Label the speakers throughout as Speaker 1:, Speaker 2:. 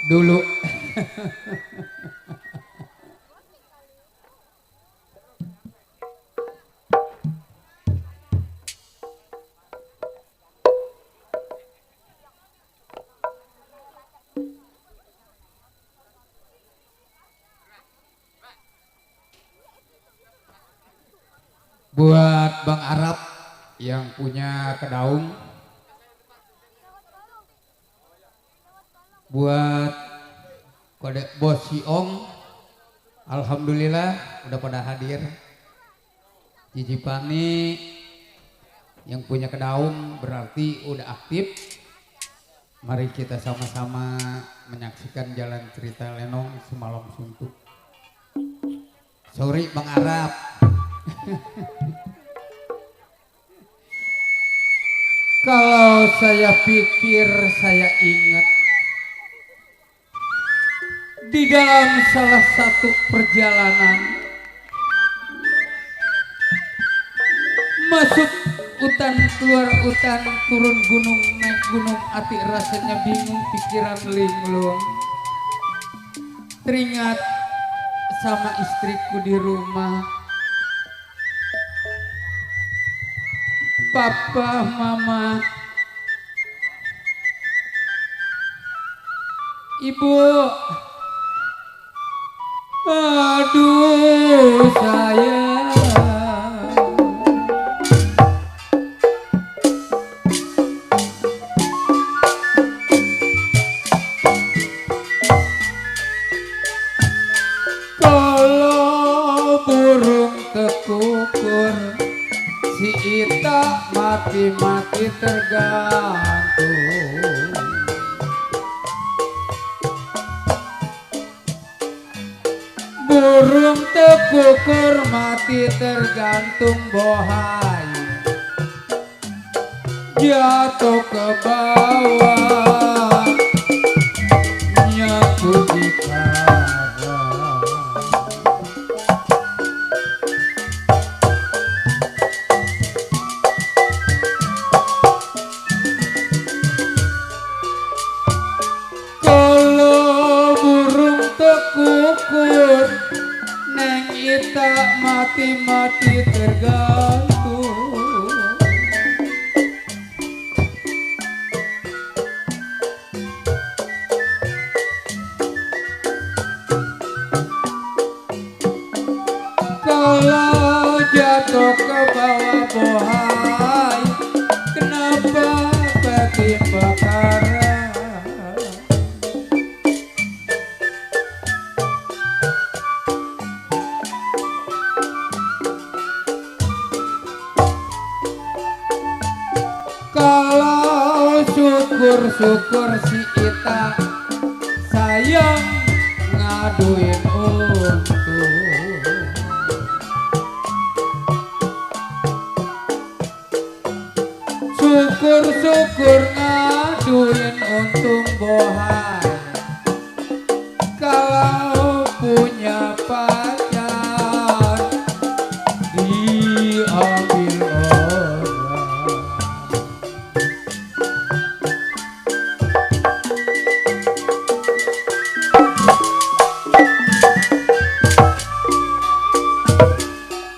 Speaker 1: dulu. Buat Bang Arab yang punya kedaung, buat kode Bos Siong, alhamdulillah udah pada hadir. Cici Pani yang punya kedaung berarti udah aktif. Mari kita sama-sama menyaksikan jalan cerita Lenong semalam suntuk. Sorry Bang Arab. Kalau saya pikir, saya ingat di dalam salah satu perjalanan masuk hutan, keluar hutan, turun gunung, naik gunung, hati rasanya bingung, pikiran linglung. Teringat sama istriku di rumah, papa, mama, ibu. Aduh sayang, kalau burung kekukur, si Ita mati-mati tergantung. Burung tekukur mati tergantung, bohai jatuh ke bawah, nyaku di karang. Kalau burung tekukur, Neng Ita mati-mati tergantung. Kalau jatuh ke bawah, bohai, kenapa ketimpa karang? Kalau syukur-syukur si Ita sayang ngaduin untung. Syukur-syukur ngaduin untung, bohai kalau punya pacar diambil orang.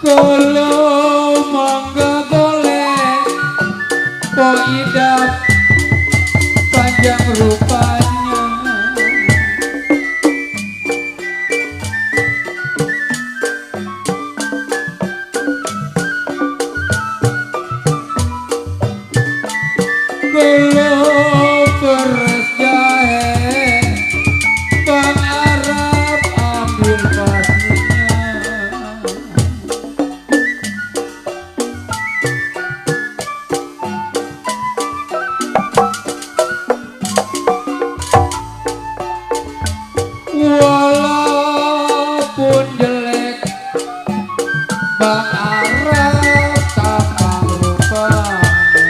Speaker 1: Kalau mangga golek po idap panjang rupanya, kalau peres jahe Bang Arab ambil pastinya. Walaupun jelek Bang Arab tamang rupanya,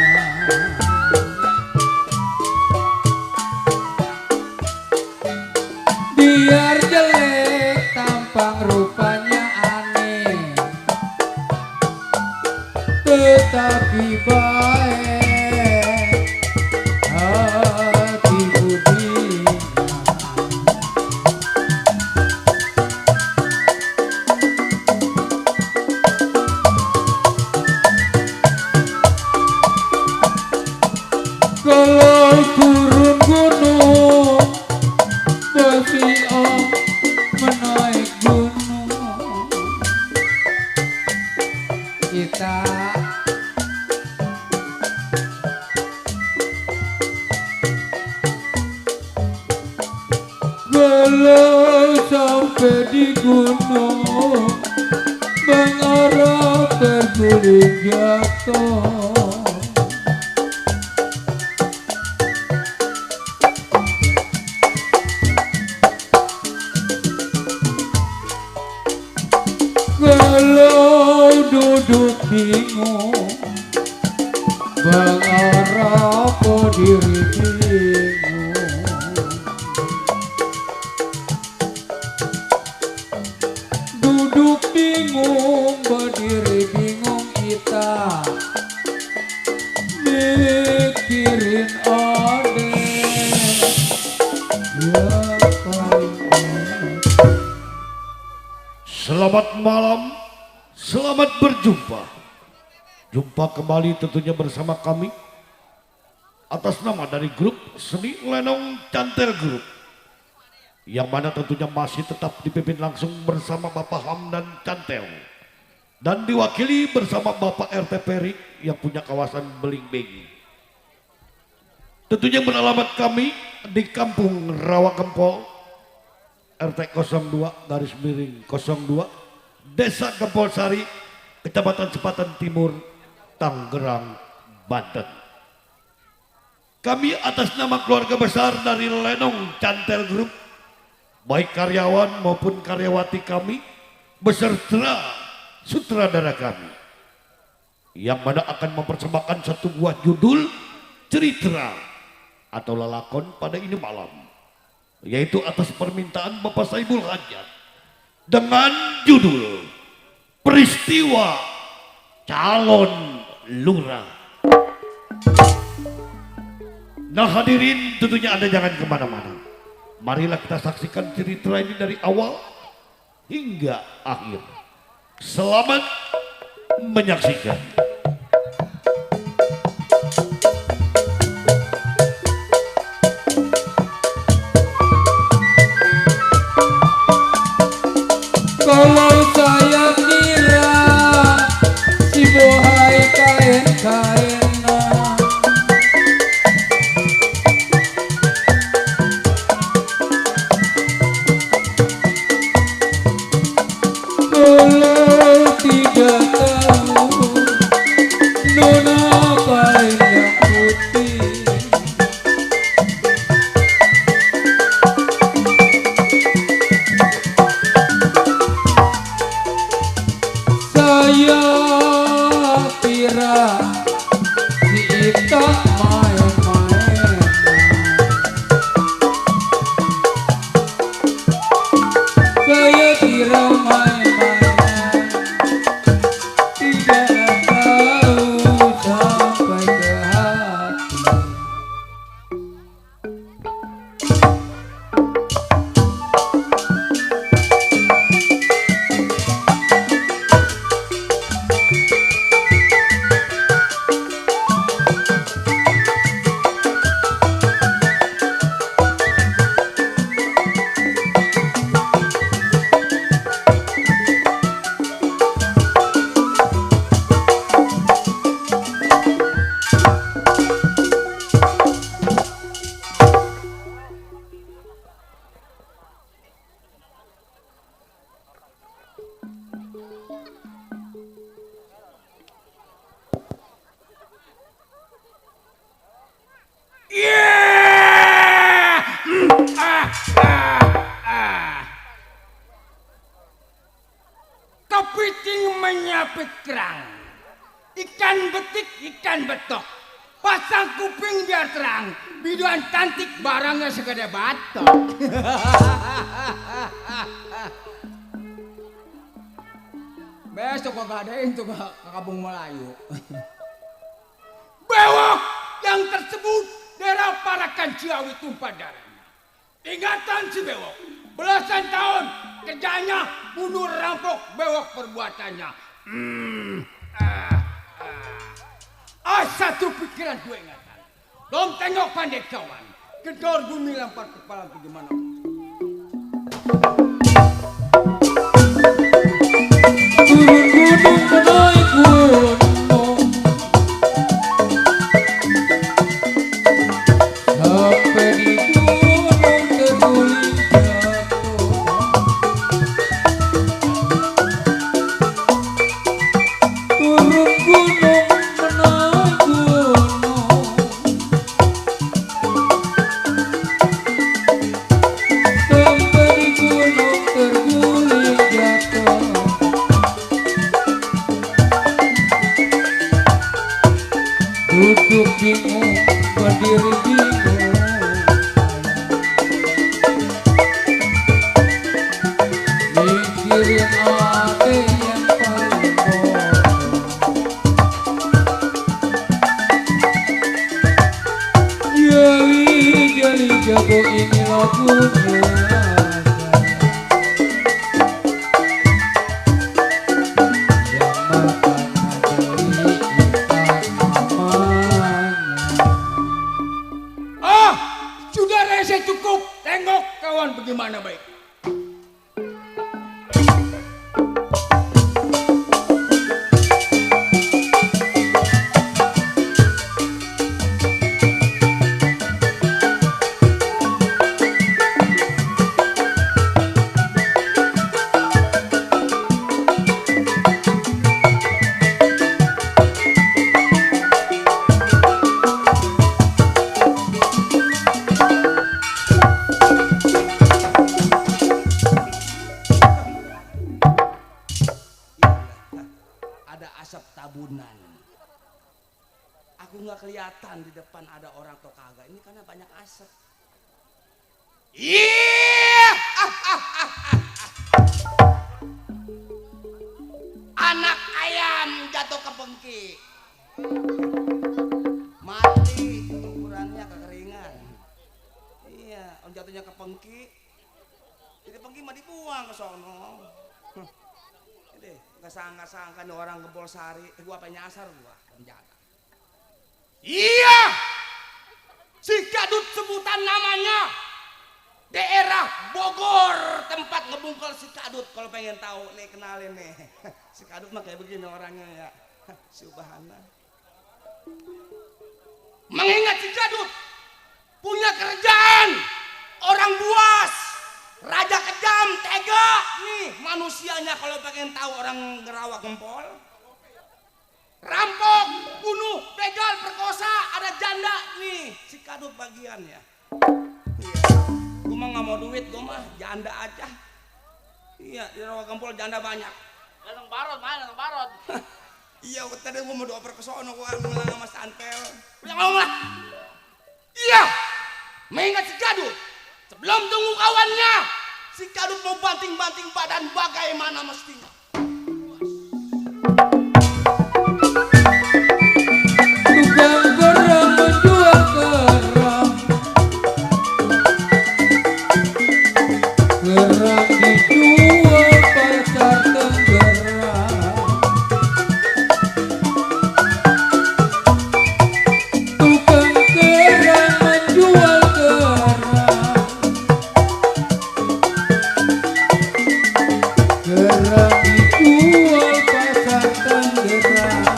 Speaker 1: kalau turun gunung besi om menaik gunung kita kalau sampai di gunung mengarah terguling jatuh kalau duduk bingung mengarah ke diri bingung duduk bingung berdiri bingung kita mikirin ade ya paling
Speaker 2: Selamat malam, selamat berjumpa. Jumpa kembali tentunya bersama kami atas nama dari grup Seni Lenong Cantel Group, yang mana tentunya masih tetap dipimpin langsung bersama Bapak Hamdan Cantel dan diwakili bersama Bapak RT Peri yang punya kawasan Beling-Begi. Tentunya beralamat kami di Kampung Rawa Gempol RT 02/02 Desa Gempol Sari, Kecamatan Sepatan Timur, Tangerang, Banten. Kami atas nama keluarga besar dari Lenong Cantel Group, baik karyawan maupun karyawati kami, beserta sutradara kami, yang mana akan mempersembahkan satu buah judul cerita atau lelakon pada ini malam, yaitu atas permintaan Bapak Saibul Hajat dengan judul Peristiwa Calon Lurah. Nah hadirin, tentunya Anda jangan kemana-mana. Marilah kita saksikan cerita ini dari awal hingga akhir. Selamat menyaksikan.
Speaker 1: kalau saya kira si bohai kain-kainan kalau tidak tahu nona kain yang putih saya kira si Ita main-main saya kira main-main tidak tahu sampai ke hati
Speaker 3: Kepiting menyapit kerang, ikan betik, ikan betok, pasang kuping biar terang, biduan cantik barangnya segede batok. Besok kagak ada itu ke Kampung Melayu. Bewok yang tersebut daerah Parakan Ciawi tumpah darahnya. Ingatan si Bewok, belasan tahun kerjanya bunuh rampok bewok perbuatannya. Satu pikiran gue ingatan. Dom tengok pandai kawan. Kedor bumi lempar kepala bagaimana?
Speaker 1: Turun gunung menaik gunung, sampai di gunung terguling jatuh. Turun gunung menaik gunung, sampai di gunung terguling jatuh. Duduk bingung, berdiri bingung, mikirin ade yang paling bodoh. Jali jago ini lagunya yang makan jali kita namanya.
Speaker 3: Ah, sudah rese cukup. Tengok kawan bagaimana baik. Ada asap tabunan. Aku nggak kelihatan di depan ada orang atau kagak. Ini karena banyak asap. Iya. Anak ayam jatuh ke pengki. Mati ukurannya kekeringan. Iya, orang jatuhnya ke pengki. Jadi pengki mah dibuang ke sono. Nggak sangka nih orang ngebol sari, gua apa nyasar gua penjara. Iya, si Kadut sebutan namanya, daerah Bogor tempat ngebungkel si Kadut. Kalau pengen tahu nih kenalin nih, si Kadut mah kayak begini orangnya ya, subhanallah. Mengingat si Kadut punya kerjaan, orang buas. Raja kejam, tega, nih manusianya kalau pengen tahu orang ngerawak gempol. Rampok, bunuh, begal, perkosa, ada janda nih, si Kadut bagiannya. Iya, gue mah nggak mau duit, gue mah janda aja. Iya, di rawak gempol janda banyak. Datang barot, mana datang barot? Iya, tadi gue mau dioper ke sono, gue bilang sama Santel. Udah ngomong lah. Iya, mengingat si Kadut. Sebelum tunggu kawannya, si Kadut mau banting-banting badan bagaimana mestinya.
Speaker 1: Tukang geram menjual geram, geram dijual pasar Tenggerang. Tukang geram menjual geram, geram dijual pasar Tenggerang.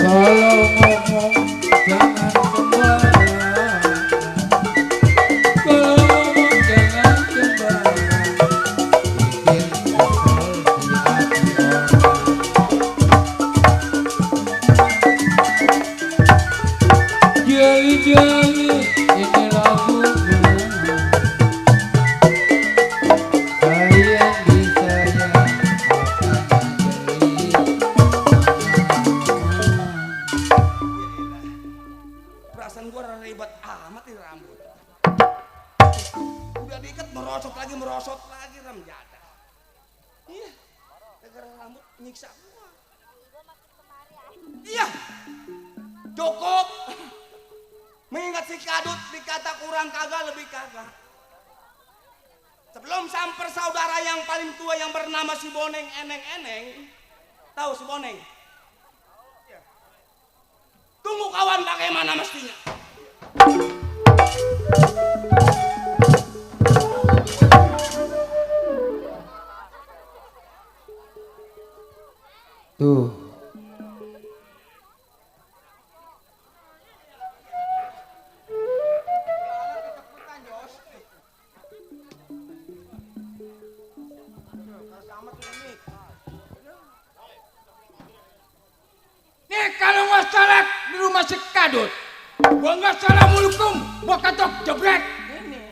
Speaker 1: Kalau ngomong jangan sembarangan, kalau ngomong jangan sembarangan, bikin kesel di hati orang. Jali-jali ini lagunya, sayang disayang makanya jeli.
Speaker 3: Perasaan gua ribet amat nih rambut. Udah diikat merosot lagi ram jada. Iya, gara-gara rambut nyiksa gua. Iya, cukup. Mengingat si Kadut dikata kurang kagak lebih kagak. Sebelum samper saudara yang paling tua yang bernama si Boneng Eneng-Eneng. Tahu si Boneng? bagaimana mestinya.
Speaker 1: Tuh.
Speaker 4: Nih kalau nggak salah di rumah si Kadut, gua nggak salah mulukum, gua katok jebrek.
Speaker 3: Ini.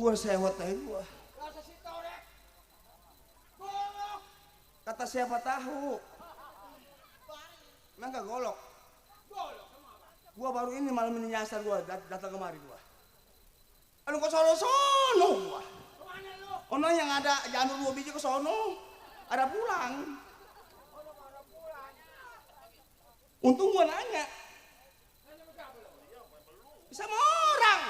Speaker 3: Gua sewot aja gua. Kata siapa tahu. Emang gak golok? Gua baru ini malam ini nyasar gua datang kemari gua. Aduh ke sono gua. Ono yang ada janur 2 biji ke sono. Ada pulang. Untung gua nanya. Bisa sama orang.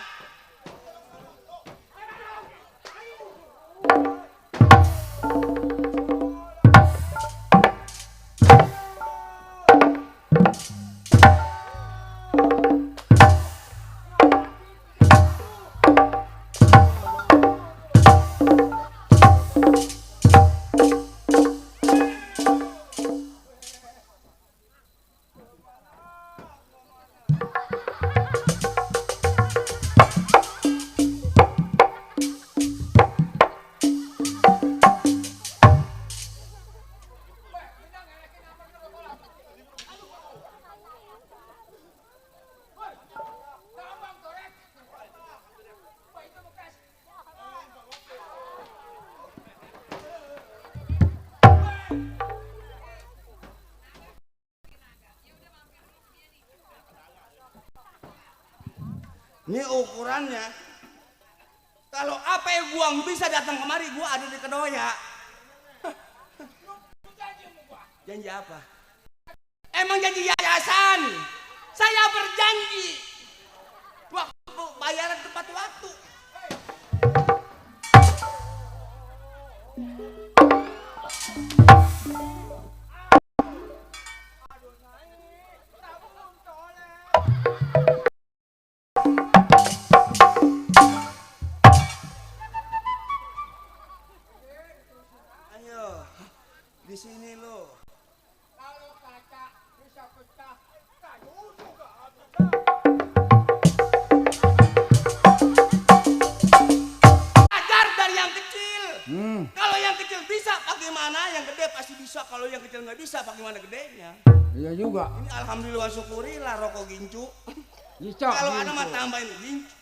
Speaker 3: Ini ukurannya. Kalau apa yang gua bisa datang kemari, gua ada di Kedoya. Janji apa? Emang janji yayasan. Saya berjanji. Waktu bayaran tepat waktu. Ayo, di sini lo.
Speaker 4: Kalau kaca bisa pecah, kayu juga bisa.
Speaker 3: Ajar dari yang kecil. Kalau yang kecil bisa, bagaimana? Yang gede pasti bisa. Kalau yang kecil nggak bisa, bagaimana gedenya?
Speaker 4: Iya juga.
Speaker 3: Ini alhamdulillah syukurilah rokok gincu.
Speaker 4: Jicok.
Speaker 3: Kalau ada mah tambahin gincu.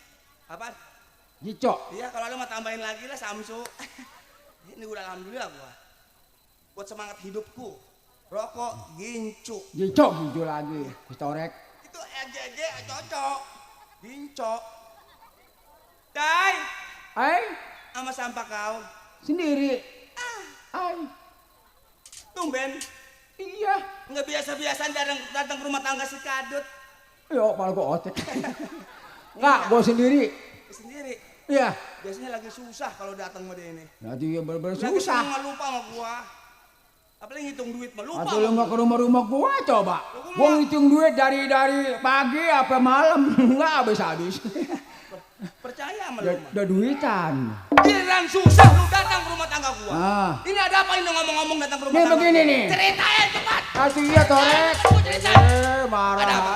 Speaker 3: Apa?
Speaker 4: Jicok.
Speaker 3: Iya, kalau ada mah tambahin lagi lah Samsu. Ini udah alhamdulillah gua. Buat semangat hidupku. Rokok gincu.
Speaker 4: Jicok hijau lagi. Historek.
Speaker 3: Itu eje cocok. Gincok. Dai, sama sampah kau.
Speaker 4: Sendiri. Ay.
Speaker 3: Tumben.
Speaker 4: Iya.
Speaker 3: Nggak biasa-biasaan datang ke rumah tangga si Kadut.
Speaker 4: Yo, malah gua otek. Enggak, gua sendiri.
Speaker 3: Sendiri.
Speaker 4: Iya.
Speaker 3: Biasanya lagi susah kalau datang sama dia ini.
Speaker 4: Nanti ya bener-bener
Speaker 3: Lagi
Speaker 4: susah.
Speaker 3: nggak lupa sama gua. Apalagi ngitung duit mah lupa.
Speaker 4: Atau lu nggak ke rumah-rumah gua coba.
Speaker 3: Lu
Speaker 4: Gua
Speaker 3: mau-
Speaker 4: ngitung duit dari pagi apa malam nggak habis-habis.
Speaker 3: Percaya sama lu mah.
Speaker 4: Udah duitan.
Speaker 3: Giliran susah lu datang ke rumah tangga gua.
Speaker 4: Ah.
Speaker 3: Ini ada apa ini ngomong-ngomong datang ke rumah
Speaker 4: Nih
Speaker 3: tangga?
Speaker 4: begini
Speaker 3: gua?
Speaker 4: nih.
Speaker 3: Ceritain cepat.
Speaker 4: Kasih ya torek.
Speaker 3: Gua ceritain.
Speaker 4: Marah.
Speaker 3: Ada apa?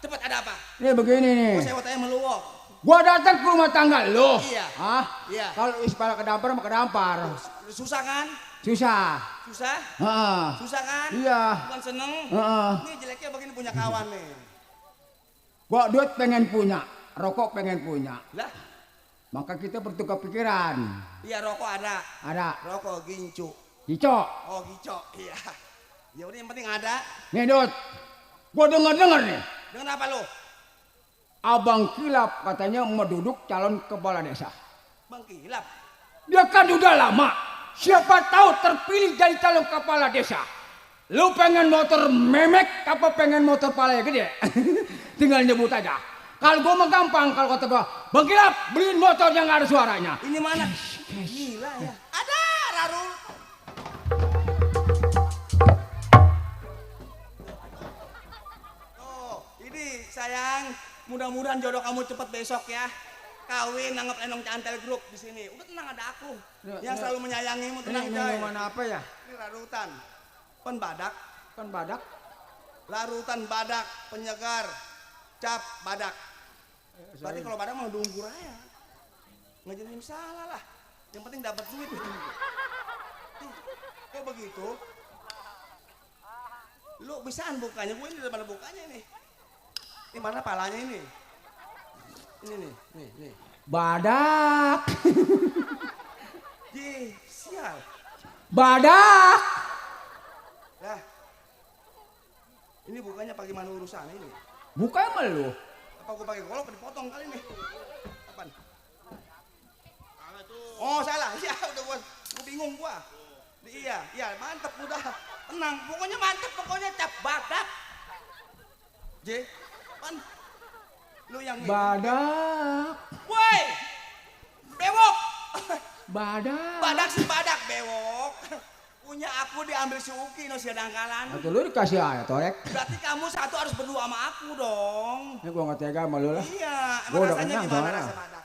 Speaker 3: Cepat ada apa?
Speaker 4: Nih begini nih.
Speaker 3: Gua sewa tanya meluwok.
Speaker 4: Gua datang ke rumah tangga lo.
Speaker 3: Iya.
Speaker 4: Hah?
Speaker 3: Iya.
Speaker 4: Kalau ispal kedampar mah kedampar.
Speaker 3: Susah kan?
Speaker 4: Susah.
Speaker 3: Susah?
Speaker 4: Heeh.
Speaker 3: Susah kan?
Speaker 4: Iya.
Speaker 3: Bukan seneng?
Speaker 4: Heeh.
Speaker 3: Ini jeleknya begini punya kawan nih.
Speaker 4: Gua duit pengen punya, rokok pengen punya.
Speaker 3: Lah,
Speaker 4: Maka kita bertukar pikiran.
Speaker 3: iya rokok ada.
Speaker 4: Ada.
Speaker 3: Rokok gincu.
Speaker 4: Cicok.
Speaker 3: Oh gicok, iya. Ya udah yang penting ada.
Speaker 4: Nih Dut. Gua denger nih.
Speaker 3: Dengan apa lo?
Speaker 4: Abang Kilap katanya mau duduk calon kepala desa.
Speaker 3: Bang Kilap.
Speaker 4: Dia kan udah lama. Siapa tahu terpilih jadi calon kepala desa. Lu pengen motor memek apa pengen motor palanya gede? Tinggal nyebut aja. Kalau gua mah gampang kalau kata gua, Bang Kilap beliin motor yang gak ada suaranya.
Speaker 3: Ini mana? Gila ya. Ada Raru. Oh, ini sayang. Mudah-mudahan jodoh kamu cepet besok ya. Kawin anggap Lenong Cantel Group di sini. Udah tenang ada aku yang selalu menyayangimu. Tenang
Speaker 4: Ini
Speaker 3: coy.
Speaker 4: minuman apa ya?
Speaker 3: Ini larutan. Pen badak.
Speaker 4: Kan badak.
Speaker 3: Larutan badak penyegar. Cap badak. Berarti kalau badak mau diungkur aja. Nggak jadi masalah lah. Yang penting dapat duit. Kok begitu? Lu bisaan bukanya, gue ini dari mana bukanya nih? Ini mana palanya ini? Ini nih.
Speaker 4: Badak.
Speaker 3: Jih, sial.
Speaker 4: Badak.
Speaker 3: Lah. Ini bukanya pakai mana urusan ini?
Speaker 4: Buka emang lu.
Speaker 3: Apa gue pakai golok dipotong kali nih? Apaan? Oh salah, ya udah gua bingung gua. Iya mantep udah, tenang. Pokoknya mantep, pokoknya cap badak. J, pan, lu yang ini.
Speaker 4: Badak.
Speaker 3: Woi, bewok.
Speaker 4: Badak.
Speaker 3: Badak si badak bewok. Punya aku diambil si Uki no si dangkalan.
Speaker 4: Atau lu dikasih aja torek.
Speaker 3: Berarti kamu satu harus berdua sama aku dong.
Speaker 4: Ini gua nggak tega sama lu lah.
Speaker 3: Iya,
Speaker 4: Gua
Speaker 3: emang
Speaker 4: udah
Speaker 3: rasanya
Speaker 4: kenyang
Speaker 3: gimana
Speaker 4: soalnya.
Speaker 3: rasa badak?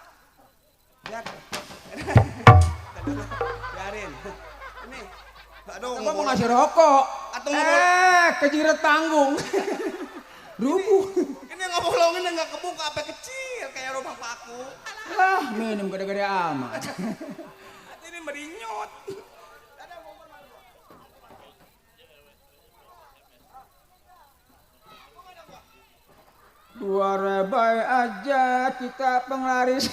Speaker 3: Lihat. Biarin. Ini. Aduh,
Speaker 4: Gua mau ngasih rokok.
Speaker 3: Atau ngobrol.
Speaker 4: Kejiret tanggung. Rubuh.
Speaker 3: Ini ngobrolin nggak kebuka apa kecil kayak rumah paku.
Speaker 4: Lah, minum gede-gede amat.
Speaker 3: Ini merinyot.
Speaker 4: Dua rebai aja kita penglaris.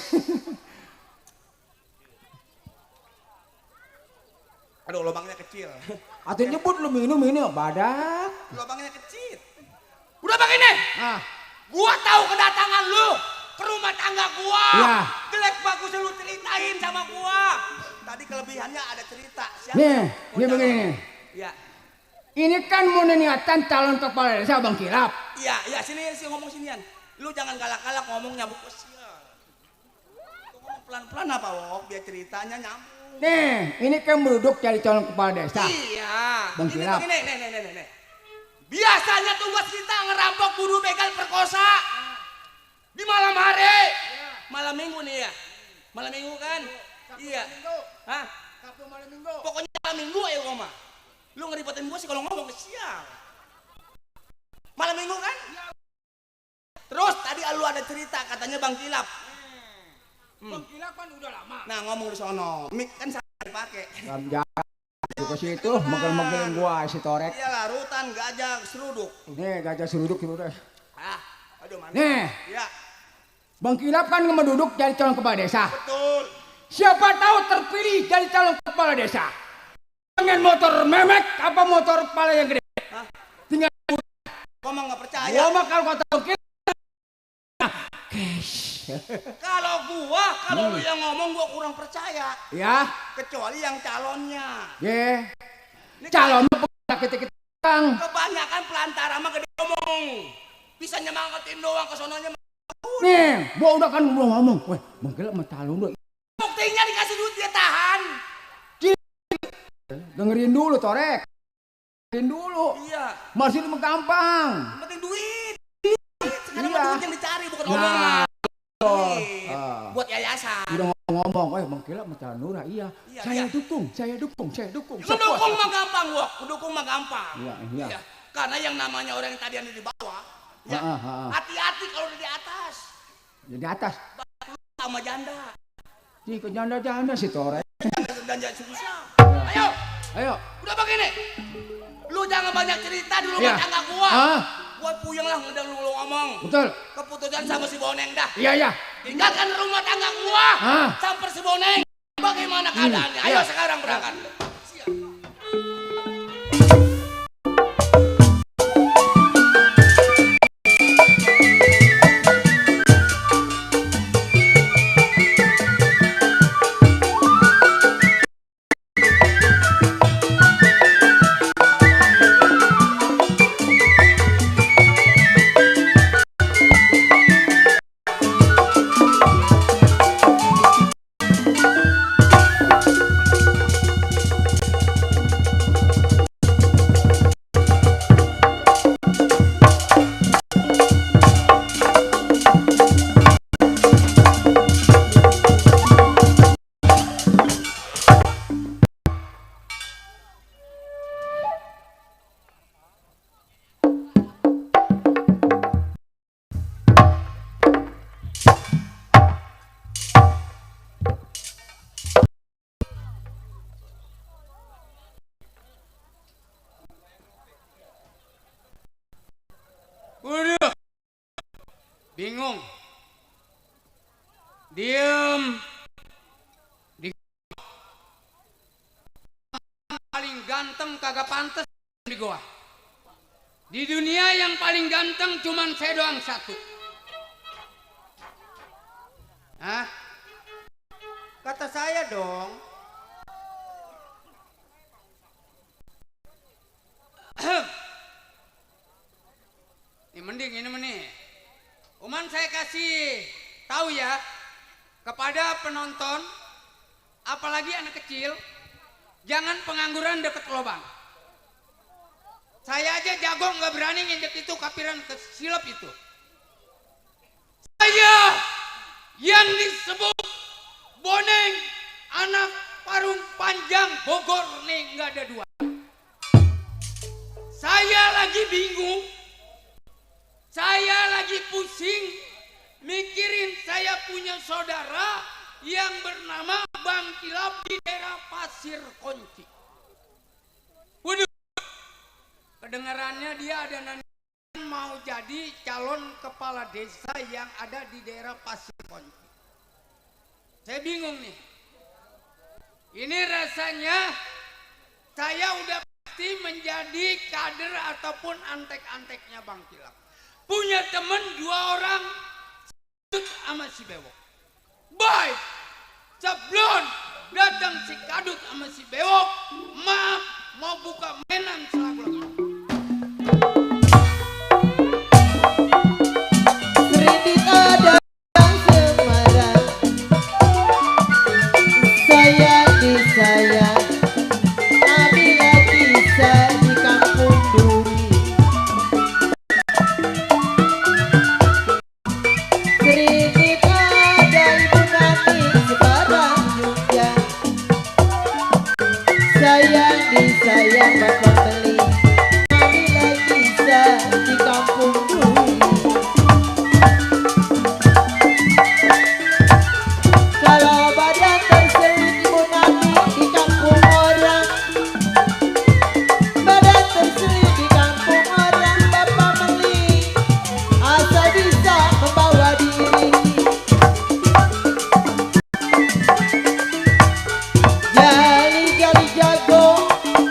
Speaker 3: Aduh, lubangnya kecil.
Speaker 4: Atau nyebut lu minum ini badak.
Speaker 3: Lubangnya kecil. Udah begini.
Speaker 4: Ah,
Speaker 3: Gua tahu kedatangan lu ke rumah tangga tangga gua.
Speaker 4: Iya.
Speaker 3: Jelek bagus lu ceritain sama gua. Tadi kelebihannya ada cerita. Siapa?
Speaker 4: Nih,
Speaker 3: Mau
Speaker 4: dia
Speaker 3: jawab?
Speaker 4: begini nih.
Speaker 3: Iya.
Speaker 4: Ini kan mau niatan calon kepala desa Bang Kilap.
Speaker 3: Iya, iya sini ngomong sinian. Lu jangan galak-galak ngomongnya bu. Sial. Lu ngomong pelan-pelan apa Wok? Biar ceritanya nyambung.
Speaker 4: Nih, ini kan menduduk jadi calon kepala desa.
Speaker 3: Iya.
Speaker 4: Bang
Speaker 3: Ini
Speaker 4: Kilap.
Speaker 3: begini, nih. Biasanya tugas kita ngerampok, bunuh, begal, perkosa. Di malam hari. Malam minggu nih ya. Malam minggu kan? Iya. Hah?
Speaker 4: Sabtu malam minggu.
Speaker 3: Pokoknya malam minggu ya gua mah. Lu ngeribetin gua sih kalau ngomong sial. Malam minggu kan? Terus tadi lu ada cerita katanya Bang Kilap.
Speaker 4: Bang Kilap kan udah lama.
Speaker 3: Nah ngomong di sono. Mic kan saya dipakai.
Speaker 4: Ke situ megel-megelin gua si Torek.
Speaker 3: Iyalah rutan gajah seruduk.
Speaker 4: Nih gajah seruduk itu deh.
Speaker 3: Ah, aduh mana?
Speaker 4: Nih,
Speaker 3: Iya,
Speaker 4: Bang Kilap kan menduduk jadi calon kepala desa.
Speaker 3: betul.
Speaker 4: Siapa tahu terpilih jadi calon kepala desa. Pengen motor memek apa motor kepala yang gede?
Speaker 3: Hah?
Speaker 4: Tinggal
Speaker 3: Gua mah nggak percaya.
Speaker 4: gua mah kalau kata Bang Kilap.
Speaker 3: Kalau lu yang ngomong gua kurang percaya.
Speaker 4: Ya,
Speaker 3: Kecuali yang calonnya.
Speaker 4: ye.
Speaker 3: Ini
Speaker 4: Calon kita Kang.
Speaker 3: kebanyakan pelantara mah gede ngomong. Bisa nyemangatin doang ke sononya.
Speaker 4: Nih, gua udah kan belum ngomong. Weh, Bang Kilap mah calon dulu.
Speaker 3: Buktinya dikasih duit dia tahan.
Speaker 4: Dengerin dulu Torek. Dengerin dulu.
Speaker 3: Iya,
Speaker 4: Masih mah gampang.
Speaker 3: yang penting duit. Sekarang
Speaker 4: Iya.
Speaker 3: mah duit yang dicari bukan
Speaker 4: Nah,
Speaker 3: omongan.
Speaker 4: oh.
Speaker 3: Duit.
Speaker 4: Ah.
Speaker 3: Buat yayasan.
Speaker 4: Udah ngomong, Bang Kilap mah calon lurah. Iya.
Speaker 3: Iya,
Speaker 4: Saya
Speaker 3: iya.
Speaker 4: dukung.
Speaker 3: Mendukung mah gampang, Wok. Mendukung mah gampang.
Speaker 4: Iya.
Speaker 3: Karena yang namanya orang yang tadi ada di bawah, ya, hati-hati kalau udah di atas.
Speaker 4: Di atas.
Speaker 3: Sama janda.
Speaker 4: Di ke janda-janda si Torek.
Speaker 3: Janda susah.
Speaker 4: Iya.
Speaker 3: Ayo,
Speaker 4: Ayo.
Speaker 3: udah begini. Lu jangan banyak cerita di rumah
Speaker 4: Iya.
Speaker 3: tangga gua.
Speaker 4: Ah,
Speaker 3: Gua puyeng lah ngedang lu ngomong.
Speaker 4: betul.
Speaker 3: Keputusan sama si Boneng dah.
Speaker 4: Iya.
Speaker 3: Tinggalkan rumah tangga gua.
Speaker 4: Ah.
Speaker 3: Sampai si Boneng. Bagaimana keadaannya? Ayo
Speaker 4: Iya.
Speaker 3: sekarang berangkat.
Speaker 1: Waduh, bingung. Diem. Di paling ganteng kagak pantas di gua. Di dunia yang paling ganteng cuman saya doang satu. Hah?
Speaker 5: Kata saya dong.
Speaker 1: Ini mending ini nih. Uman saya kasih tahu ya kepada penonton, apalagi anak kecil, jangan pengangguran deket lubang. Saya aja jago nggak berani nginjek itu kapiran ke silap itu. Saya yang disebut Boneng anak parung panjang Bogor nih nggak ada dua. Saya lagi bingung. Saya lagi pusing mikirin saya punya saudara yang bernama Bang Kilap di daerah Pasir Konci. Waduh, kedengarannya dia ada nanti mau jadi calon kepala desa yang ada di daerah Pasir Konci. Saya bingung nih. Ini rasanya saya udah pasti menjadi kader ataupun antek-anteknya Bang Kilap. Punya temen 2 orang, sama si Bewok. Baik, sebelum datang si Kadut sama si Bewok, maaf mau buka mainan selagu-lagu.
Speaker 6: Kredit ada yang Semarang, sayang disayang, apabila bisa di kampung duri. Kredit ada Ibu Nani Semarang juga, sayang disayang bapak beli, apabila bisa di kampung duri. Kalau badan terselit Ibu Nani di kampung orang, badan terselit di kampung orang, bapak beli, asal bisa membawa diri. Jali-jali jago,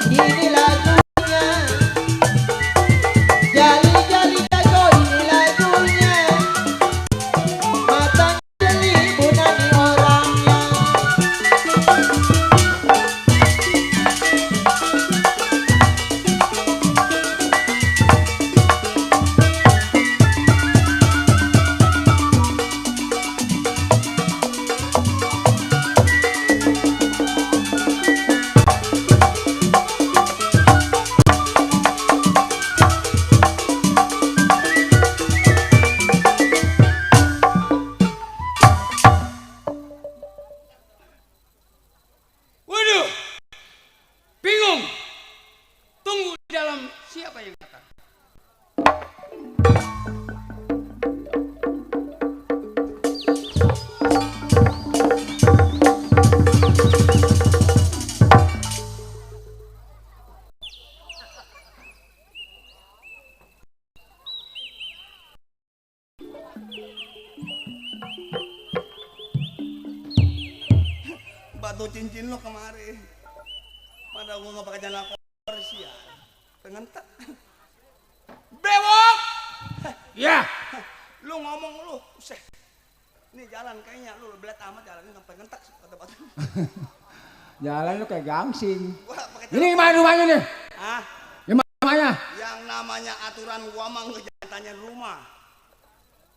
Speaker 6: ini lagunya. Jali-jali jago, ini lagunya. Matang jeli Ibu Nani orangnya.
Speaker 1: Waduh, bingung. Tunggu di dalam siapa yang datang.
Speaker 3: Batu cincin lo kemari. Pada gua nggak pakai jalan komersial. Pengentek. Bewok.
Speaker 1: Ya,
Speaker 3: Lu ngomong lu. Useh. Ini jalan kayaknya lu belat amat jalannya sampai pengentek kata batu.
Speaker 4: Jalan lu kayak gangsing.
Speaker 3: Gua pakai
Speaker 4: Ini gimana rumahnya nih?
Speaker 3: ah,
Speaker 4: Gimana rumahnya?
Speaker 3: yang namanya aturan gua mah lu jangan tanya rumah.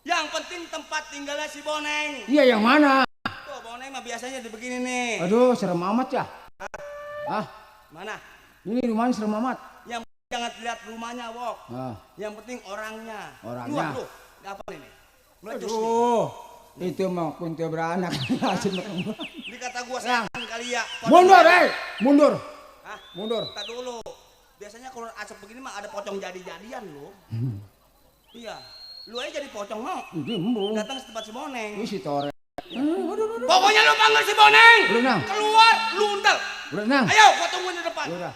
Speaker 3: Yang penting tempat tinggalnya si Boneng.
Speaker 4: Iya yang mana?
Speaker 3: Tuh Boneng mah biasanya di begini nih.
Speaker 4: Aduh serem amat ya. Ah,
Speaker 3: Mana?
Speaker 4: ini rumahnya serem amat.
Speaker 3: Yang jangan lihat rumahnya, Wok.
Speaker 4: Ah.
Speaker 3: Yang penting orangnya.
Speaker 4: Orangnya.
Speaker 3: Lu, apa ini? Meletus nih.
Speaker 4: Aduh, itu mah kunti beranak.
Speaker 3: Ini kata gua setan kali ya.
Speaker 4: Mundur, mundur,
Speaker 3: Hah?
Speaker 4: mundur.
Speaker 3: Tak dulu. Biasanya kalau asap begini mah ada pocong jadi-jadian lo. Iya. Lu aja jadi pocong mau.
Speaker 4: Ini embung.
Speaker 3: Datang ke tempat si Boneng.
Speaker 4: Ini si Tore.
Speaker 3: Pokoknya lu panggil si Boneng.
Speaker 4: Udah nang,
Speaker 3: Keluar, lu untel.
Speaker 4: udah nang.
Speaker 3: Ayo, gua tungguin di depan.
Speaker 4: Udah.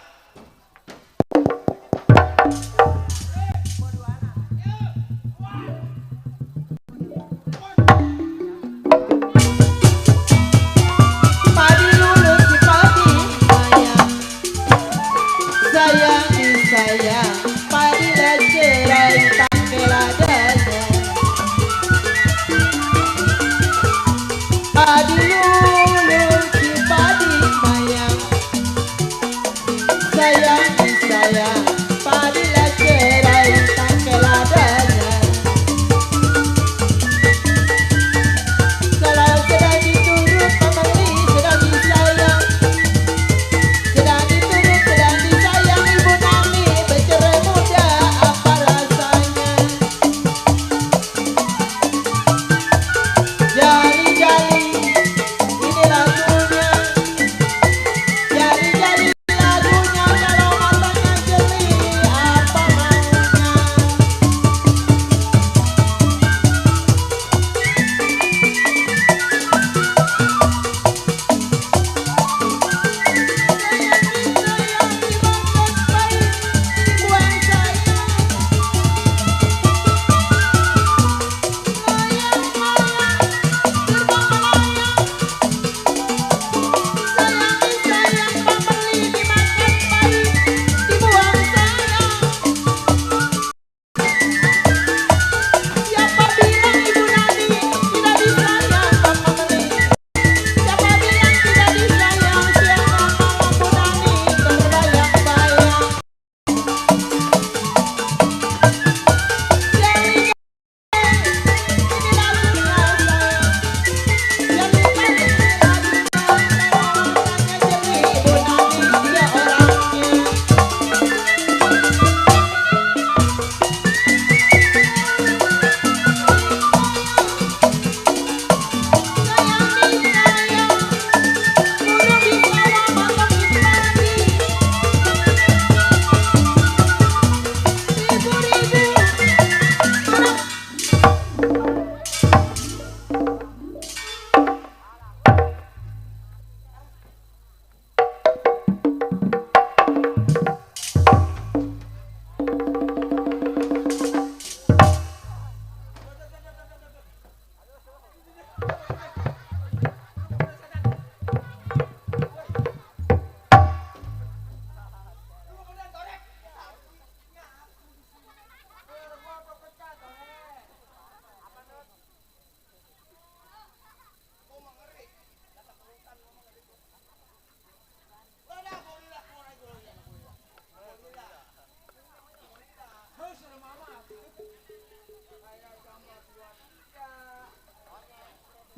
Speaker 6: Padi lulu si padi sayang, sayang disayang, padi dan cerai panggil adanya. Padi lulu si padi sayang,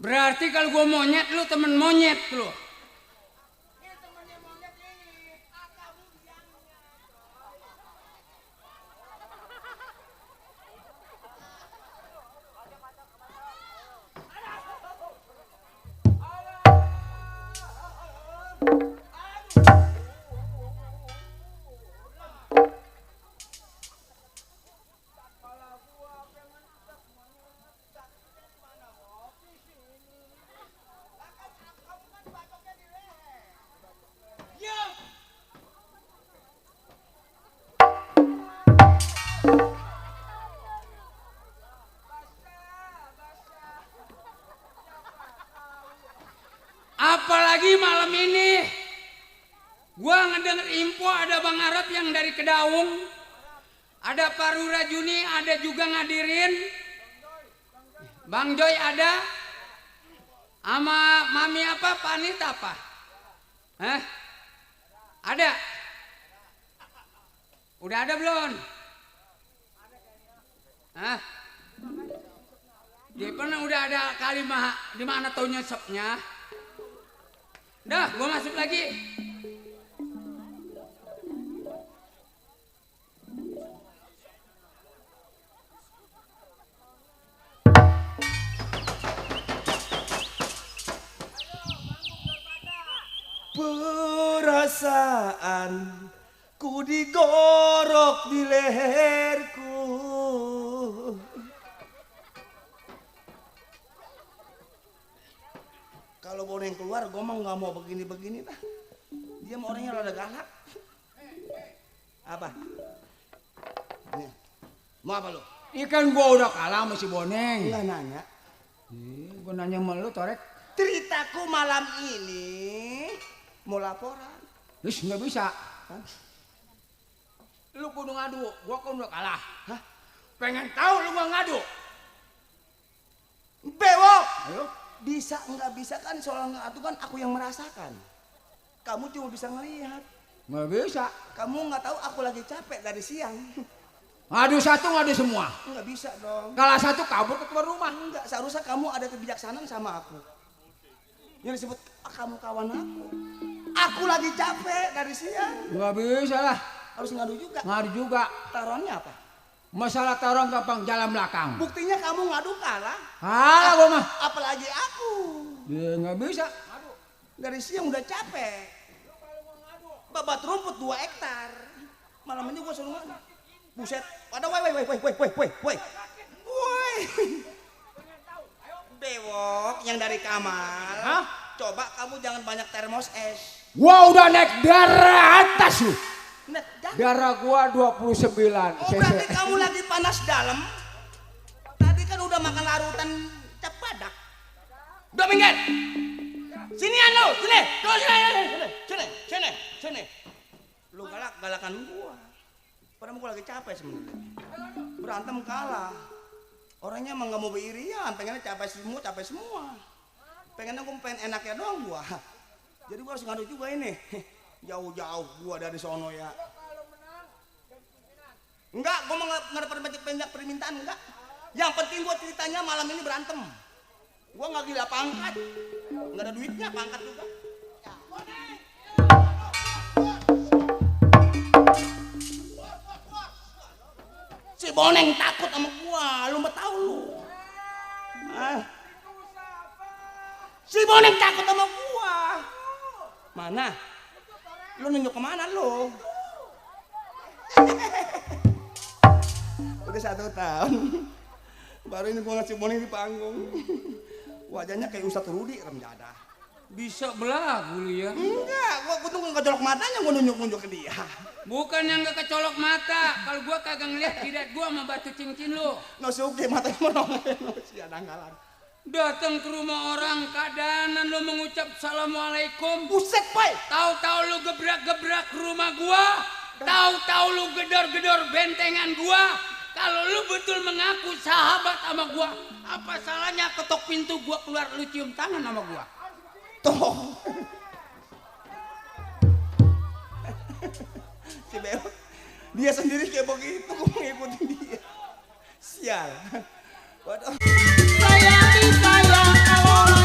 Speaker 1: Berarti kalau gua monyet lu temen monyet lu. Apalagi malam ini gua ngedenger info ada Bang Arab yang dari Kedaung, ada Paru Rajuni, ada juga ngadirin, Bang Joy ada, sama Mami apa, Panit apa? Hah? Ada? Udah ada belum? Hah? Dia pernah udah ada kalimat di mana tau nyesepnya? Dah, gua masuk lagi.
Speaker 3: Perasaan ku digorok di leherku. Kalau Boneng keluar, gue mah nggak mau begini-begini dah. Dia mah orangnya rada galak. Apa? Nih. Mau apa lu?
Speaker 4: Ikan gua udah kalah sama si Boneng.
Speaker 3: Nggak nanya.
Speaker 4: Gua nanya sama lu, Torek.
Speaker 3: Ceritaku malam ini mau laporan.
Speaker 4: Terus nggak bisa. Hah? Lu kudu ngadu, gua kan udah kalah.
Speaker 3: Hah?
Speaker 4: Pengen tahu lu gak ngadu?
Speaker 3: Bewok!
Speaker 4: Ayo.
Speaker 3: Bisa nggak bisa kan soal ngadu kan aku yang merasakan. Kamu cuma bisa ngelihat.
Speaker 4: Nggak bisa.
Speaker 3: Kamu nggak tahu aku lagi capek dari siang.
Speaker 4: Ngadu satu ngadu semua.
Speaker 3: Nggak bisa dong.
Speaker 4: Kalah satu kabur ke keluar rumah.
Speaker 3: Enggak, seharusnya kamu ada kebijaksanaan sama aku. Yang disebut kamu kawan aku. Aku lagi capek dari siang.
Speaker 4: Nggak bisa lah.
Speaker 3: Harus ngadu juga.
Speaker 4: Ngadu juga.
Speaker 3: Taruhannya apa?
Speaker 4: Masalah taruhan gampang jalan belakang.
Speaker 3: Buktinya kamu ngadu kalah.
Speaker 4: Kalah gua mah.
Speaker 3: Apalagi aku.
Speaker 4: Ya nggak bisa.
Speaker 3: Dari siang udah capek. Babat rumput 2 hektar. Malam ini gua suruh ngadu. Buset. Ada woi. Bewok yang dari kamar.
Speaker 4: Hah?
Speaker 3: Coba kamu jangan banyak termos es.
Speaker 4: Gua udah naik darah atas lu.
Speaker 3: Net,
Speaker 4: Darah gua 29
Speaker 3: oh berarti kamu lagi panas dalam. Tadi kan udah makan larutan cap badak. Udah minggir. Sinian lu, sini. Tuh sini. Lu galakan gua. Padahal gua lagi capek sebenarnya. Berantem kalah. Orangnya emang gak mau beririan, pengennya capek semua. Pengennya gua pengen enaknya doang gua. Jadi gua harus ngadu juga ini. Jauh-jauh gua dari sono ya. Enggak, gua mau nggak banyak permintaan enggak. Yang penting gua ceritanya malam ini berantem. Gua nggak gila pangkat, nggak ada duitnya pangkat juga. Si Boneng takut sama gua, lu mau tahu lu? Si Boneng takut sama gua. Mana? Lu nunjuk kemana lu? Udah 1 tahun. Baru ini gua ngasih Boneng di panggung. Wajahnya kayak Ustadz Rudi Remjada.
Speaker 1: Bisa belagu lu ya.
Speaker 3: Enggak, gua tuh ngecolok matanya gua nunjuk ke dia.
Speaker 1: Bukan yang gak kecolok mata. Kalau gua kagak ngeliat jidat gua sama batu cincin lu.
Speaker 3: No suge matanya menongeng no si adanggalan.
Speaker 1: Datang ke rumah orang keadaanan lu mengucap assalamualaikum.
Speaker 3: Buset, boy.
Speaker 1: Tahu-tahu lu gebrak-gebrak rumah gua. Tahu-tahu lu gedor-gedor bentengan gua. Kalau lu betul mengaku sahabat sama gua, apa salahnya ketok pintu gua keluar lu cium tangan sama gua?
Speaker 3: Tuh. Si Beo, dia sendiri kayak begitu, gua ngikutin dia. Sial. Waduh.
Speaker 6: Sayang disayang kalau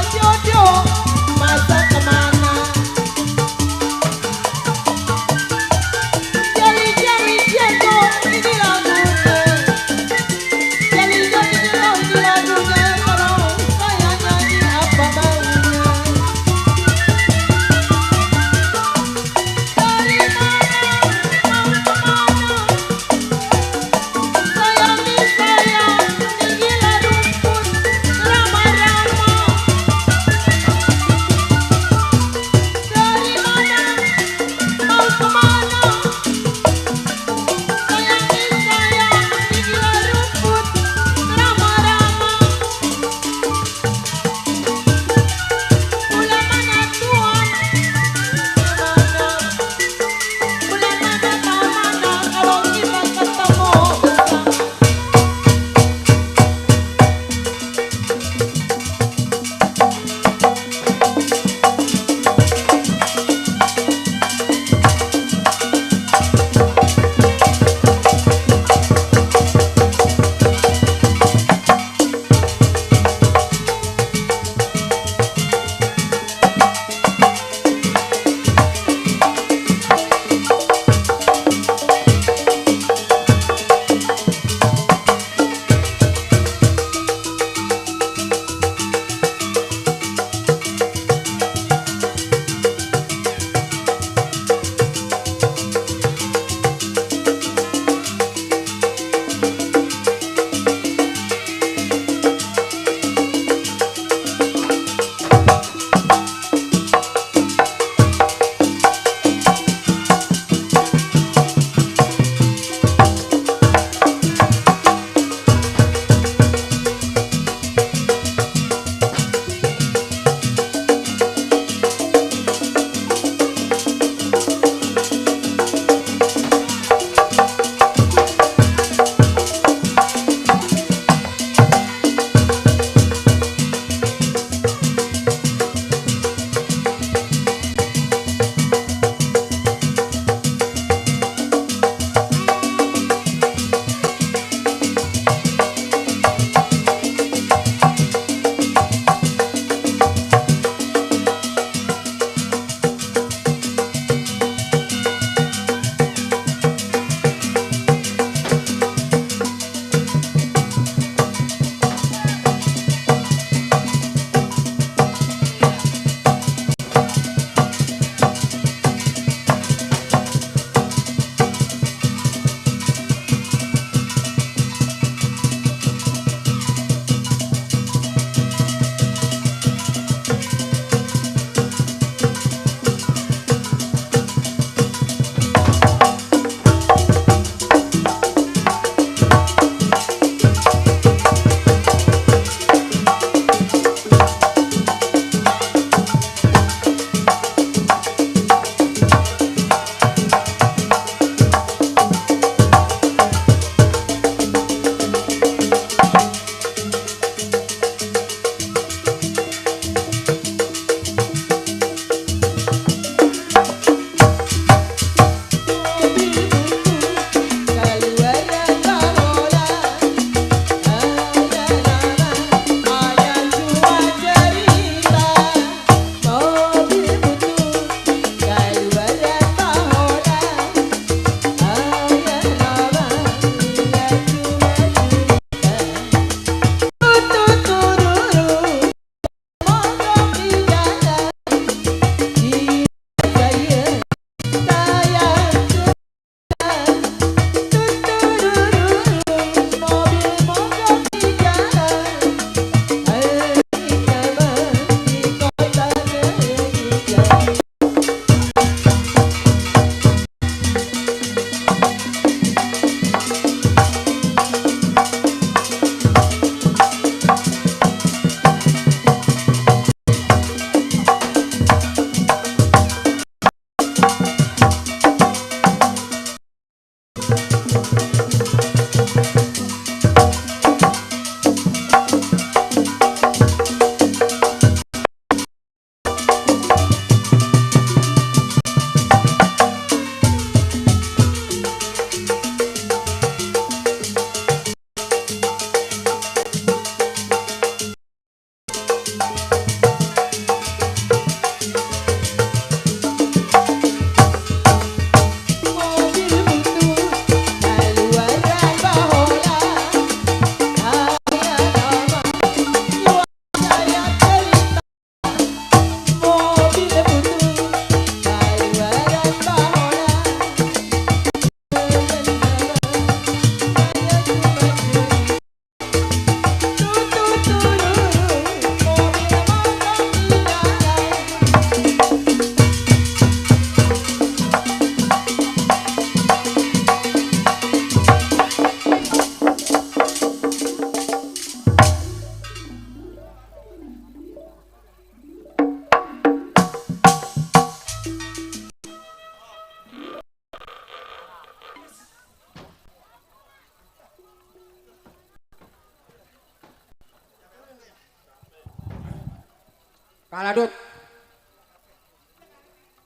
Speaker 4: Kalah Dut.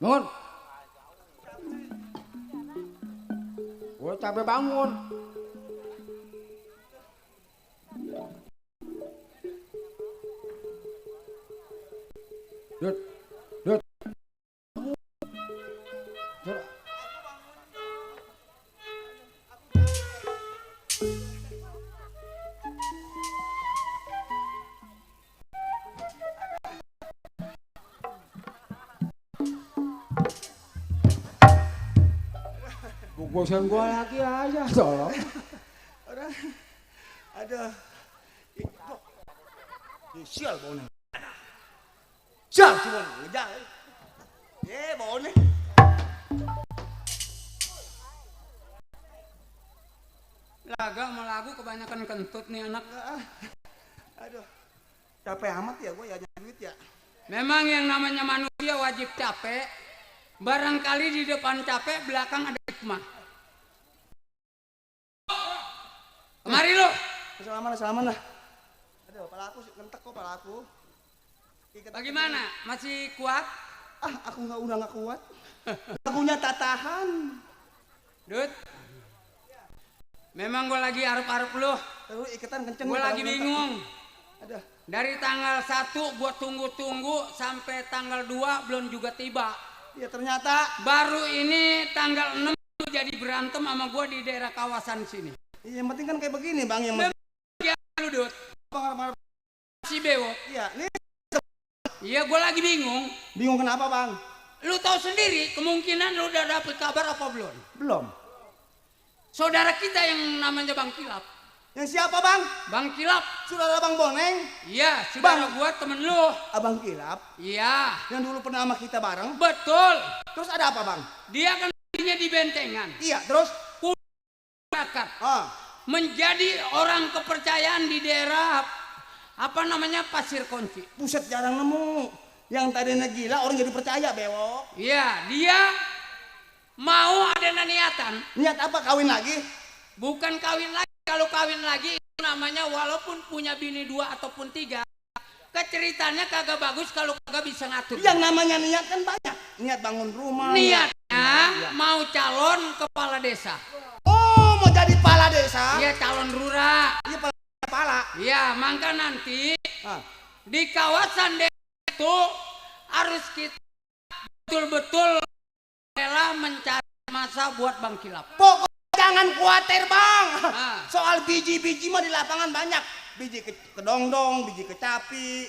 Speaker 4: Bangun. Gue capek bangun. Dut. Dut. Bosan gua lagi aja, tolong.
Speaker 3: Orang, aduh, sial bau nih. Sial cuma ngejar. Bau nih.
Speaker 1: Laga sama lagu kebanyakan kentut nih anak.
Speaker 3: Aduh, capek amat ya gue ya nyari duit ya.
Speaker 1: Memang yang namanya manusia wajib capek. Barangkali di depan capek, belakang ada hikmah. Kemari lo.
Speaker 3: Salaman lah. Aduh, kepala aku kentek kok kepala aku.
Speaker 1: Bagaimana? Masih kuat?
Speaker 3: Aku udah nggak kuat. Lagunya tak tahan.
Speaker 1: Dut. Memang gue lagi arep-arep lo.
Speaker 3: Terus iketan kenceng.
Speaker 1: Gue lagi bingung.
Speaker 3: Aduh.
Speaker 1: Dari tanggal 1 gue tunggu-tunggu sampai tanggal 2 belum juga tiba.
Speaker 3: Ya ternyata.
Speaker 1: Baru ini tanggal 6 lu jadi berantem sama gue di daerah kawasan sini.
Speaker 3: Iya, yang penting kan kayak begini bang. Yang
Speaker 1: Ya lu Dut. Si bewok.
Speaker 3: Iya, ini.
Speaker 1: Iya gue lagi bingung.
Speaker 3: Bingung kenapa bang?
Speaker 1: Lu tahu sendiri kemungkinan lu udah dapet kabar apa belum?
Speaker 3: Belum.
Speaker 1: Saudara kita yang namanya Bang Kilap.
Speaker 3: Yang siapa bang?
Speaker 1: Bang Kilap.
Speaker 3: Saudara bang Boneng.
Speaker 1: Iya, saudara gua temen lu.
Speaker 3: Abang Kilap.
Speaker 1: Iya.
Speaker 3: Yang dulu pernah sama kita bareng.
Speaker 1: Betul.
Speaker 3: Terus ada apa bang?
Speaker 1: Dia kan tadinya di bentengan.
Speaker 3: Iya, terus?
Speaker 1: Bakat.
Speaker 3: Ah.
Speaker 1: Menjadi orang kepercayaan di daerah apa namanya Pasir Kunci.
Speaker 3: Buset, jarang nemu. Yang tadinya gila orang jadi percaya bewok.
Speaker 1: Iya, dia mau ada niatan.
Speaker 3: Niat apa, kawin lagi?
Speaker 1: Bukan kawin lagi. Kalau kawin lagi itu namanya walaupun punya bini 2 ataupun 3, keceritanya kagak bagus kalau kagak bisa ngatur.
Speaker 3: Yang namanya niat kan banyak. Niat bangun rumah.
Speaker 1: Niatnya mau calon kepala desa.
Speaker 3: Oh, mau jadi kepala desa?
Speaker 1: Iya, calon lurah.
Speaker 3: Iya, kepala.
Speaker 1: Iya, maka nanti
Speaker 3: Ah.
Speaker 1: di kawasan desa itu harus kita betul-betul rela mencari masa buat Bang Kilap.
Speaker 3: Pokoknya jangan khawatir bang.
Speaker 1: Ah.
Speaker 3: Soal biji-biji mah di lapangan banyak. Biji kedongdong, biji kecapi.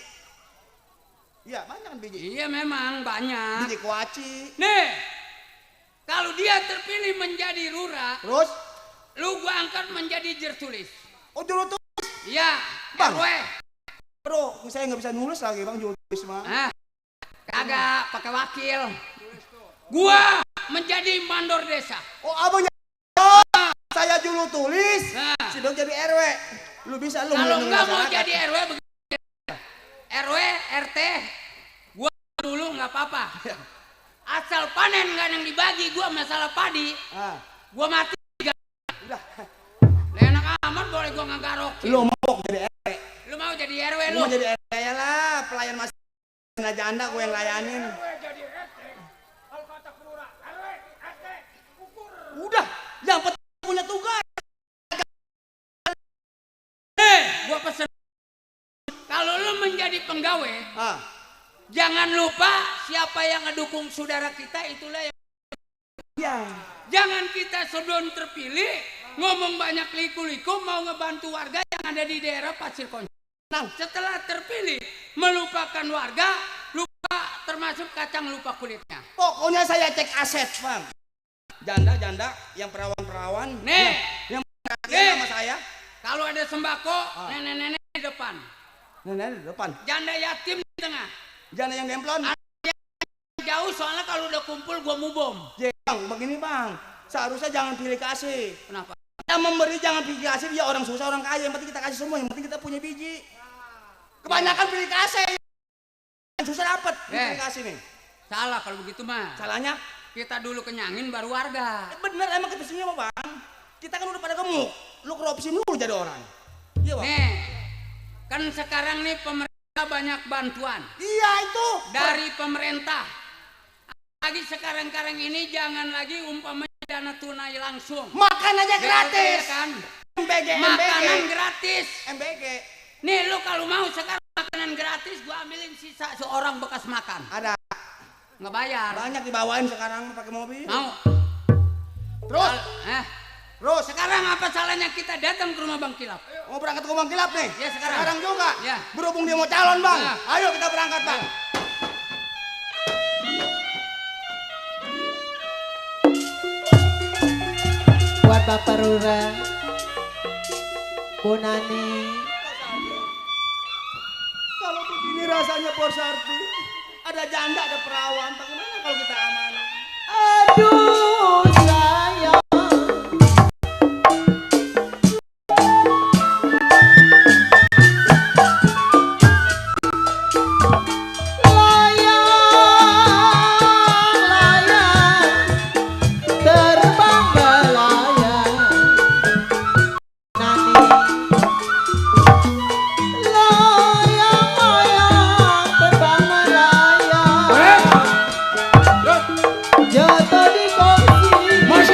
Speaker 3: Iya, banyak kan biji.
Speaker 1: Iya memang banyak.
Speaker 3: Biji kuaci.
Speaker 1: Nih, kalau dia terpilih menjadi lurah,
Speaker 3: Terus?
Speaker 1: lu gua angkat menjadi jertulis.
Speaker 3: Oh, dulu tuh.
Speaker 1: Iya,
Speaker 3: Bang.
Speaker 1: RW.
Speaker 3: Bro, saya nggak bisa nulis lagi bang, juru tulis mah.
Speaker 1: Ah, kagak pakai wakil. Gua menjadi mandor desa.
Speaker 3: Oh, abang oh, saya juru tulis.
Speaker 1: Nah.
Speaker 3: Si Dok jadi RW. Lu bisa lu.
Speaker 1: Kalau
Speaker 3: melindungi
Speaker 1: nggak mau
Speaker 3: masyarakat.
Speaker 1: jadi RW begini. RW, RT, gua dulu nggak apa-apa. Asal panen nggak yang dibagi, gua masalah padi,
Speaker 3: Ah,
Speaker 1: gua mati.
Speaker 3: udah.
Speaker 1: Enak amat boleh gua ngegarok.
Speaker 3: Lu mau jadi RW.
Speaker 1: Lu mau jadi RW
Speaker 3: Lu
Speaker 1: lu?
Speaker 3: mau jadi RW ya lah, pelayan masih janda gue yang layanin. Udah, yang penting punya tugas.
Speaker 1: Gua pesen. Kalau lu menjadi penggawe,
Speaker 3: Ah,
Speaker 1: jangan lupa siapa yang ngedukung saudara kita itulah yang.
Speaker 3: ya.
Speaker 1: Jangan kita sebelum terpilih ngomong banyak liku-liku mau ngebantu warga yang ada di daerah Pasir Kunci.
Speaker 3: Nah,
Speaker 1: Setelah terpilih melupakan warga, lupa termasuk kacang lupa kulitnya.
Speaker 3: pokoknya saya cek aset, Bang. Janda-janda yang perawan-perawan.
Speaker 1: Nih,
Speaker 3: yang
Speaker 1: nih.
Speaker 3: sama saya.
Speaker 1: Kalau ada sembako, nenek-nenek di depan,
Speaker 3: Nenek di depan.
Speaker 1: janda yatim di tengah.
Speaker 3: Janda yang demplon.
Speaker 1: Jauh soalnya kalau udah kumpul gua mubom.
Speaker 3: Bang, begini Bang. Seharusnya jangan pilih kasih.
Speaker 1: Kenapa?
Speaker 3: Kita memberi jangan pilih kasih, dia orang susah, orang kaya. Yang penting kita kasih semua, yang penting kita punya biji. Kebanyakan pilih kasih. Yang susah dapat pilih kasih nih.
Speaker 1: Salah kalau begitu mah.
Speaker 3: Salahnya?
Speaker 1: Kita dulu kenyangin baru warga.
Speaker 3: Bener emang kita sini mah Bang. Kita kan udah pada gemuk. Lu korupsi mulu jadi orang. Iya Bang.
Speaker 1: Nih, kan sekarang nih pemerintah banyak bantuan
Speaker 3: Iya itu.
Speaker 1: dari pemerintah. Lagi sekarang ini jangan lagi umpamanya dana tunai langsung.
Speaker 3: Makan aja
Speaker 1: BLT,
Speaker 3: gratis.
Speaker 1: ya kan?
Speaker 3: MBG,
Speaker 1: Makanan gratis.
Speaker 3: MBG.
Speaker 1: Nih lu kalau mau sekarang makanan gratis gua ambilin sisa seorang bekas makan.
Speaker 3: Ada.
Speaker 1: Nggak bayar.
Speaker 3: Banyak dibawain sekarang pakai mobil.
Speaker 1: Mau?
Speaker 3: Terus?
Speaker 1: Terus sekarang apa salahnya kita datang ke rumah Bang Kilap?
Speaker 3: Mau berangkat ke Bang Kilap nih?
Speaker 1: Ya, sekarang.
Speaker 3: juga?
Speaker 1: Ya.
Speaker 3: Berhubung dia mau calon Bang.
Speaker 1: Ya.
Speaker 3: Ayo kita berangkat Bang.
Speaker 6: Buat Bapak Lurah, Bu Nani.
Speaker 3: Kalau begini rasanya Bos Sarti, ada janda, ada perawan, bagaimana kalau kita aman?
Speaker 6: Aduh sayang, layang-layang terbang melayang. Nani, layang-layang terbang melayang. Jatuh di kursi.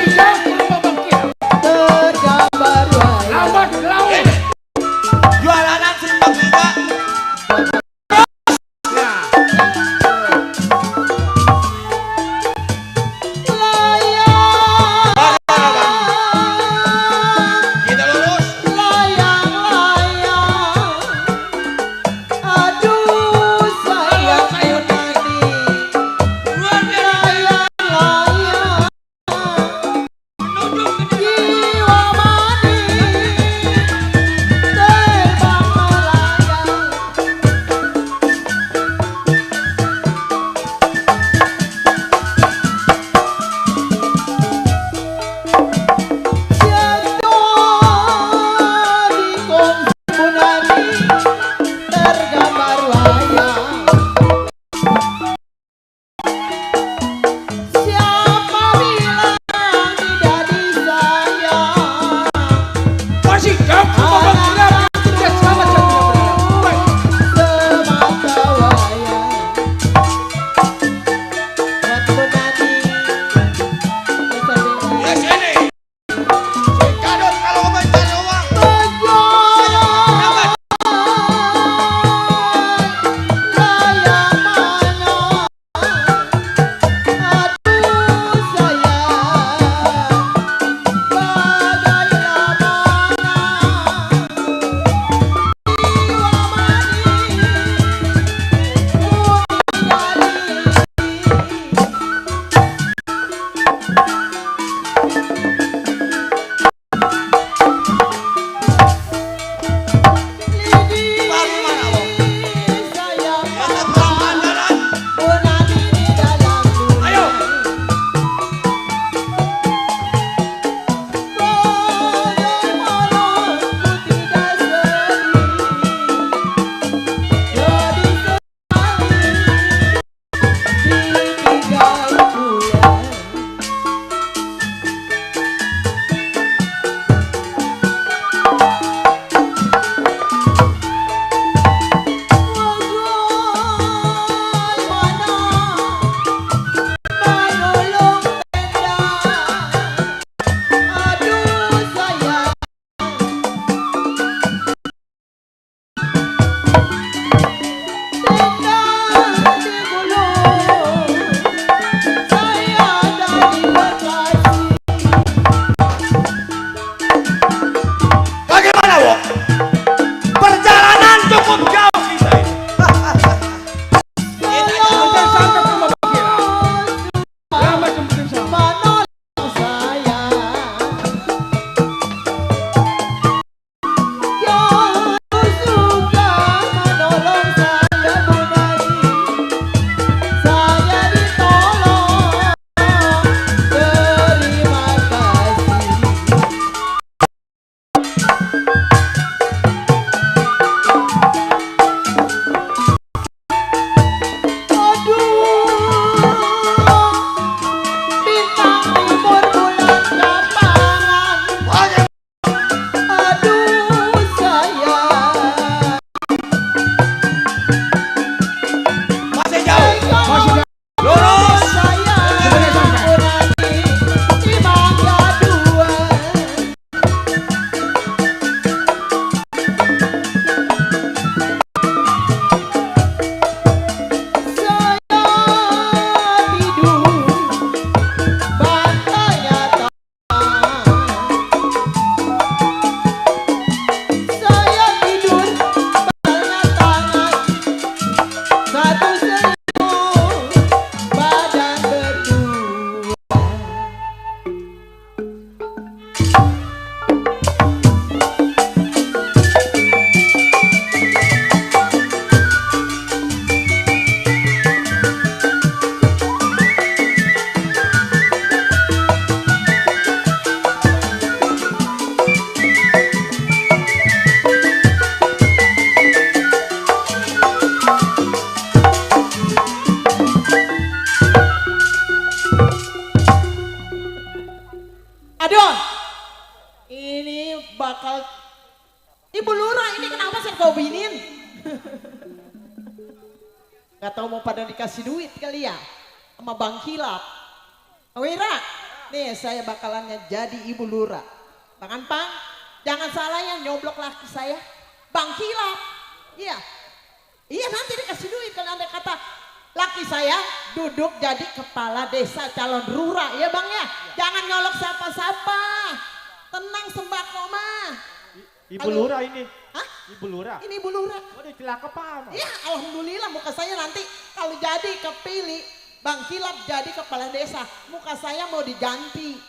Speaker 6: mau pada dikasih duit kali ya sama Bang Kilap. Wira, nih saya bakalannya jadi ibu lurah. Bang Anpang, jangan salah ya nyoblok laki saya. Bang Kilap, iya. Iya nanti dikasih duit kalau anda kata laki saya duduk jadi kepala desa calon lurah ya bang ya. Jangan nyolok siapa-siapa. Tenang sembako mah.
Speaker 5: Ibu lurah ini.
Speaker 6: Hah?
Speaker 5: Ibu lurah.
Speaker 6: Ini ibu lurah.
Speaker 5: Waduh celaka apa?
Speaker 6: Ya alhamdulillah muka saya nanti kalau jadi kepilih Bang Kilap jadi kepala desa. Muka saya mau diganti.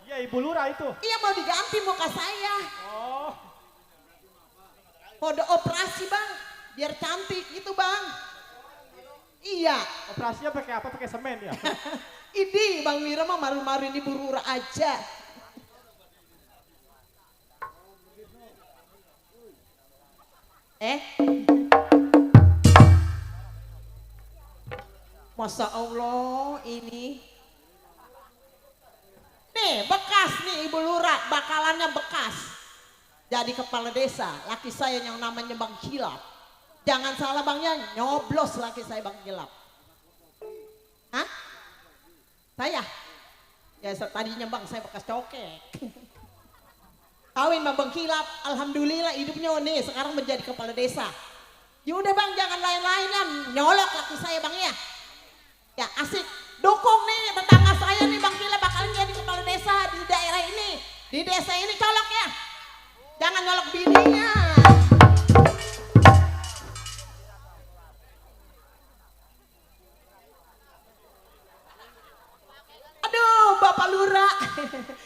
Speaker 5: Iya ibu lurah itu.
Speaker 6: Iya mau diganti muka saya.
Speaker 5: Oh.
Speaker 6: Kode operasi bang. Biar cantik gitu bang. Iya.
Speaker 5: Operasinya pakai apa? Pakai semen ya?
Speaker 6: Ini Bang Wira mah maru-maruin ibu lurah aja. Masya Allah ini. Nih bekas nih ibu lurah, bakalannya bekas. Jadi kepala desa, laki saya yang namanya Bang Kilap. Jangan salah bangnya, nyoblos laki saya Bang Kilap. Hah? Saya? Ya tadinya bang saya bekas cokek. Kawin sama Bang Kilap, alhamdulillah hidupnya nih sekarang menjadi kepala desa. Ya udah bang jangan lain-lainan, nyolok laki saya bang ya. Ya asik, dukung nih tetangga saya nih Bang Kilap bakalan jadi kepala desa di daerah ini. Di desa ini colok ya. Jangan nyolok bininya. Aduh Bapak Lurah.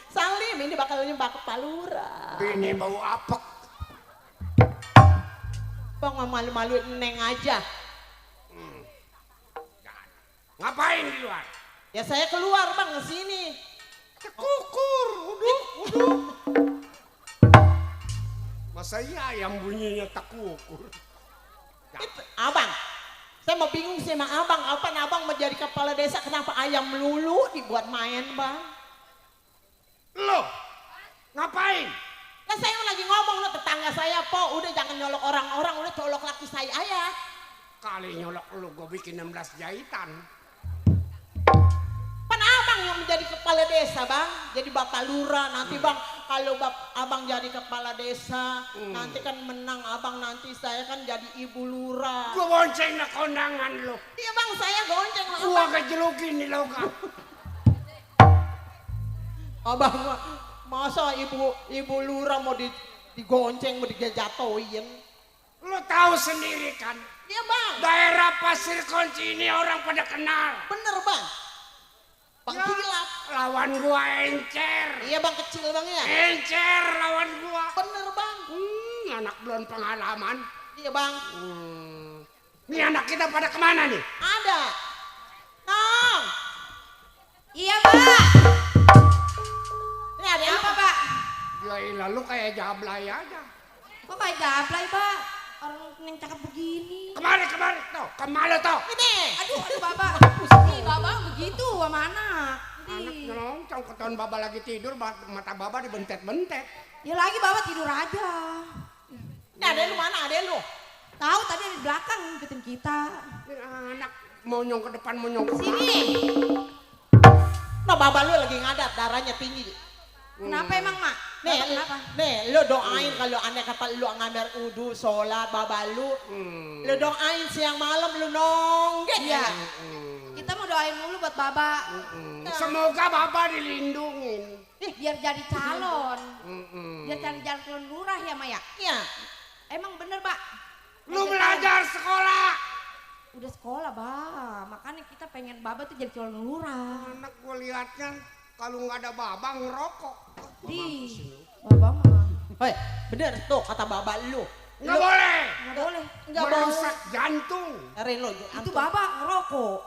Speaker 6: Salim ini bakalannya Bapak Lurah.
Speaker 1: Bini bau apek.
Speaker 6: Bang malu-maluin Neng aja.
Speaker 1: Ngapain di luar?
Speaker 6: Ya saya keluar bang ke sini.
Speaker 1: Kukur, uduk. Masa iya ayam bunyinya tak kukur?
Speaker 6: Abang, saya mau bingung sih sama abang. Kapan abang menjadi kepala desa? Kenapa ayam melulu dibuat main bang?
Speaker 1: Lo, ngapain?
Speaker 6: Nah saya lagi ngomong lo tetangga saya po. Udah jangan nyolok orang-orang, udah colok laki saya ayah.
Speaker 1: Kali nyolok lu gue bikin 16 jahitan.
Speaker 6: Kan abang yang menjadi kepala desa bang. Jadi Bapak Lurah nanti bang. Kalau abang jadi kepala desa. Nanti kan menang abang nanti saya kan jadi ibu lurah.
Speaker 1: Gue bonceng na kondangan lu.
Speaker 6: Iya bang saya gonceng lah
Speaker 1: Gua
Speaker 6: abang.
Speaker 1: kejelukin di loka.
Speaker 6: Abang masa ibu lurah mau digonceng mau dijatuhin.
Speaker 1: Lu tahu sendiri kan.
Speaker 6: Iya bang.
Speaker 1: Daerah Pasir Kunci ini orang pada kenal.
Speaker 6: Bener bang. Bang
Speaker 1: Ya,
Speaker 6: Kilap.
Speaker 1: lawan gua encer.
Speaker 6: Iya bang kecil bang ya.
Speaker 1: Encer lawan gua.
Speaker 6: Bener bang.
Speaker 1: Anak belum pengalaman.
Speaker 6: Iya bang.
Speaker 1: Ini anak kita pada kemana nih?
Speaker 6: Ada. Nong.
Speaker 7: Iya pak.
Speaker 6: Ini ada
Speaker 7: Apa pak?
Speaker 1: Gila lu kayak jablay aja.
Speaker 7: Kok kayak gablay pak? Orang yang cakep begini.
Speaker 1: Kemari tuh, kemana tuh?
Speaker 6: Ini.
Speaker 7: Aduh bapak. Ih bapak begitu sama anak.
Speaker 1: Anak nyelongcong, ketahuan baba lagi tidur, mata baba dibentet-bentet.
Speaker 7: Ya lagi bapak tidur aja.
Speaker 6: Ini ada lu mana ada lu?
Speaker 7: Tahu tadi di belakang ngikutin kita.
Speaker 1: Ini anak mau nyong ke depan, mau nyong ke belakang.
Speaker 7: Sini.
Speaker 6: Nah baba lu lagi ngadat darahnya tinggi.
Speaker 7: Kenapa emang mak?
Speaker 6: Nih,
Speaker 7: Bapak kenapa?
Speaker 6: nih lu doain kalau aneh kata lu ngambil udu sholat baba lu. Lu doain siang malam lu nonggek.
Speaker 7: Iya. Kita mau doain mulu buat bapak.
Speaker 1: Semoga baba dilindungin.
Speaker 7: Biar jadi calon. Biar cari jalan calon lurah ya Maya.
Speaker 6: Iya.
Speaker 7: Emang bener pak?
Speaker 1: Lu belajar sekolah.
Speaker 7: Udah sekolah bah. Makanya kita pengen bapak tuh jadi calon lurah.
Speaker 1: Anak gua liatnya kalau nggak ada baba ngerokok.
Speaker 7: Di bapak mah.
Speaker 6: Hei, bener tuh kata baba lu.
Speaker 1: Nggak boleh.
Speaker 7: Nggak boleh.
Speaker 6: Nggak boleh.
Speaker 1: Merusak jantung.
Speaker 6: Erin lu.
Speaker 7: Itu bapak ngerokok.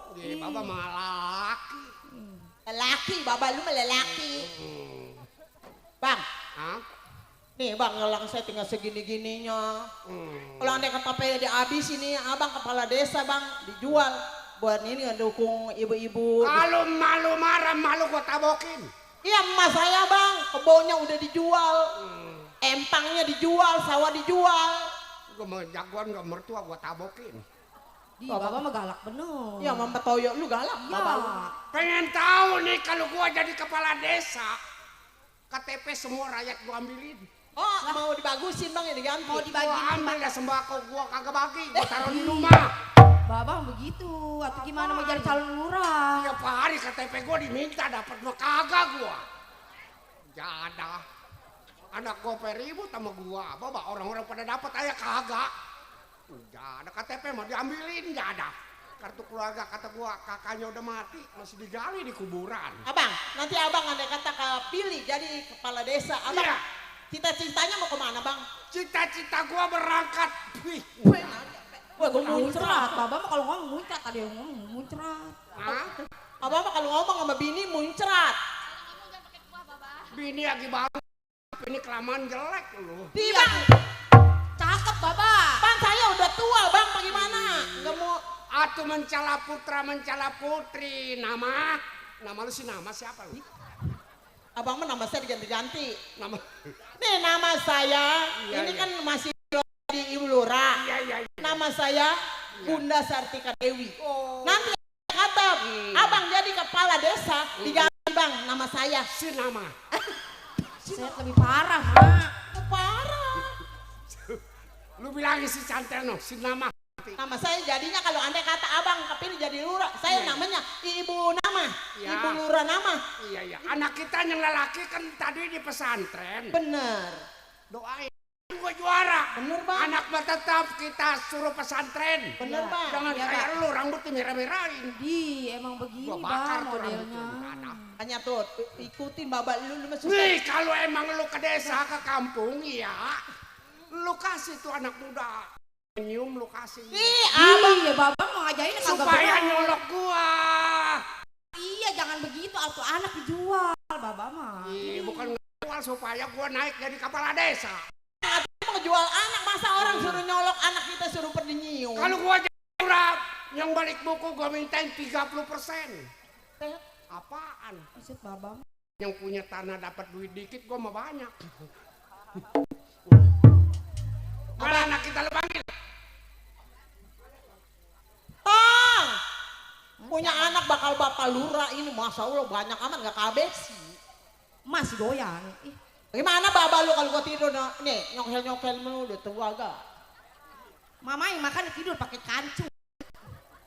Speaker 1: Baba malah laki.
Speaker 6: Lelaki, baba lu melelaki. Bang,
Speaker 1: Hah?
Speaker 6: nih bang ngelang saya tinggal segini-gininya. Kalau andai kata di habis ini abang kepala desa bang dijual. Buat ini ngedukung ibu-ibu.
Speaker 1: Kalau malu marah, malu gua tabokin.
Speaker 6: Iya emas saya bang, kebunnya udah dijual. Empangnya dijual, sawah dijual.
Speaker 1: Gua mau jagoan gak mertua gua tabokin.
Speaker 7: Di baba mah galak bener.
Speaker 6: Ya Mama Toyo lu galak
Speaker 7: Iya.
Speaker 6: baba lu.
Speaker 3: Pengen tahu nih kalau gua jadi kepala desa, KTP semua rakyat gua ambilin.
Speaker 6: Oh mau dibagusin bang ya diganti.
Speaker 7: Mau dibagi.
Speaker 3: Gua ambil dah sembako gua kagak bagi, gua taruh di rumah.
Speaker 7: Baba begitu. Atau gimana mau jadi calon lurah?
Speaker 3: Tiap hari KTP gua diminta dapat gua kagak gua. Jada. Anak gua peribut sama gua, bapak orang-orang pada dapat aja kagak. Jada KTP mah diambilin jada. Kartu keluarga kata gua kakaknya udah mati masih digali di kuburan.
Speaker 6: Abang, nanti abang andai kata kepilih jadi kepala desa, abang
Speaker 3: Iya.
Speaker 6: cita-citanya mau kemana bang?
Speaker 3: Cita-cita gua berangkat. Wih,
Speaker 6: Wah gue
Speaker 7: Muncrat.
Speaker 6: muncrat.
Speaker 7: Baba mah kalau ngomong muncrat. Ada yang ngomong muncrat.
Speaker 3: hah?
Speaker 6: Abang mah kalau ngomong sama bini muncrat.
Speaker 3: Bini lagi bangun, ini kelamaan jelek lu.
Speaker 6: Di bang,
Speaker 7: Cakep baba.
Speaker 6: bang saya udah tua bang, bagaimana? Nggak mau.
Speaker 3: Atuh mencala putra mencala putri, nama lu si nama siapa lu?
Speaker 6: Abang mah nama saya diganti-ganti.
Speaker 3: Nama
Speaker 6: Nih nama saya,
Speaker 3: Iya,
Speaker 6: ini
Speaker 3: iya.
Speaker 6: kan masih di Ibu Lurah.
Speaker 3: iya iya.
Speaker 6: Nama saya Bunda Sartika Dewi.
Speaker 3: Oh,
Speaker 6: Nanti kata abang jadi kepala desa diganti bang nama saya.
Speaker 3: si nama.
Speaker 7: Saya lebih parah, Mak.
Speaker 6: Parah.
Speaker 3: Lu bilangin si Cantel no, si nama.
Speaker 6: Nama saya jadinya kalau andai kata abang kepilih jadi lurah, saya namanya Ibu Nama,
Speaker 3: Iya.
Speaker 6: Ibu Lurah Nama.
Speaker 3: Iya iya. Anak kita yang lelaki kan tadi di pesantren.
Speaker 6: Bener,
Speaker 3: Doain gua juara.
Speaker 6: bener bang,
Speaker 3: Anak mah tetap kita suruh pesantren.
Speaker 6: bener bang.
Speaker 3: Jangan
Speaker 7: Iya,
Speaker 3: kayak lu rambutnya merah-merahin.
Speaker 7: Di emang begini
Speaker 3: Gua bakar
Speaker 7: bang
Speaker 3: tuh
Speaker 7: modelnya.
Speaker 3: rambutnya. Ada.
Speaker 6: Hanya tuh ikutin babak lu masuk.
Speaker 3: Nih kalau emang lu ke desa ke kampung ya, lu kasih tuh anak muda nyium lu kasih.
Speaker 6: Ih abang,
Speaker 7: Iya baba mau ngajarin kagak
Speaker 3: Supaya
Speaker 7: benar.
Speaker 3: nyolok gua.
Speaker 7: Iya jangan begitu. Atau anak dijual baba mah.
Speaker 3: Ih, bukan ngejual supaya gua naik jadi kepala desa.
Speaker 6: mau jual anak masa orang suruh nyolok anak kita suruh pergi nyium.
Speaker 3: Kalau gua jadi murah, yang balik buku gua mintain 30%. Apaan?
Speaker 7: Maksud baba mah.
Speaker 3: Yang punya tanah dapat duit dikit gua mah banyak. Mana anak kita lu panggil?
Speaker 6: Tong, punya anak bakal bapak lurah ini masya Allah banyak amat nggak kabeh sih.
Speaker 7: Masih doyan. Ih,
Speaker 6: Gimana bapak lu kalau gua tidur nih nyokel mulu udah tua gak?
Speaker 7: mama yang makan tidur pakai kancu.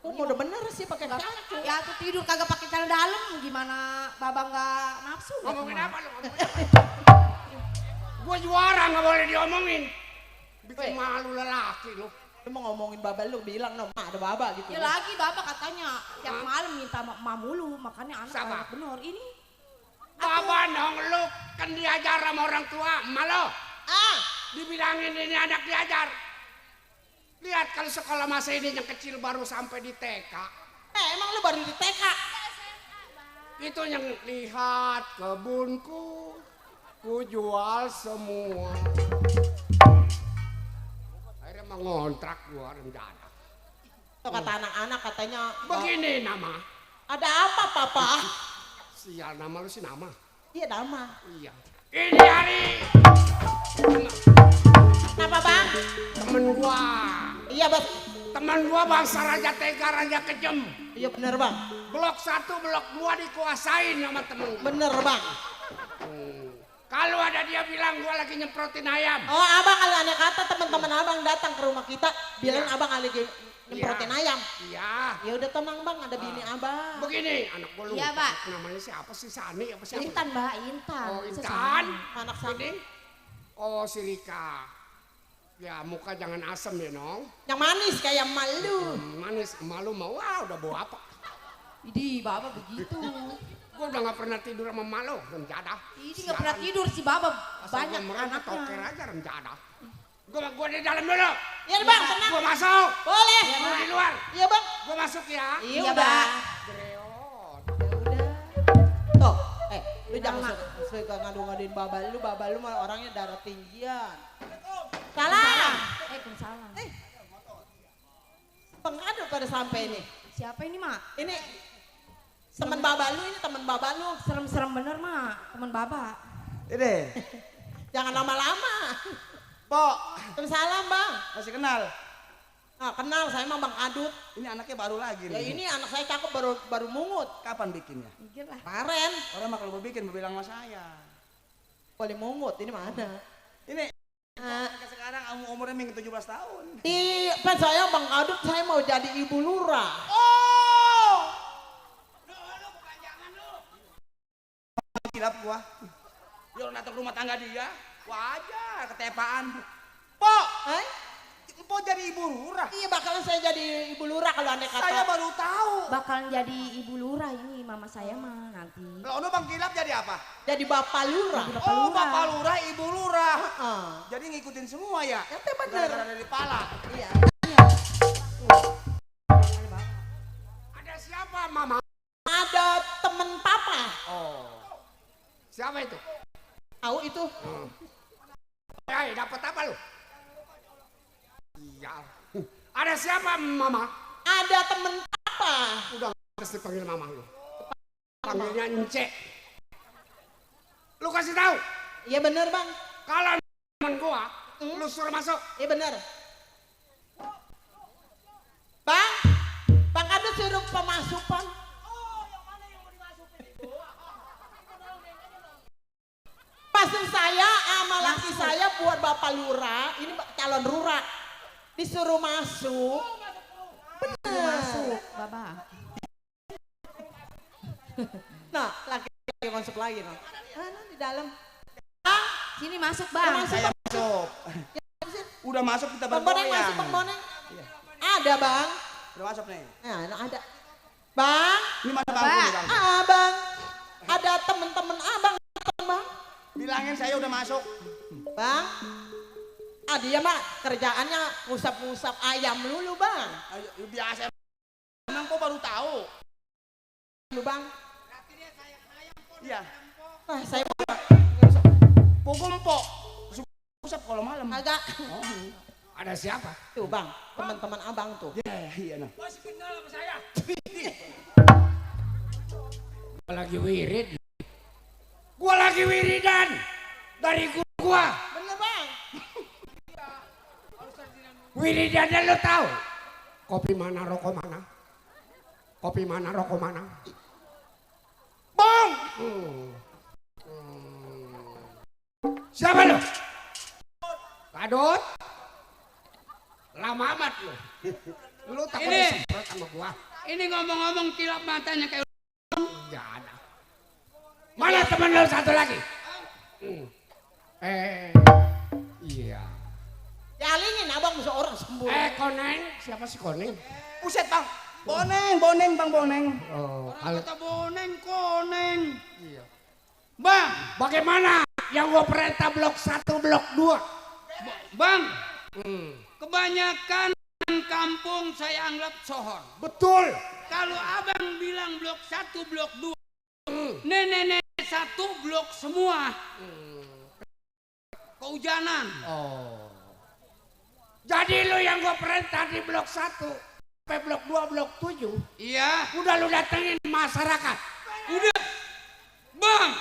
Speaker 6: Udah bener sih pakai kancu.
Speaker 7: Ya tuh tidur kagak pakai celana dalam gimana baba nggak nafsu?
Speaker 3: Ngomongin apa lu? Ngomongin apa? Gua juara nggak boleh diomongin. Bikin malu lelaki lu.
Speaker 6: Lu mau ngomongin bapak lu bilang no mak ada bapak gitu.
Speaker 7: Ya lagi baba katanya tiap malam minta mak mulu makanya anak
Speaker 3: Siapa?
Speaker 7: banyak bener ini.
Speaker 3: Baba dong lu kan diajar sama orang tua, malu.
Speaker 6: Ah,
Speaker 3: Dibilangin ini anak diajar. Lihat kalau sekolah masa ini yang kecil baru sampai di TK.
Speaker 6: emang lu baru di TK?
Speaker 3: Itu yang lihat kebunku, ku jual semua. Akhirnya mengontrak gua rencana.
Speaker 6: Tuh kata anak-anak katanya.
Speaker 3: Begini nama.
Speaker 6: Ada apa papa?
Speaker 3: Sial nama lu sih nama.
Speaker 6: Iya nama.
Speaker 3: Iya. Ini hari
Speaker 6: Kenapa bang?
Speaker 3: temen gua.
Speaker 6: Iya bang.
Speaker 3: Temen gua bangsa Raja Tega, Raja Kejem.
Speaker 6: Iya bener bang.
Speaker 3: Blok 1, blok 2 dikuasain sama temen gua.
Speaker 6: Bener bang.
Speaker 3: Kalau ada dia bilang gua lagi nyemprotin ayam.
Speaker 6: Oh abang kalau aneh kata teman-teman abang datang ke rumah kita bilang abang lagi nyemprotin ayam.
Speaker 3: Iya.
Speaker 6: Ya udah tenang bang ada bini abang.
Speaker 3: Begini anak gua lu.
Speaker 7: Iya, Pak.
Speaker 3: Namanya siapa sih? Sani apa siapa?
Speaker 7: Intan mbak Intan.
Speaker 3: Oh
Speaker 7: Bisa
Speaker 3: Intan.
Speaker 7: sama.
Speaker 6: Anak sama.
Speaker 3: Ini. Oh si Rika. Ya muka jangan asem ya nong.
Speaker 6: Yang manis kayak malu.
Speaker 3: Manis malu mau wah udah bawa apa?
Speaker 7: Idi baba begitu.
Speaker 3: Gua udah nggak pernah tidur sama malu rencana.
Speaker 7: Ini nggak pernah tidur si baba banyak
Speaker 3: mereka toker
Speaker 7: anaknya.
Speaker 3: aja rencana. Gua di dalam dulu.
Speaker 6: Iya bang tenang.
Speaker 3: Gua masuk.
Speaker 6: Boleh.
Speaker 3: Gua di luar.
Speaker 6: Iya bang.
Speaker 3: Gua masuk ya.
Speaker 6: Iya
Speaker 7: Iya,
Speaker 6: udah.
Speaker 7: Bang.
Speaker 3: Greot.
Speaker 6: Tuh, lu jangan suka ngadu-ngaduin baba lu mah orangnya darah tinggian. Salam.
Speaker 7: Waalaikumsalam.
Speaker 6: Pengadu pada sampai ini.
Speaker 7: Siapa ini mak?
Speaker 6: Ini teman baba lu ini teman baba lu.
Speaker 7: Serem-serem bener mak, teman baba.
Speaker 8: Ini,
Speaker 6: Jangan lama-lama.
Speaker 8: Pok,
Speaker 6: Salam bang.
Speaker 8: masih kenal?
Speaker 6: Nah, kenal saya mah Bang Adut.
Speaker 3: Ini anaknya baru lagi
Speaker 6: Ya
Speaker 3: nih.
Speaker 6: ini anak saya cakep baru mungut.
Speaker 3: Kapan bikinnya?
Speaker 7: Mikir lah.
Speaker 6: Kemarin
Speaker 3: Orang mah kalau mau bikin bilang sama saya.
Speaker 6: boleh mungut ini mana?
Speaker 3: Ini
Speaker 6: Nah,
Speaker 3: sekarang umurnya minggu 17 tahun.
Speaker 6: di pas saya Bang Adut saya mau jadi ibu lurah.
Speaker 3: Oh! Lu kepanjangan lu. Kilap gua. Dia orang datang ke rumah tangga dia. Wajar ketepaan. Pok,
Speaker 6: Eh?
Speaker 3: Pok jadi ibu lurah.
Speaker 6: Iya bakalan saya jadi ibu lurah kalau andai kata.
Speaker 3: Saya baru tahu.
Speaker 7: Bakalan jadi ibu lurah ini mama saya mah nanti.
Speaker 3: Lo Bang Kilap jadi apa?
Speaker 6: Jadi bapak lurah.
Speaker 7: Jadi bapak
Speaker 3: Oh,
Speaker 7: lurah.
Speaker 3: bapak lurah, ibu lurah.
Speaker 6: Heeh.
Speaker 3: Jadi ngikutin semua ya?
Speaker 6: Ente bener.
Speaker 3: Gara-gara dari pala.
Speaker 6: Iya.
Speaker 1: Ada siapa mama?
Speaker 6: Ada temen papa.
Speaker 1: Oh. Siapa itu?
Speaker 6: Tahu itu?
Speaker 1: Hei, dapat apa lu? Iya. Ada siapa mama?
Speaker 6: Ada temen papa.
Speaker 1: Udah harus dipanggil mama lu. Panggilnya Ence. Lu kasih tahu
Speaker 6: Iya bener bang.
Speaker 1: kalau temen gua, lu suruh masuk.
Speaker 6: Iya bener. Bang, Bang Adut suruh pemasukan. Pasung saya sama laki saya buat bapak lurah, ini calon lurah. Disuruh masuk.
Speaker 7: Suruh masuk, Baba.
Speaker 6: Nah, laki masuk lagi no. Nah, di dalam. Bang,
Speaker 7: Sini masuk bang.
Speaker 3: Saya masuk. Udah masuk kita
Speaker 6: Bang Boneng
Speaker 3: bergoyang.
Speaker 6: masuk Bang Boneng. Ada bang.
Speaker 3: Udah masuk nih.
Speaker 6: Nah, ada. Bang,
Speaker 3: Ini mana bangku nih bang?
Speaker 6: abang. Ada temen-temen abang, bang.
Speaker 3: Bilangin saya udah masuk.
Speaker 6: Bang, dia mah kerjaannya ngusap-ngusap ayam dulu bang.
Speaker 3: Ayo, biasa. Emang kok baru tahu?
Speaker 6: Lu bang.
Speaker 3: Iya.
Speaker 6: Nah, saya
Speaker 3: Pukul empok. Usap kalau malam.
Speaker 6: agak.
Speaker 1: Ada siapa?
Speaker 6: Tuh bang, teman-teman abang tuh.
Speaker 3: Iya nah.
Speaker 1: Masih kenal sama saya. Gua lagi wirid. Gua lagi wiridan dari gua.
Speaker 6: Bener bang.
Speaker 1: Wiridannya lu tahu? Kopi mana rokok mana? Kopi mana rokok mana? Bong! Siapa lu? Kadut? Lama amat lu. Lu takut
Speaker 8: Ini.
Speaker 1: disemprot sama gua?
Speaker 8: Ini ngomong-ngomong kilap matanya kayak
Speaker 1: Enggak ada. Mana teman lu satu lagi? Iya.
Speaker 6: Dialingin abang seorang sembuh.
Speaker 1: Koneng, siapa sih Koneng?
Speaker 3: Buset bang. Boneng bang boneng.
Speaker 1: Oh,
Speaker 8: orang kata boneng koneng.
Speaker 1: iya.
Speaker 8: Bang,
Speaker 1: Bagaimana yang gua perintah blok 1, blok 2?
Speaker 8: bang, kebanyakan kampung saya anggap sohor.
Speaker 1: Betul.
Speaker 8: Kalau abang bilang blok 1, blok 2, nenek-nenek 1 blok semua. Kehujanan.
Speaker 1: Oh. Jadi lu yang gua perintah di blok 1 sampai blok 2, blok 7
Speaker 8: Iya,
Speaker 1: udah lu datengin masyarakat.
Speaker 8: udah. Bang,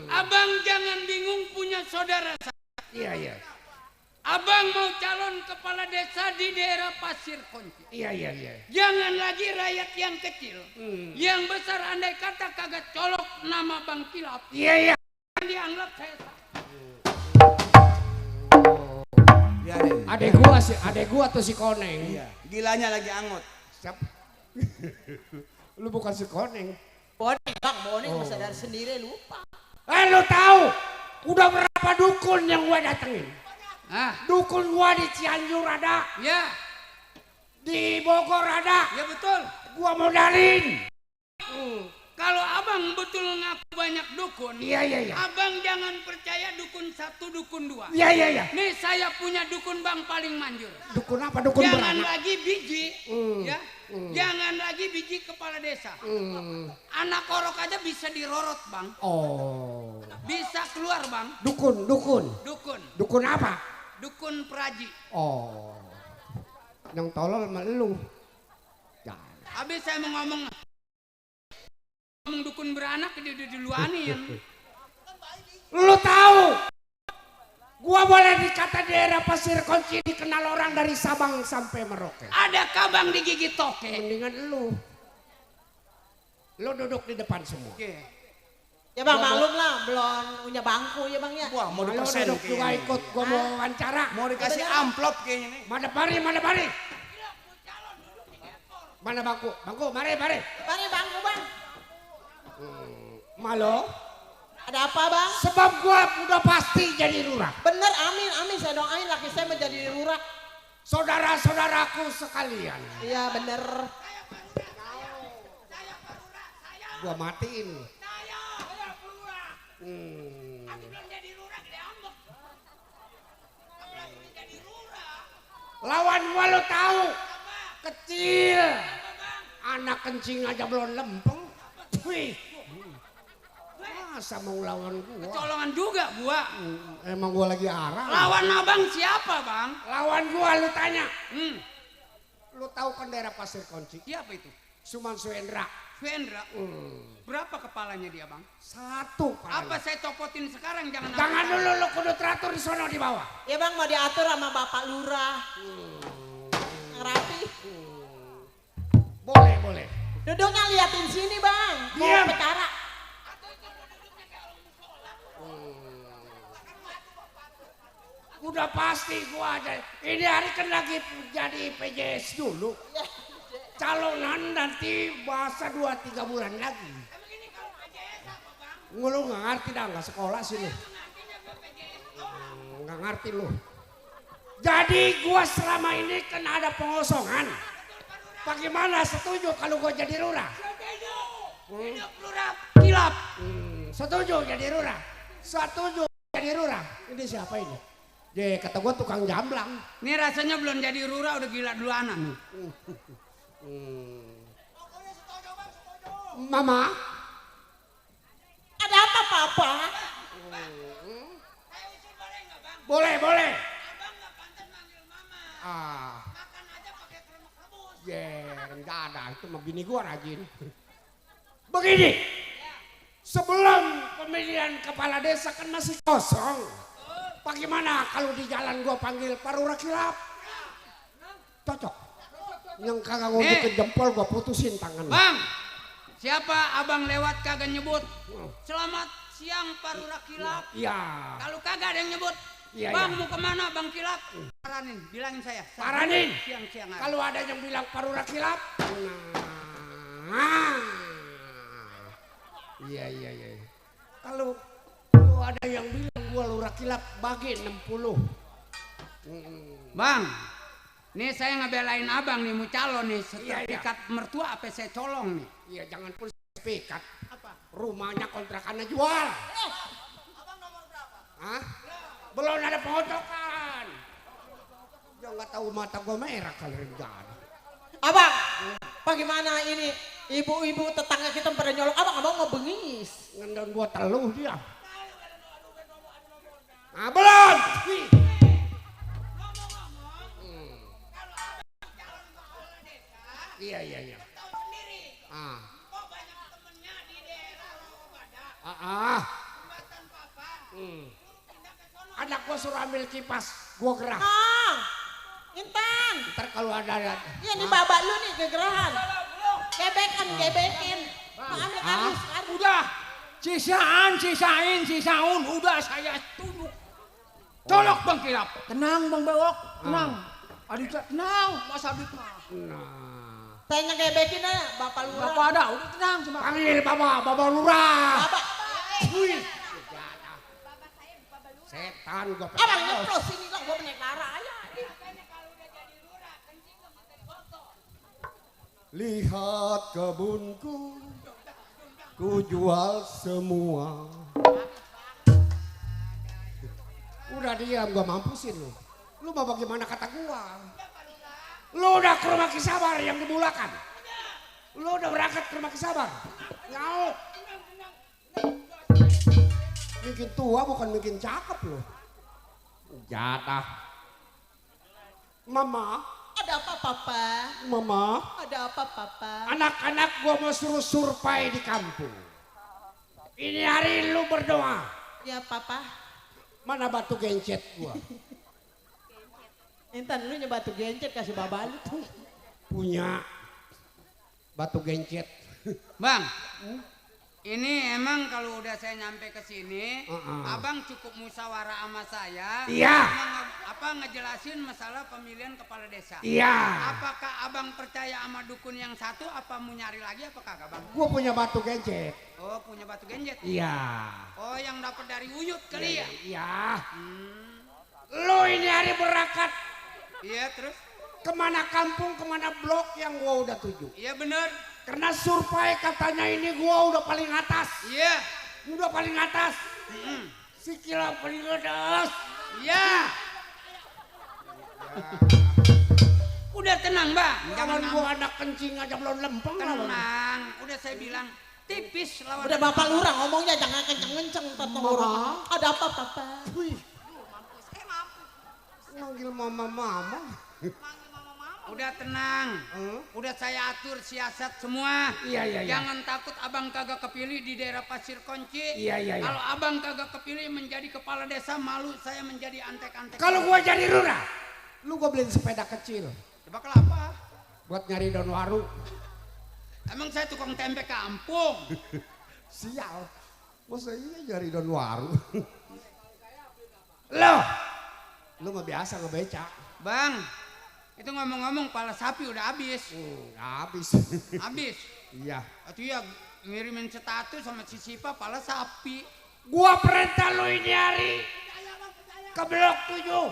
Speaker 8: abang jangan bingung punya saudara saya.
Speaker 1: Iya.
Speaker 8: Abang mau calon kepala desa di daerah Pasir Kunci.
Speaker 1: Iya.
Speaker 8: Jangan lagi rakyat yang kecil. Yang besar andai kata kagak colok nama Bang Kilap.
Speaker 1: Iya.
Speaker 8: Dianggap saya.
Speaker 3: Biarin.
Speaker 1: Adek gua tuh si Koneng.
Speaker 3: Iya. Gilanya lagi angot.
Speaker 1: Siapa? Lu bukan si Koneng.
Speaker 6: Boneng bang, boneng masa dari sendiri lupa.
Speaker 1: Lu tahu? Udah berapa dukun yang gua datengin?
Speaker 8: Ah,
Speaker 1: Dukun gua di Cianjur ada,
Speaker 8: ya,
Speaker 1: di Bogor ada.
Speaker 8: ya betul.
Speaker 1: Gua modalin.
Speaker 8: Kalau abang betul ngaku banyak dukun,
Speaker 1: Iya.
Speaker 8: abang jangan percaya dukun 1, dukun 2.
Speaker 1: Iya.
Speaker 8: Nih saya punya dukun bang paling manjur.
Speaker 1: Dukun apa? Dukun
Speaker 8: Jangan
Speaker 1: beranak.
Speaker 8: lagi biji, ya. Jangan lagi biji kepala desa. Anak korok aja bisa dirorot bang,
Speaker 1: Oh.
Speaker 8: bisa keluar bang.
Speaker 1: Dukun.
Speaker 8: Dukun,
Speaker 1: Dukun apa?
Speaker 8: dukun peraji.
Speaker 1: Oh. Yang tolol sama lu. Jangan.
Speaker 8: Habis saya mau ngomong dukun beranak di luanin.
Speaker 1: Lu tahu?
Speaker 4: Gua boleh dikata daerah Pasir Kunci dikenal orang dari Sabang sampai Merauke.
Speaker 8: Ada kabang digigit toke.
Speaker 4: Mendingan lu duduk di depan semua.
Speaker 6: Ya bang, maklum lah, belum punya bangku ya bang ya.
Speaker 3: Wah, mau
Speaker 4: Lu
Speaker 3: dipesen
Speaker 4: duduk juga
Speaker 3: kayaknya.
Speaker 4: ikut, gua mau wawancara.
Speaker 3: Mau dikasih amplop kayaknya nih.
Speaker 4: Mana bari? Mana bangku? Mari.
Speaker 6: Bang, bangku bang.
Speaker 4: Malo,
Speaker 6: Ada apa bang?
Speaker 4: sebab gua udah pasti jadi lurah.
Speaker 6: Bener, amin. Saya doain laki saya menjadi lurah.
Speaker 4: Saudara-saudaraku sekalian,
Speaker 6: Iya bener.
Speaker 4: gua matiin. Lawan gua lo tahu, kecil, anak kencing aja belum lempeng. Wih, masa mau lawan gua?
Speaker 8: Colongan juga gua.
Speaker 4: Emang gua lagi arah.
Speaker 8: Lawan abang siapa bang?
Speaker 4: Lawan gua lu tanya.
Speaker 8: Hmm.
Speaker 4: Lu tahu kan daerah Pasir Kunci?
Speaker 8: Siapa itu?
Speaker 4: Suman Suendra.
Speaker 8: Vendra. Berapa kepalanya dia bang?
Speaker 4: Satu.
Speaker 8: Apa saya copotin sekarang jangan.
Speaker 4: Jangan dulu, lu kudu teratur di sono di bawah.
Speaker 6: Ya bang mau diatur sama bapak lurah. Yang rapi.
Speaker 4: Boleh.
Speaker 6: Duduknya liatin sini bang. Mau
Speaker 4: Diam.
Speaker 6: bicara.
Speaker 4: Udah pasti gua aja. Ini hari kan lagi jadi PJS dulu. Calonan nanti masa 2-3 bulan lagi. Lu nggak ngerti dah, nggak sekolah sih lu. Nggak ngerti lu. Jadi gua selama ini kan ada pengosongan. Bagaimana setuju kalau gua jadi lurah?
Speaker 8: Hidup lurah kilap.
Speaker 4: Setuju jadi lurah. Setuju jadi lurah. Ini siapa ini? Dia kata gua tukang jamblang.
Speaker 8: Ini rasanya belum jadi lurah udah gila duluanan nih.
Speaker 4: Mama,
Speaker 6: Ada apa papa?
Speaker 4: boleh. Enggak ada, itu mah bini gua rajin. Begini, sebelum pemilihan kepala desa kan masih kosong. Bagaimana kalau di jalan gua panggil Parura Kilap? Cocok. Yang kagak ngomongin jempol gua putusin tangan.
Speaker 8: Bang, siapa abang lewat kagak nyebut? Selamat siang Parura Kilap.
Speaker 4: Iya.
Speaker 8: Kalau kagak ada yang nyebut,
Speaker 4: Iya,
Speaker 8: bang
Speaker 4: iya.
Speaker 8: mau kemana bang Kilap? Paranin, bilangin saya.
Speaker 4: Paranin.
Speaker 8: Siang-siang aja.
Speaker 4: Kalau ada yang bilang Parura Kilap, nah. Iya. Kalau ada yang bilang gua lurah kilap, bagi 60.
Speaker 8: Bang, nih saya ngebelain abang nih mau calon nih.
Speaker 4: Iya.
Speaker 8: Sertifikat mertua apa saya colong nih?
Speaker 4: Iya, jangan pun sertifikat. Apa? Rumahnya kontrakannya jual.
Speaker 6: Abang nomor berapa?
Speaker 4: Hah? Belum ada pengocokan. Dia nggak tahu mata gua merah kali rencana.
Speaker 6: Abang, bagaimana ini? Ibu-ibu tetangga kita pada nyolong. Abang mau bengis.
Speaker 4: Ngendon gua teluh dia. Ah, belum. Wih. Iya. Ah. Anak gua suruh ambil kipas, gua gerah.
Speaker 6: Kang, Intan.
Speaker 4: Ntar kalau ada
Speaker 6: Iya nih babak lu nih gegerahan. Gebekin. Ambil kardus.
Speaker 4: udah. Sisaun, udah saya tunduk. Colok Bang Kilap.
Speaker 7: Tenang Bang Bewok, tenang. Adik tenang, Mas Abid mah.
Speaker 4: Nah,
Speaker 6: Saya ngegebekin aja bapak lurah.
Speaker 7: Bapak ada, udah tenang cuma.
Speaker 4: panggil Bapak Lurah.
Speaker 6: Bapak.
Speaker 4: Wih. Setan gua
Speaker 6: Abang nyeplos sini lah gua naik lara aja.
Speaker 9: Lihat kebunku, ku jual semua.
Speaker 4: Udah diam, gua mampusin lu. Lu mau bagaimana kata gua? Lu udah ke rumah Kisabar yang di Bulakan. Lu udah berangkat ke rumah Kisabar. Nyau. Bikin tua bukan bikin cakep lu. Jatah. Mama,
Speaker 6: Ada apa papa?
Speaker 4: Mama,
Speaker 6: Ada apa papa?
Speaker 4: anak-anak gua mau suruh survei di kampung. Ini hari lu berdoa.
Speaker 6: Ya papa.
Speaker 9: Mana batu gencet gua?
Speaker 6: Intan lu nyoba batu gencet kasih baba lu tuh.
Speaker 9: Punya batu gencet.
Speaker 8: Bang, ini emang kalau udah saya nyampe ke sini, abang cukup musyawarah sama saya.
Speaker 9: Iya.
Speaker 8: Ngejelasin masalah pemilihan kepala desa.
Speaker 9: Iya.
Speaker 8: Apakah abang percaya sama dukun yang satu? Apa mau nyari lagi? Apa kagak bang?
Speaker 9: Gua punya batu gencet.
Speaker 8: Oh punya batu genjet.
Speaker 9: Iya.
Speaker 8: Oh yang dapat dari Uyut kali ya?
Speaker 9: Iya. Lo ini hari berangkat
Speaker 8: Iya terus?
Speaker 9: kemana kampung, kemana blok yang gua udah tuju.
Speaker 8: Iya bener.
Speaker 9: Karena survei katanya ini gua udah paling atas.
Speaker 8: Iya.
Speaker 9: Udah paling atas. Si Kila paling atas.
Speaker 8: Iya. Udah tenang bang.
Speaker 9: Jangan gua anak kencing aja belum lempeng.
Speaker 8: Tenang. Udah saya bilang tipis lawan.
Speaker 6: Udah Bapak Lurah ngomongnya jangan kenceng-kenceng orang. Ada apa Papa?
Speaker 9: Wih. Manggil mama-mama.
Speaker 8: Udah tenang. Udah saya atur siasat semua.
Speaker 9: Iya.
Speaker 8: Jangan takut abang kagak kepilih di daerah Pasir Konci.
Speaker 9: Iya.
Speaker 8: Kalau abang kagak kepilih menjadi kepala desa, malu saya menjadi antek-antek.
Speaker 9: Kalau gua jadi lurah, lu gua beliin sepeda kecil.
Speaker 8: Coba kelapa.
Speaker 9: Buat nyari daun waru.
Speaker 8: Emang saya tukang tempe kampung.
Speaker 9: Sial. Masa iya nyari daun waru? Lu mah biasa ngebeca.
Speaker 8: Bang, itu ngomong-ngomong pala sapi udah habis.
Speaker 9: Habis.
Speaker 8: Habis.
Speaker 9: Iya.
Speaker 8: Atau ya ngirimin status sama si Sipa pala sapi.
Speaker 9: Gua perintah lu ini hari ke blok 7.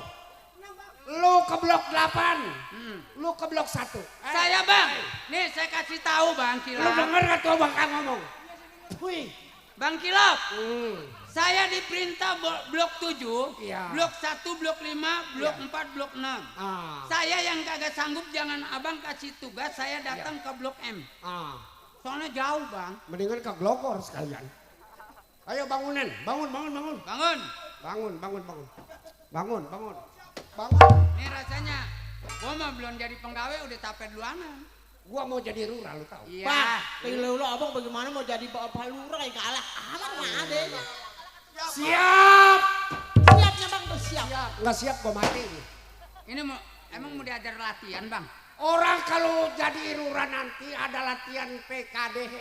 Speaker 9: Lu ke blok 8. Lu ke blok 1.
Speaker 8: Saya bang, nih saya kasih tahu bang
Speaker 9: Lu
Speaker 8: Kilap.
Speaker 9: denger gak tuh bakal ngomong? Wih.
Speaker 8: Bang Kilap, saya diperintah blok 7,
Speaker 9: Iya.
Speaker 8: blok 1, blok 5, blok 4, blok 6. Saya yang kagak sanggup jangan abang kasih tugas, saya datang ke blok M. Soalnya jauh bang.
Speaker 9: Mendingan ke Glogor sekalian. Ayo bangunin, bangun.
Speaker 8: Bangun.
Speaker 9: Bangun.
Speaker 8: Nih rasanya, gua mah belum jadi penggawe udah capek duluanan.
Speaker 9: Gua mau jadi lurah lu tahu.
Speaker 8: Iya.
Speaker 6: Pak, pilih lu abang bagaimana mau jadi Bapak Lurah yang kalah amat nggak adanya.
Speaker 9: Siap.
Speaker 6: Siapnya bang bersiap.
Speaker 9: Nggak siap gua mati.
Speaker 8: Ini emang mau diajar latihan bang?
Speaker 9: Orang kalau jadi lurah nanti ada latihan PKDH.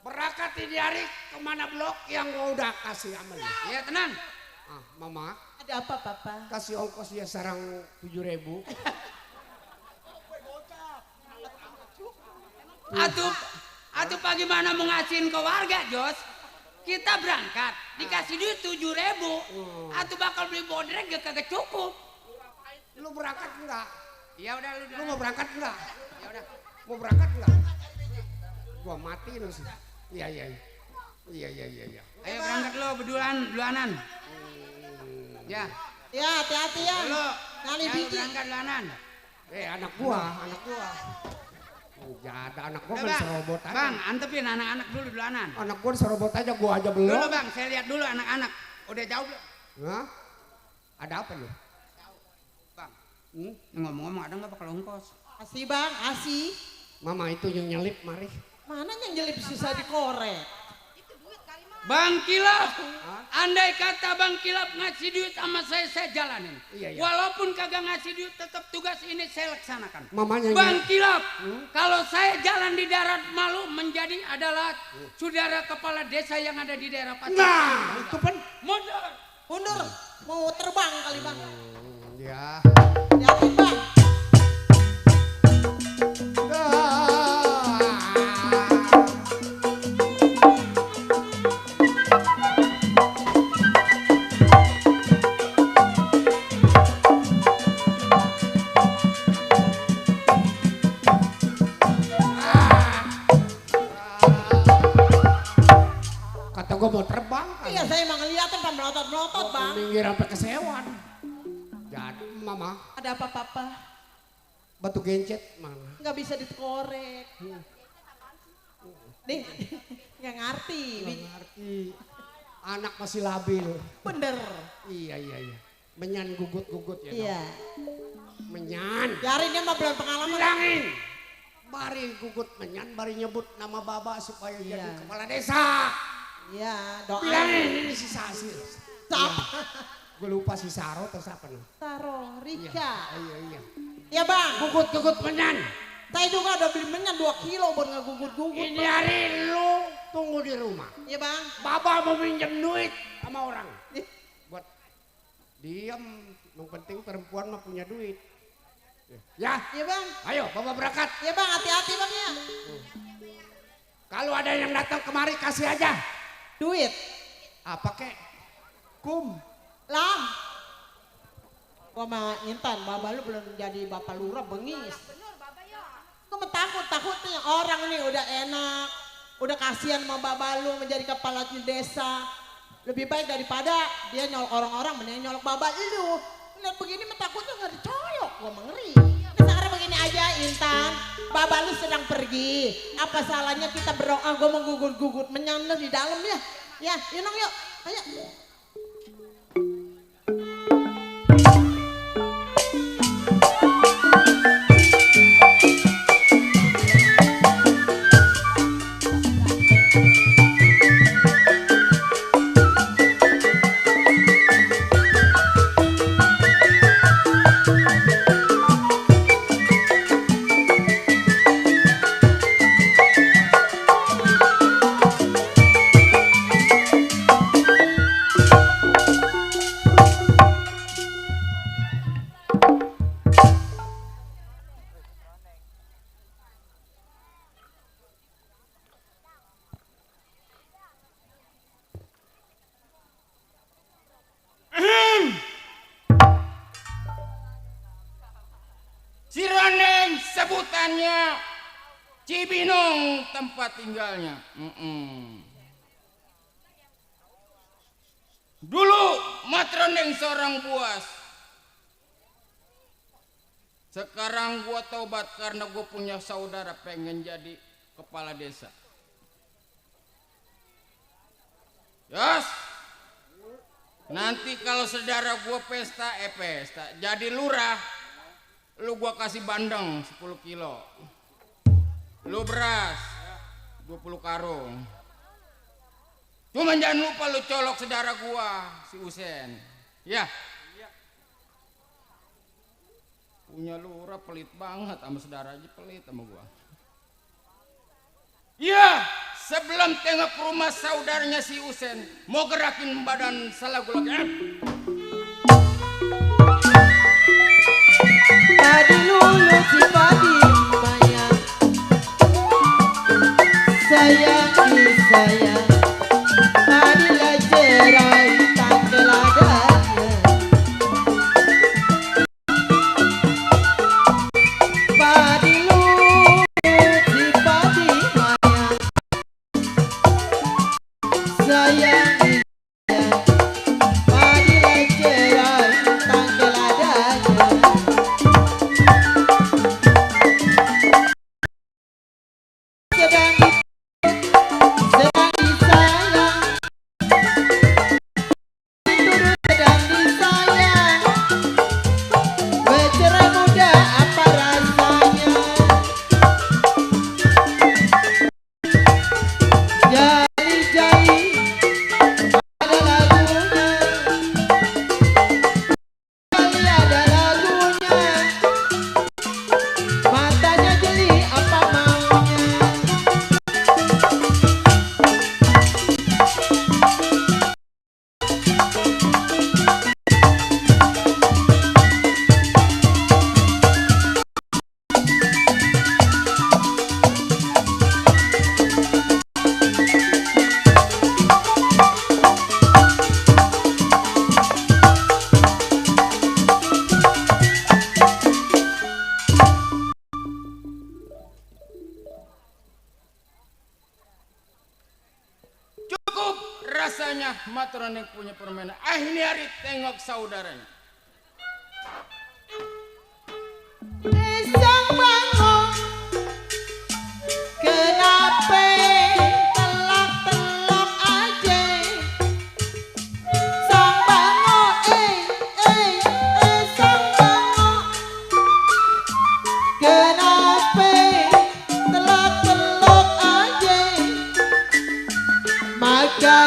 Speaker 9: Berangkat ini hari kemana blok yang gua udah kasih aman.
Speaker 8: Iya tenang.
Speaker 9: Mama.
Speaker 6: Ada apa Papa?
Speaker 9: Kasih ongkos dia sarang 7.000.
Speaker 8: Atuh bagaimana mau ngasihin ke warga Jos? Kita berangkat dikasih duit 7.000. Atuh bakal beli bodrek gak kagak cukup.
Speaker 9: Lu berangkat enggak?
Speaker 8: Ya udah
Speaker 9: Lu mau berangkat enggak?
Speaker 8: Ya udah.
Speaker 9: Mau berangkat enggak? Gua mati lu sih. Iya.
Speaker 8: Ayo berangkat lo berduluanan. Ya.
Speaker 6: Ya hati-hati ya.
Speaker 8: Lo.
Speaker 6: Kali
Speaker 8: Ya,
Speaker 6: biji.
Speaker 8: berangkat duluanan.
Speaker 9: Anak gua. Ya ada anak gua kan serobot aja.
Speaker 8: Bang, antepin anak-anak dulu duluanan.
Speaker 9: Anak gua serobot aja, gua aja belum.
Speaker 8: Dulu bang, saya lihat dulu anak-anak. Udah jauh belum?
Speaker 9: Hah? Ada apa lu?
Speaker 8: Bang, ngomong-ngomong ada nggak bakal ongkos?
Speaker 6: Asih bang, asih.
Speaker 9: Mama itu yang nyelip, mari.
Speaker 6: Mana yang jelip susah dikorek?
Speaker 8: Bang Kilap, andai kata Bang Kilap ngasih duit sama saya jalanin.
Speaker 9: Iya.
Speaker 8: Walaupun kagak ngasih duit, tetap tugas ini saya laksanakan.
Speaker 9: Mamanya
Speaker 8: Bang Kilap, kalau saya jalan di darat malu menjadi adalah saudara kepala desa yang ada di daerah Pasir.
Speaker 9: Nah, itu kan.
Speaker 6: Mundur, mau terbang kali bang.
Speaker 9: Ya.
Speaker 6: Hati bang.
Speaker 9: Kata gua mau terbang kan.
Speaker 6: Iya saya emang ngeliatin kan melotot bang.
Speaker 9: Minggir sampai kesewan. Jadi mama.
Speaker 6: Ada apa Papa?
Speaker 9: Batu gencet mana?
Speaker 6: Nggak bisa dikorek. Nih, nggak ngerti.
Speaker 9: Nggak ngerti. Anak masih labil.
Speaker 6: Bener.
Speaker 9: Iya. Menyan gugut ya.
Speaker 6: Iya.
Speaker 9: Menyan.
Speaker 6: Biarin dia mah belum pengalaman.
Speaker 9: Bilangin. Bari gugut menyan, bari nyebut nama baba supaya
Speaker 6: Iya.
Speaker 9: jadi kepala desa.
Speaker 6: Iya, doa.
Speaker 9: Bilangin ini si Sasi.
Speaker 6: Siapa?
Speaker 9: Gue lupa si Saro atau siapa nih?
Speaker 6: Taro, Rika.
Speaker 9: Iya.
Speaker 6: Ya bang,
Speaker 9: Gugut menyan.
Speaker 6: saya juga udah beli menyan 2 kilo buat ngegugut-gugut.
Speaker 9: Ini hari lu tunggu di rumah.
Speaker 6: Iya bang.
Speaker 9: Bapak mau minjem duit sama orang. Buat diam, yang penting perempuan mah punya duit. Ya,
Speaker 6: Iya bang.
Speaker 9: ayo bapak berangkat.
Speaker 6: Iya bang, hati-hati bang ya.
Speaker 9: Kalau ada yang datang kemari kasih aja.
Speaker 6: Duit.
Speaker 9: Apa kek? Kum.
Speaker 6: Lam. Gua mah Intan, baba lu belum jadi bapak lurah bengis. Gua mah takutnya orang nih udah enak. Udah kasihan sama baba lu menjadi kepala desa. Lebih baik daripada dia nyolok orang-orang mending nyolok baba lu. Lihat begini mah takutnya nggak dicolok, gua mah ngeri. Nah, sekarang begini aja Intan, baba lu sedang pergi. Apa salahnya kita berdoa, gua mau gugut-gugut menyan di dalam ya. Ya, yuk nong yuk, ayo.
Speaker 1: Cirondeng sebutannya, Cibinong tempat tinggalnya. Dulu Matrondeng seorang buas. Sekarang gua taubat karena gua punya saudara pengen jadi kepala desa. Yos, nanti kalau saudara gua pesta, jadi lurah, lu gua kasih bandeng 10 kilo. Lu beras 20 karung. Cuma jangan lupa lu colok saudara gua, si Usen. Ya. Punya lurah pelit banget, sama saudara aja pelit sama gua. Ya, sebelum tengok rumah saudaranya si Usen, mau gerakin badan salah gua lagi.
Speaker 6: Padi lulu si padi maya, sayang sayang, padi lajerai tangkel adanya. Padi lulu si padi maya, sayang sayang, padi lajerai tangkel adanya.
Speaker 1: Rasanya Matrondeng punya permainan. Ini hari tengok saudaranya.
Speaker 6: Sang bango, kenapa telak-telok aja? Sang bango, sang bango, kenapa telak-telok aja? Maka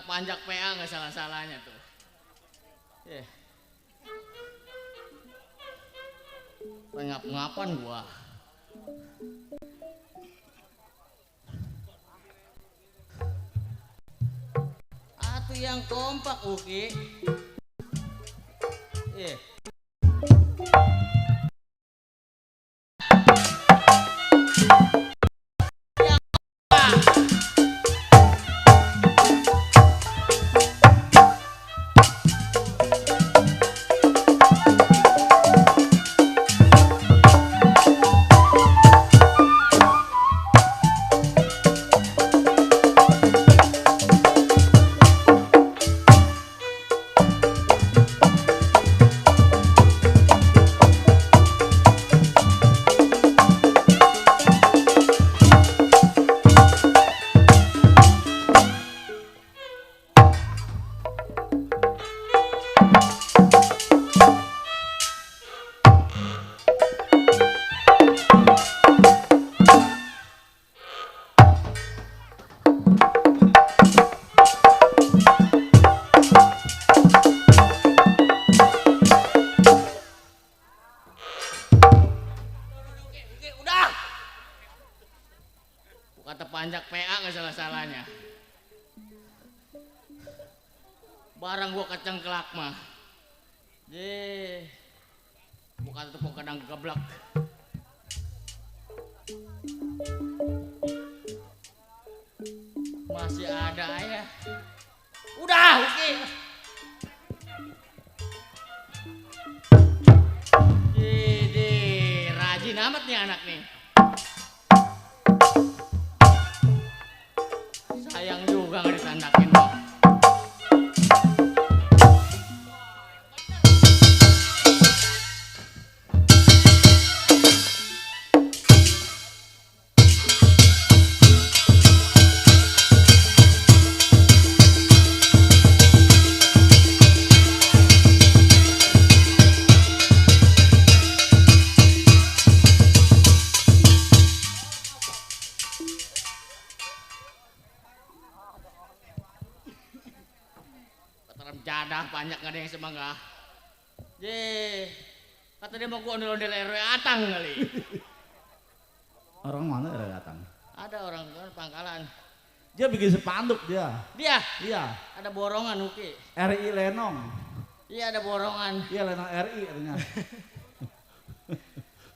Speaker 8: kata panjak PA nggak salah-salahnya tuh. Pengap-ngapan gua. Atuh yang kompak Uki. Kata panjak PA nggak salah-salahnya. Barang gua kecengklak mah. Bukan tepung kadang geblak. Masih ada ya. Udah, oke. Rajin amat nih anak nih. Sayang juga nggak ditandakin. Jadah banyak nggak ada yang semangat. Kata dia mau gua ondel-ondel RW Atang kali.
Speaker 10: Orang mana RW Atang?
Speaker 8: Ada orang Pangkalan.
Speaker 10: Dia bikin spanduk dia.
Speaker 8: Iya. Ada borongan Uki.
Speaker 10: RI Lenong.
Speaker 8: Iya ada borongan.
Speaker 10: Iya Lenong RI katanya.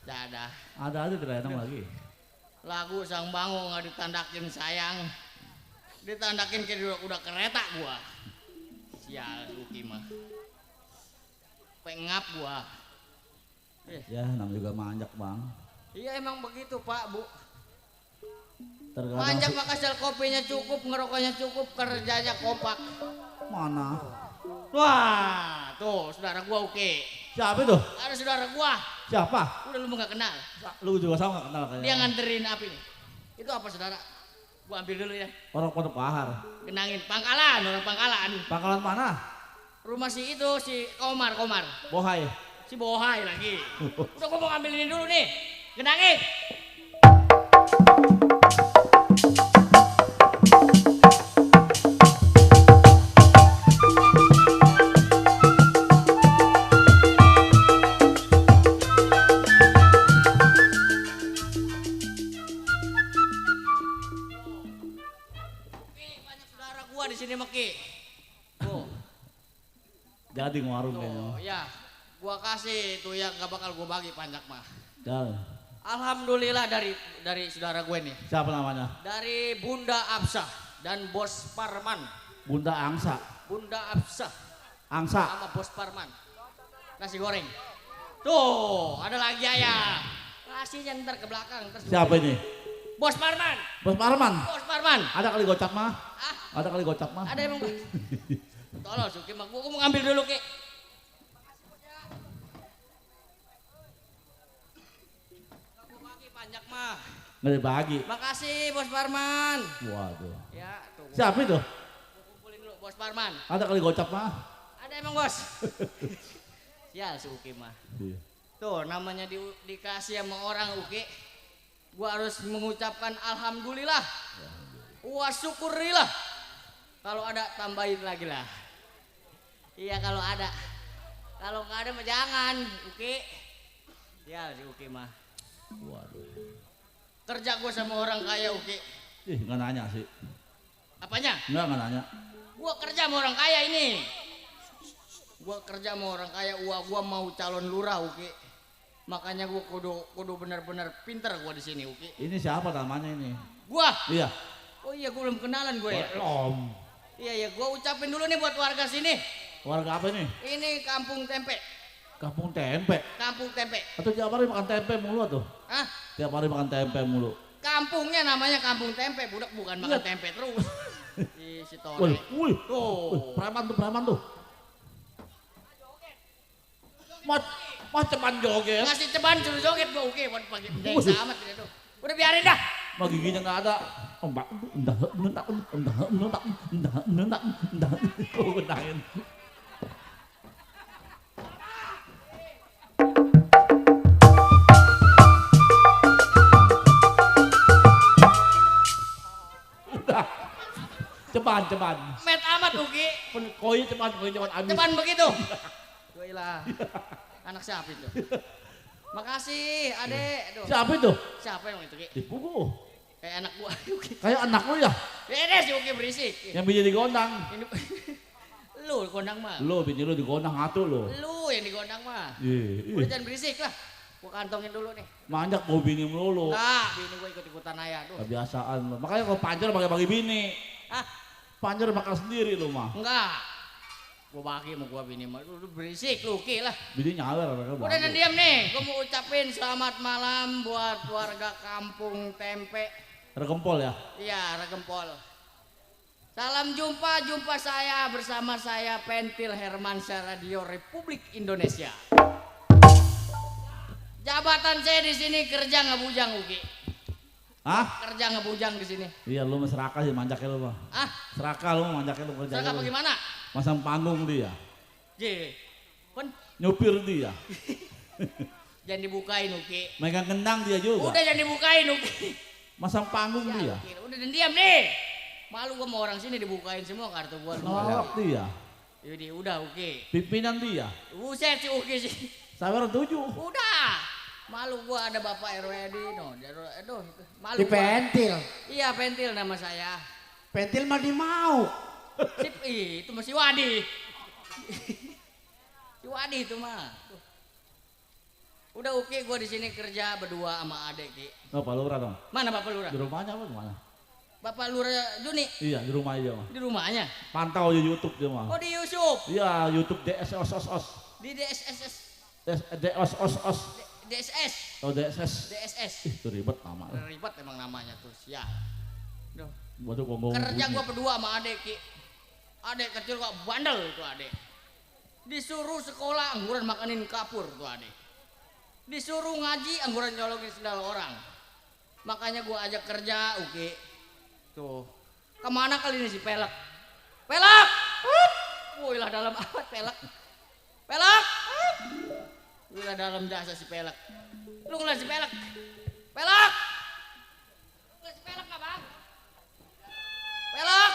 Speaker 8: Jadah.
Speaker 10: Ada aja di Lenong lagi.
Speaker 8: Lagu Sang Bango nggak ditandakin sayang. Ditandakin kayak udah kereta gua. Sial Uki mah. Pengap gua.
Speaker 10: Ya namanya juga manjak bang.
Speaker 8: Iya emang begitu Pak Bu.
Speaker 10: Terkadang
Speaker 8: Manjak mah kasih kopinya cukup, ngerokoknya cukup, kerjanya kompak.
Speaker 10: mana?
Speaker 8: Wah tuh saudara gua Uki.
Speaker 10: Siapa itu?
Speaker 8: Ada saudara gua.
Speaker 10: Siapa?
Speaker 8: Udah lu nggak kenal.
Speaker 10: Lu juga sama gak kenal kayaknya.
Speaker 8: Dia nganterin api nih. Itu apa saudara? Gua ambil dulu ya.
Speaker 10: Orang Pondok Pahar.
Speaker 8: Kenangin Pangkalan, orang Pangkalan.
Speaker 10: Pangkalan mana?
Speaker 8: Rumah si itu, si Komar.
Speaker 10: Bohai.
Speaker 8: Si Bohai lagi. Udah gua mau ngambil ini dulu nih. Kenangin. Banyak saudara gua di sini Meki. Tuh.
Speaker 10: Jadi ngewarung
Speaker 8: Tuh,
Speaker 10: kayaknya.
Speaker 8: ya. Gua kasih tuh yang gak bakal gua bagi panjak mah.
Speaker 10: Dan
Speaker 8: Alhamdulillah dari saudara gue nih.
Speaker 10: siapa namanya?
Speaker 8: Dari Bunda Absah dan Bos Parman.
Speaker 10: Bunda Angsa.
Speaker 8: Bunda Absah
Speaker 10: Angsa.
Speaker 8: sama Bos Parman. Nasi goreng. Tuh, ada lagi ayah. Ngasihnya ntar ke belakang. Ntar
Speaker 10: Siapa ini?
Speaker 8: Bos Parman.
Speaker 10: Bos Parman.
Speaker 8: Bos Parman.
Speaker 10: Ada kali gocap mah?
Speaker 8: Ah,
Speaker 10: Ada kali gocap mah?
Speaker 8: ada emang. Tolong Suki, mak gua mau ngambil dulu Ki. Bagi panjak mah.
Speaker 10: Nggak dibagi.
Speaker 8: Makasih Bos Parman.
Speaker 10: Waduh.
Speaker 8: Ya, tuh.
Speaker 10: Siapa itu?
Speaker 8: Gua kumpulin dulu Bos Parman.
Speaker 10: Ada kali gocap mah?
Speaker 8: Ada emang Bos. Sial si Uki mah.
Speaker 10: Iya.
Speaker 8: Tuh namanya dikasih sama orang Uki. Gua harus mengucapkan alhamdulillah. Wa syukurillah. Kalau ada tambahin lagi lah. Iya kalau ada. Kalau nggak ada mah jangan, Uki. Ya si Uki mah.
Speaker 10: Waduh.
Speaker 8: Kerja gue sama orang kaya Uki.
Speaker 10: Ih, nggak nanya sih.
Speaker 8: Apanya?
Speaker 10: Nggak nanya.
Speaker 8: Gue kerja sama orang kaya ini. Gue kerja sama orang kaya, gue mau calon lurah Uki. Makanya gue kudu bener-bener pinter gue di sini Uki.
Speaker 10: Ini siapa namanya ini?
Speaker 8: Gua.
Speaker 10: Iya.
Speaker 8: Oh iya gue belum kenalan gue ya.
Speaker 10: Belum.
Speaker 8: Iya gue ucapin dulu nih buat warga sini.
Speaker 10: Warga apa ini?
Speaker 8: Ini Kampung Tempe.
Speaker 10: Kampung tempe.
Speaker 8: Kampung Tempe.
Speaker 10: Atau tiap hari makan tempe mulu tuh?
Speaker 8: Hah?
Speaker 10: Tiap hari makan tempe mulu.
Speaker 8: Kampungnya namanya Kampung Tempe, budak bukan makan tempe terus. Ih, si Tore.
Speaker 10: Wih,
Speaker 8: Tuh.
Speaker 10: preman tuh. Ceban joget.
Speaker 8: Ngasih ceban suruh joget gua oke buat pagi desa amat dia tuh. Udah biarin dah.
Speaker 10: Mah giginya nggak ada. Ombak, endah. Oh, benahin. Udah. Ceban.
Speaker 8: Met amat Uki.
Speaker 10: Koi ceban habis.
Speaker 8: Ceban begitu. Gila. Anak siapa itu? Makasih, Adek. Aduh.
Speaker 10: Siapa itu?
Speaker 8: Siapa yang itu, Ki?
Speaker 10: Ibuku.
Speaker 8: Kayak anak gua, Uki.
Speaker 10: Kayak anak lu ya?
Speaker 8: Deh si Uki berisik.
Speaker 10: Yang bini digondang.
Speaker 8: Ini lu gondang mah.
Speaker 10: Lu bini lu digondang ngatu lu.
Speaker 8: Lu yang digondang mah.
Speaker 10: Iya.
Speaker 8: Udah jangan berisik lah. Gua kantongin dulu nih.
Speaker 10: Manjak gua bini melulu.
Speaker 8: Enggak, bini gua ikut-ikutan aja tuh.
Speaker 10: Kebiasaan lu. Makanya kalau panjer bagi-bagi bini.
Speaker 8: Hah?
Speaker 10: Panjer makan sendiri lu mah.
Speaker 8: Enggak. Gua bagi mau gua bini mah. Lu berisik lu, Ki lah.
Speaker 10: Bini nyawer mereka.
Speaker 8: Udah dan diam nih. Gua mau ucapin selamat malam buat warga Kampung Tempe.
Speaker 10: Regempol ya?
Speaker 8: Iya, Regempol. Salam jumpa saya bersama saya Pentil Hermansyah Radio Republik Indonesia. Jabatan saya di sini kerja ngebujang Uki.
Speaker 10: Hah?
Speaker 8: Kerja ngebujang di sini.
Speaker 10: Iya lu mah serakah sih manjaknya lu mah.
Speaker 8: Ah,
Speaker 10: Serakah lu manjaknya lu kerja.
Speaker 8: seraka bagaimana?
Speaker 10: Masang panggung dia.
Speaker 8: J. Pun
Speaker 10: Nyupir dia.
Speaker 8: jangan dibukain Uki.
Speaker 10: Megang kendang dia juga.
Speaker 8: Udah jangan dibukain Uki.
Speaker 10: Masang panggung dia.
Speaker 8: Uki. Udah dan diam nih. Malu gua sama orang sini dibukain semua kartu gua.
Speaker 10: Ngelawak dia.
Speaker 8: Yaudah, udah Uki.
Speaker 10: Pimpinan dia.
Speaker 8: Buset si Uki sih.
Speaker 10: Sawer 7.
Speaker 8: Udah. Malu gua ada Bapak RW di no. Aduh, malu.
Speaker 9: Di
Speaker 8: gua.
Speaker 9: pentil.
Speaker 8: Iya, Pentil nama saya.
Speaker 9: Pentil mah di mau.
Speaker 8: Sip, itu masih Wadi. Si Wadi itu mah. Tuh. Udah Uki, gua di sini kerja berdua sama adek Ki.
Speaker 10: Oh, Pak Lurah dong.
Speaker 8: Mana Bapak Lurah?
Speaker 10: Di rumahnya apa gimana?
Speaker 8: Bapak Lurah Juni
Speaker 10: Iya, di rumah aja mah.
Speaker 8: di rumahnya.
Speaker 10: Pantau di YouTube dia mah.
Speaker 8: Oh di Yusuf,
Speaker 10: Iya, YouTube DSOS.
Speaker 8: di DSSS,
Speaker 10: DSOS.
Speaker 8: DSS,
Speaker 10: Oh, DSS.
Speaker 8: DSS.
Speaker 10: Itu ribet nama.
Speaker 8: Ribet emang namanya tuh, ya. Duh.
Speaker 10: Waduh, ngomong.
Speaker 8: Kerja gua berdua sama adek Ki. Adek kecil kok bandel tuh adek. Disuruh sekolah angguran makanin kapur tuh adek. Disuruh ngaji angguran nyolokin sendal orang. Makanya gua ajak kerja Uki. Tuh. Kemana kali ini si Pelek? Pelek! Wih lah dalam amat Pelek. Pelek! Wih lah dalam dasa si Pelek. Lu ngeliat si Pelek? Pelek! Lu ngeliat si Pelek gak bang? Pelek!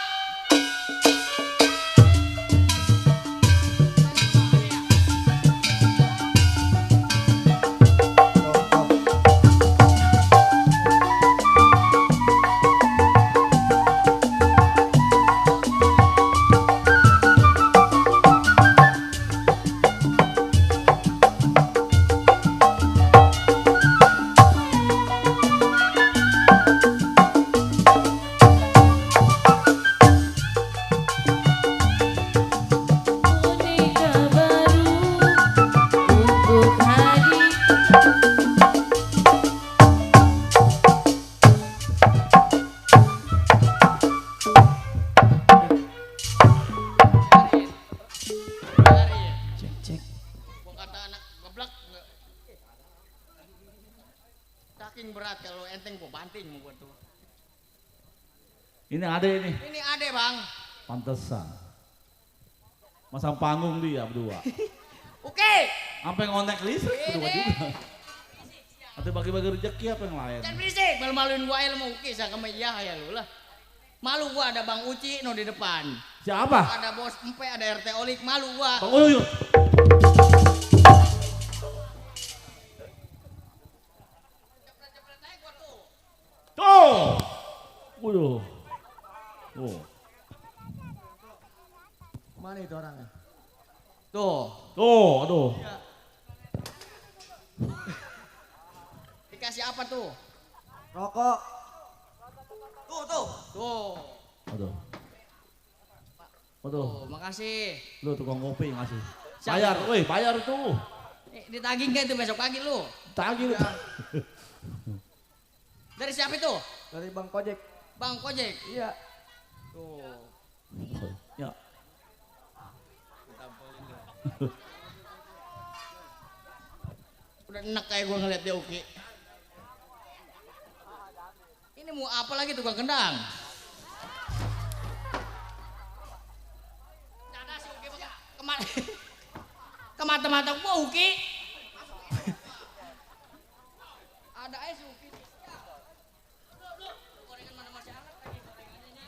Speaker 11: Boneka baru untuk hari.
Speaker 8: Cek. Gua kata anak geblek. Saking berat kalau enteng gua banting mau gua tuh.
Speaker 10: Ini ada ini.
Speaker 8: Ini ade bang.
Speaker 10: Pantesan. Masang panggung dia berdua.
Speaker 8: Oke.
Speaker 10: Sampai ngonek listrik berdua
Speaker 8: Ini.
Speaker 10: juga. Atau bagi-bagi rezeki apa yang lain?
Speaker 8: Jangan berisik. Malu-maluin gua aja lu mau oke sama iya ya lu lah. Malu gua ada Bang Uci no di depan.
Speaker 10: Siapa?
Speaker 8: Ada Bos Empe, ada RT Olik, malu gua.
Speaker 10: Bang Uyu. Tuh. Waduh. Tuh.
Speaker 9: Mana itu orangnya?
Speaker 8: Tuh.
Speaker 10: Tuh, aduh.
Speaker 8: Dikasih apa tuh?
Speaker 9: Rokok.
Speaker 8: Tuh.
Speaker 10: Aduh. Aduh.
Speaker 8: Tuh, makasih.
Speaker 10: Lu tukang kopi ngasih.
Speaker 8: Siapa?
Speaker 10: Bayar, woi, bayar tuh.
Speaker 8: Ditagih nggak itu besok pagi lu?
Speaker 10: Tagih lu.
Speaker 8: Dari siapa itu?
Speaker 9: Dari Bang Kojek.
Speaker 8: Bang Kojek.
Speaker 9: Iya.
Speaker 8: Tuh.
Speaker 10: Ya.
Speaker 8: Udah enak kayak gua ngeliat dia Uki. Ini mau apa lagi tukang kendang? Ada si Uki kemata-mata gua Uki. Ada aja si Uki. Gorengan mana masih hangat lagi gorengannya nih.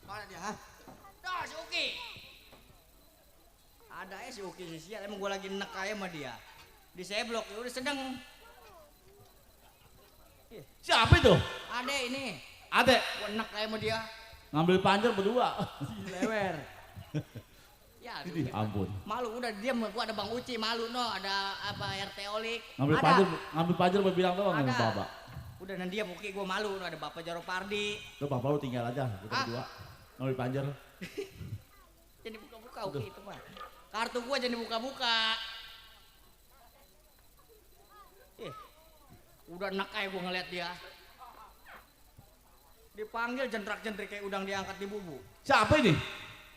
Speaker 8: Mana dia? Dah si Uki. Ada aja si Uki sih sial, emang gua lagi enak aja sama dia. Di seblok ya udah sedang.
Speaker 10: Siapa itu?
Speaker 8: Ade ini.
Speaker 10: Ade.
Speaker 8: Gua enak aja sama dia.
Speaker 10: Ngambil panjer berdua.
Speaker 9: Lewer.
Speaker 8: Ya,
Speaker 10: Ini ampun.
Speaker 8: malu udah diam, gua ada Bang Uci malu no, ada apa RT Olik.
Speaker 10: Ngambil panjer berbilang doang sama
Speaker 8: Ada.
Speaker 10: Bapak.
Speaker 8: Udah dan dia Uki gua malu no, ada Bapak Jaro Pardi.
Speaker 10: Lu Bapak lu tinggal aja, kita berdua. Ngambil panjer.
Speaker 8: Jadi buka-buka Uki itu mah. Kartu gua jadi buka-buka. Udah enak kayak gua ngeliat dia. Dipanggil jentrak-jentrik kayak udang diangkat di bubu.
Speaker 10: Siapa ini?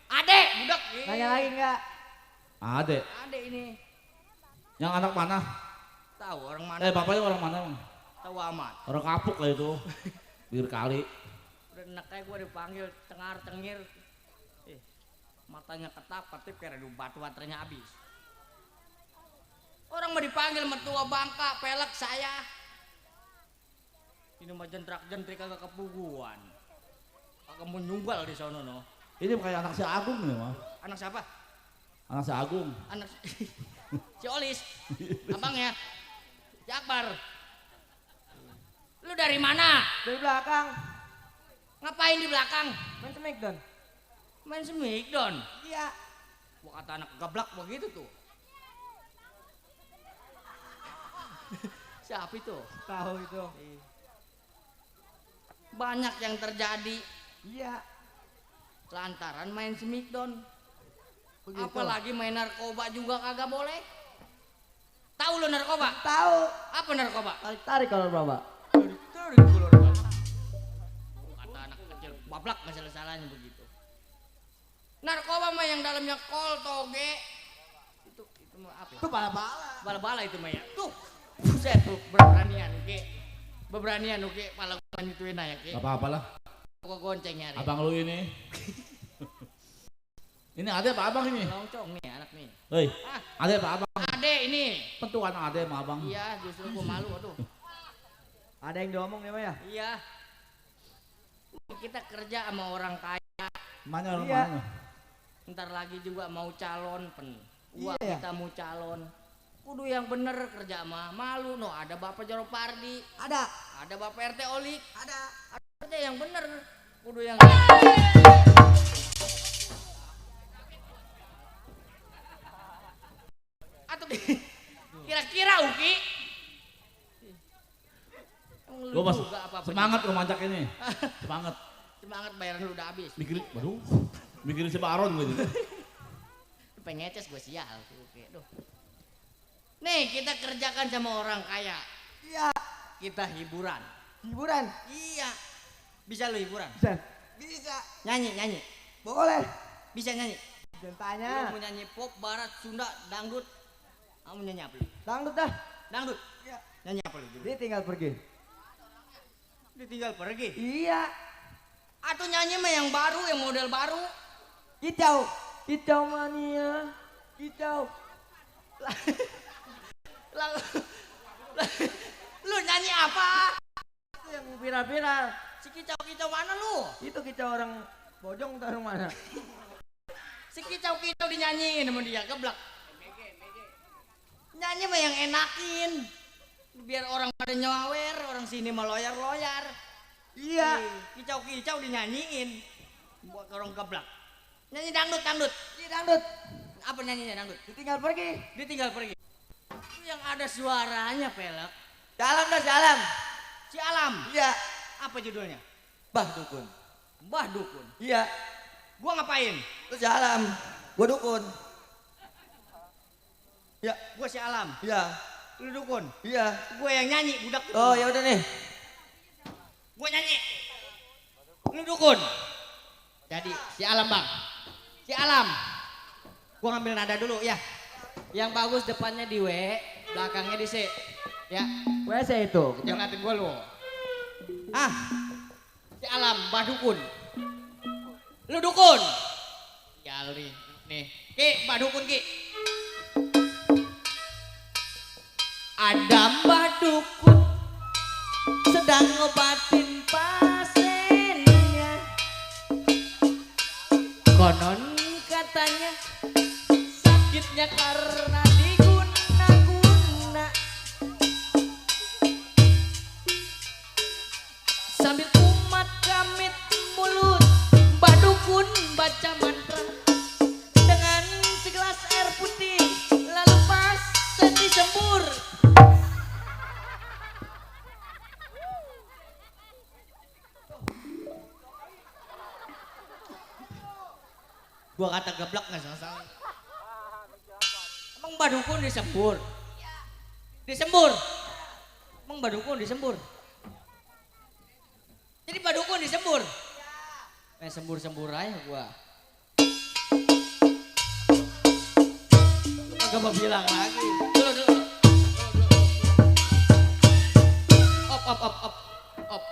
Speaker 8: Ade, budak.
Speaker 9: Nanya lagi enggak?
Speaker 10: Ade.
Speaker 8: Ade ini.
Speaker 10: Yang anak mana?
Speaker 8: Tahu orang mana?
Speaker 10: Bapaknya orang mana emang?
Speaker 8: Tahu amat.
Speaker 10: Orang kapuk lah itu. Bir kali.
Speaker 8: Udah enak kayak gua dipanggil cengar-cengir. Matanya ketap-ketip kayak ada batu baterainya habis. Orang mau dipanggil mertua Bangka, pelek saya. Ini mah jentrak-jentrik kagak kepuguan. Kagak mau nyunggal di sono no.
Speaker 10: Ini kayak anak si Agung nih mah.
Speaker 8: Anak siapa?
Speaker 10: Anak si Agung.
Speaker 8: Anak si Olis. Abangnya. Si Akbar. Lu dari mana?
Speaker 9: Dari belakang.
Speaker 8: Ngapain di belakang?
Speaker 9: Main Smackdown.
Speaker 8: Main Smackdown.
Speaker 9: Iya.
Speaker 8: Gua kata anak gablak begitu tuh. Siapa itu?
Speaker 9: Tahu itu.
Speaker 8: Banyak yang terjadi
Speaker 9: Iya.
Speaker 8: lantaran main Smackdown.
Speaker 9: Begitu.
Speaker 8: Apalagi main narkoba juga kagak boleh. Tahu lo narkoba?
Speaker 9: Tahu.
Speaker 8: Apa narkoba?
Speaker 9: Tarik kalau Bapak.
Speaker 8: Tarik keluar. Kata anak kecil bablak nggak salah-salahnya begitu. Narkoba mah yang dalamnya kol, toge. Itu mah apa ya?
Speaker 9: Itu bala-bala.
Speaker 8: Bala-bala itu mah ya. Tuh. Buset tuh beranian oke. Beberanian oke pala gua nyituin aja oke.
Speaker 10: Gak apa-apa lah.
Speaker 8: Gua gonceng nyari.
Speaker 10: Abang lu ini. Ini ade apa abang ini?
Speaker 8: Longcong nih anak nih.
Speaker 10: Hei, ade apa abang?
Speaker 8: Ade ini.
Speaker 10: Tentu anak ade sama abang.
Speaker 8: Iya, justru gua malu aduh.
Speaker 9: Ada yang diomong ya, Pak ya?
Speaker 8: Iya. Kita kerja sama orang kaya.
Speaker 10: Mana orang
Speaker 9: Iya.
Speaker 10: mana?
Speaker 8: Ntar lagi juga mau calon Wah,
Speaker 9: Iya.
Speaker 8: kita mau calon. Kudu yang bener kerja mah. Malu no, ada Bapak Jaro Pardi. Ada Bapak RT Olik. Ada kerja yang bener. Kudu yang atau kira-kira Uki
Speaker 10: Gua mas semangat gua manjak ini. Semangat.
Speaker 8: Semangat bayaran lu udah habis.
Speaker 10: Mikirin si Baron gue juga.
Speaker 8: Pengeces gue sial. Oke, duh. Nih kita kerjakan sama orang kaya.
Speaker 9: Iya.
Speaker 8: Kita hiburan.
Speaker 9: Hiburan.
Speaker 8: Iya. Bisa lu hiburan?
Speaker 9: Bisa.
Speaker 8: Bisa. Nyanyi.
Speaker 9: Boleh.
Speaker 8: Bisa nyanyi.
Speaker 9: Jangan tanya.
Speaker 8: Lu mau nyanyi pop, barat, Sunda, dangdut. Kamu nyanyi apa lu?
Speaker 9: Dangdut dah.
Speaker 8: Dangdut.
Speaker 9: Iya.
Speaker 8: Nyanyi apa lu?
Speaker 9: Dia tinggal pergi.
Speaker 8: Ditinggal pergi.
Speaker 9: Iya.
Speaker 8: Atau nyanyi mah yang baru, yang model baru.
Speaker 9: Kicau mania. Kicau.
Speaker 8: Lu nyanyi apa?
Speaker 9: Itu yang viral-viral.
Speaker 8: Si Kicau-kicau mana lu?
Speaker 4: Itu kicau orang bojong taruh mana?
Speaker 8: Si kicau-kicau dinyanyiin sama dia, geblak. Nyanyi mah yang enakin. Biar orang pada nyawer, orang sini mah loyar-loyar.
Speaker 4: Iya.
Speaker 8: Kicau-kicau dinyanyiin. Buat orang geblak. Nyanyi dangdut, dangdut.
Speaker 4: Iya dangdut.
Speaker 8: Apa nyanyinya dangdut?
Speaker 4: Ditinggal pergi.
Speaker 8: Ditinggal pergi. Itu yang ada suaranya, Pelek.
Speaker 4: Jalan dah jalan.
Speaker 8: Si Alam.
Speaker 4: Iya.
Speaker 8: Apa judulnya?
Speaker 4: Bah dukun.
Speaker 8: Mbah Dukun.
Speaker 4: Iya.
Speaker 8: Gua ngapain?
Speaker 4: Lu jalan. Gua dukun. Ya.
Speaker 8: Gua si Alam.
Speaker 4: Iya.
Speaker 8: Lu dukun.
Speaker 4: Iya.
Speaker 8: Gua yang nyanyi, budak.
Speaker 4: Oh ya udah nih.
Speaker 8: Gua nyanyi. Lu dukun. Jadi si Alam, Bang. Si Alam. Gua ngambil nada dulu ya. Yang bagus depannya di W, belakangnya di C. Ya.
Speaker 4: WC itu.
Speaker 8: Jangan ngatin gua lu. Ah. Si Alam, Mbah Dukun. Lu dukun. Ya nih. Ki, Mbah Dukun Ki. Ada Mbah Dukun sedang ngobatin pasiennya. Konon katanya sakitnya karena diguna-guna. Sambil umat kamit mulut, Mbah Dukun baca mantra dengan segelas air putih, lalu pas disembur. Gua kata geblak nggak salah. Emang Mbah Dukun disembur? Disembur? Emang Mbah Dukun disembur? Jadi Mbah Dukun disembur? Sembur-sembur aja gua. Agak mau bilang lagi. Dulu. Op.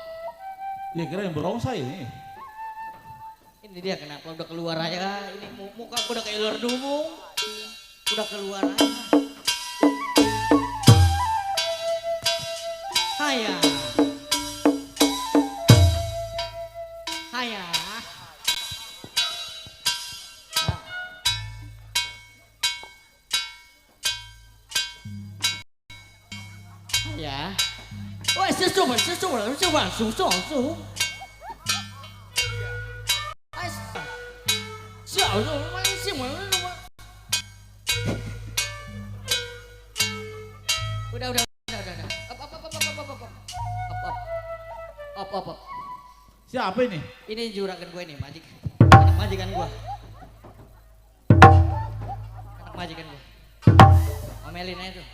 Speaker 10: Ya kira yang berongsai ini.
Speaker 8: Ini dia kenapa udah keluar aja. Ini muka udah kayak ular dumung. Udah keluar aja. Haya. Ya. Wah, sesuatu. Udah. Up.
Speaker 10: Siapa ini?
Speaker 8: Ini juragan gue nih, majikan gue. Anak majikan gue. Omelin aja tuh.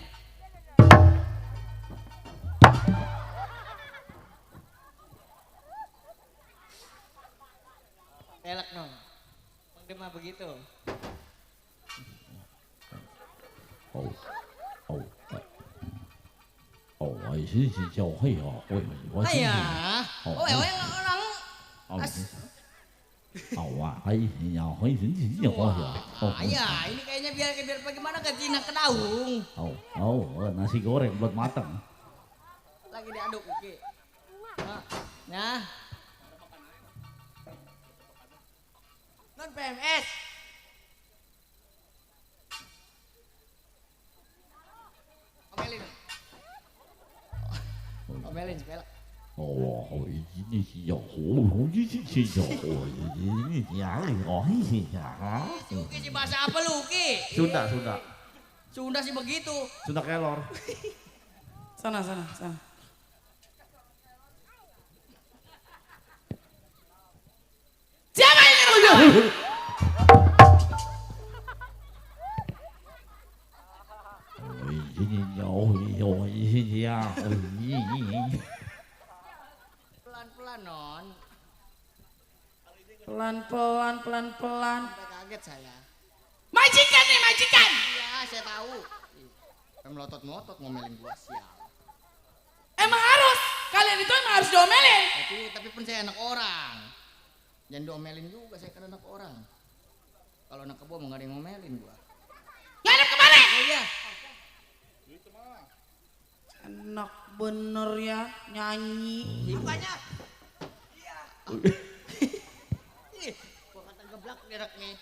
Speaker 8: Pelek nong. Bang Dema begitu. Ini kayaknya biar bagaimana ganti ke daung.
Speaker 10: Nasi goreng belum matang.
Speaker 8: Lagi diaduk, Ki. Nah. Non PMS. Omelin sepelek. Suki sih bahasa apa lu, Ki?
Speaker 10: Sunda.
Speaker 8: Sunda sih begitu.
Speaker 10: Sunda kelor.
Speaker 8: Sana. Siapa ini lu? Pelan-pelan non. Pelan-pelan. Udah kaget saya. Majikan. Iya, saya tahu. Melotot-melotot ngomelin gua sial.
Speaker 12: Emang harus? Kalian itu emang harus diomelin?
Speaker 8: Tapi pun saya anak orang. Jangan diomelin juga, saya kan anak orang. Kalau anak kebo mau gak ada yang ngomelin gua.
Speaker 12: Ngadep kemana?
Speaker 8: Iya.
Speaker 12: Enak bener ya nyanyi.
Speaker 8: Apanya? Ih, gua kata geblak derek nih.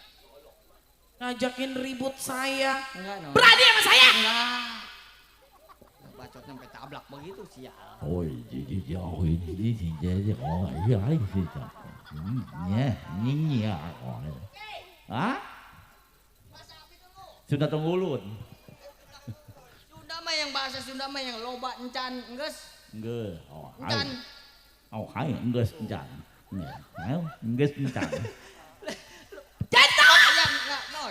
Speaker 12: Ngajakin ribut saya.
Speaker 8: Enggak, non.
Speaker 12: Berani sama saya?
Speaker 8: Enggak. Bacot sampai tablak begitu sial.
Speaker 10: Ôi, chị ơi, chị chị gọi gái gì trời. Nhé, nhẹ gọi. Hả? Sunda Tenggulun.
Speaker 8: Sunda mah yang bahasa Sunda mah yang loba encan enggeus.
Speaker 10: Enggak,
Speaker 8: Encan.
Speaker 10: Hai, enggak encan. Enggak encan.
Speaker 12: Jangan tahu.
Speaker 8: Enggak, no,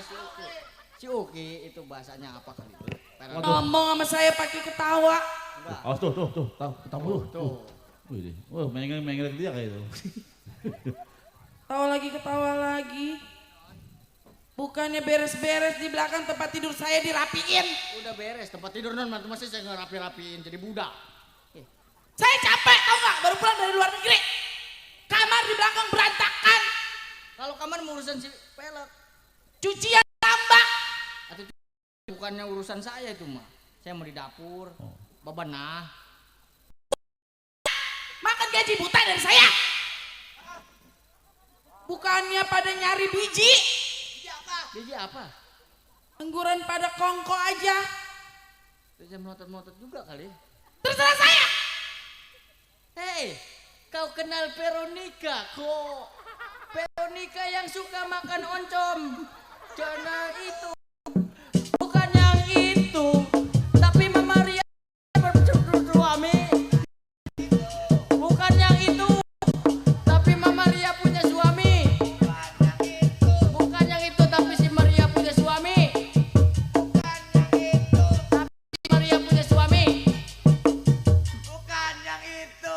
Speaker 8: si Uki itu bahasanya apa kali itu?
Speaker 12: Ngomong sama saya pakai ketawa.
Speaker 8: Enggak.
Speaker 10: Oh, tuh, tahu
Speaker 8: Tuh.
Speaker 10: Wih, wah, main dia kayak itu.
Speaker 12: Ketawa lagi. Bukannya beres-beres di belakang tempat tidur saya dirapiin.
Speaker 8: Udah beres tempat tidur non, mantu masih saya ngerapi-rapiin jadi budak.
Speaker 12: Saya capek tau nggak, baru pulang dari luar negeri. Kamar di belakang berantakan.
Speaker 8: Kalau kamar urusan si pelek.
Speaker 12: Cucian tambah.
Speaker 8: Atau bukannya urusan saya itu mah. Saya mau di dapur, bebenah.
Speaker 12: Makan gaji buta dari saya. Bukannya pada nyari biji.
Speaker 8: Biji apa?
Speaker 12: Angguran pada kongko aja.
Speaker 8: Bisa melotot-melotot juga kali.
Speaker 12: Terserah saya.
Speaker 8: Hei, kau kenal Veronica kok? Veronica yang suka makan oncom. Jangan itu. Bukan yang itu. Tapi Mama Ria bersuami. Bukan yang itu. Tapi Mama Ria punya suami. Bukan yang itu. Tapi si Maria punya suami. Bukan yang itu. Tapi si Maria punya suami. Bukan yang itu.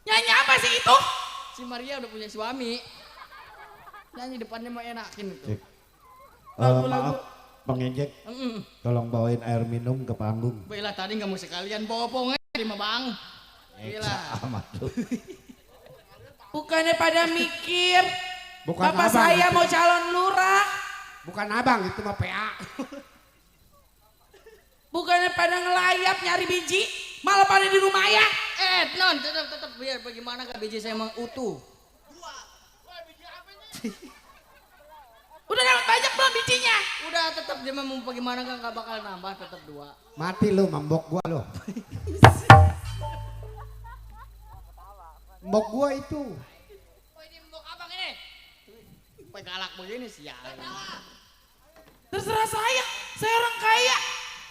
Speaker 12: Nyanyi apa sih itu?
Speaker 8: Si Maria udah punya suami. Nyanyi depannya mau enakin itu.
Speaker 13: Maaf, pengejek. Tolong bawain air minum ke panggung.
Speaker 8: Baiklah tadi nggak mau sekalian bopong di mah bang. Gila.
Speaker 12: Bukannya pada mikir.
Speaker 9: Bukan
Speaker 12: Bapak
Speaker 9: abang
Speaker 12: saya
Speaker 9: itu.
Speaker 12: mau calon lurah.
Speaker 9: Bukan abang itu mah PA.
Speaker 12: Bukannya pada ngelayap nyari biji, malah pada di rumah ya.
Speaker 8: Non tetap biar bagaimana kah biji saya emang utuh.
Speaker 12: Udah dapat banyak belum bijinya?
Speaker 8: Udah tetap dia mau bagaimana kah nggak bakal nambah tetap 2.
Speaker 9: Mati lu mambok gua lu. Mbok gua itu.
Speaker 8: Ini mbok abang ini. Sampai galak begini sial.
Speaker 12: Terserah saya orang kaya.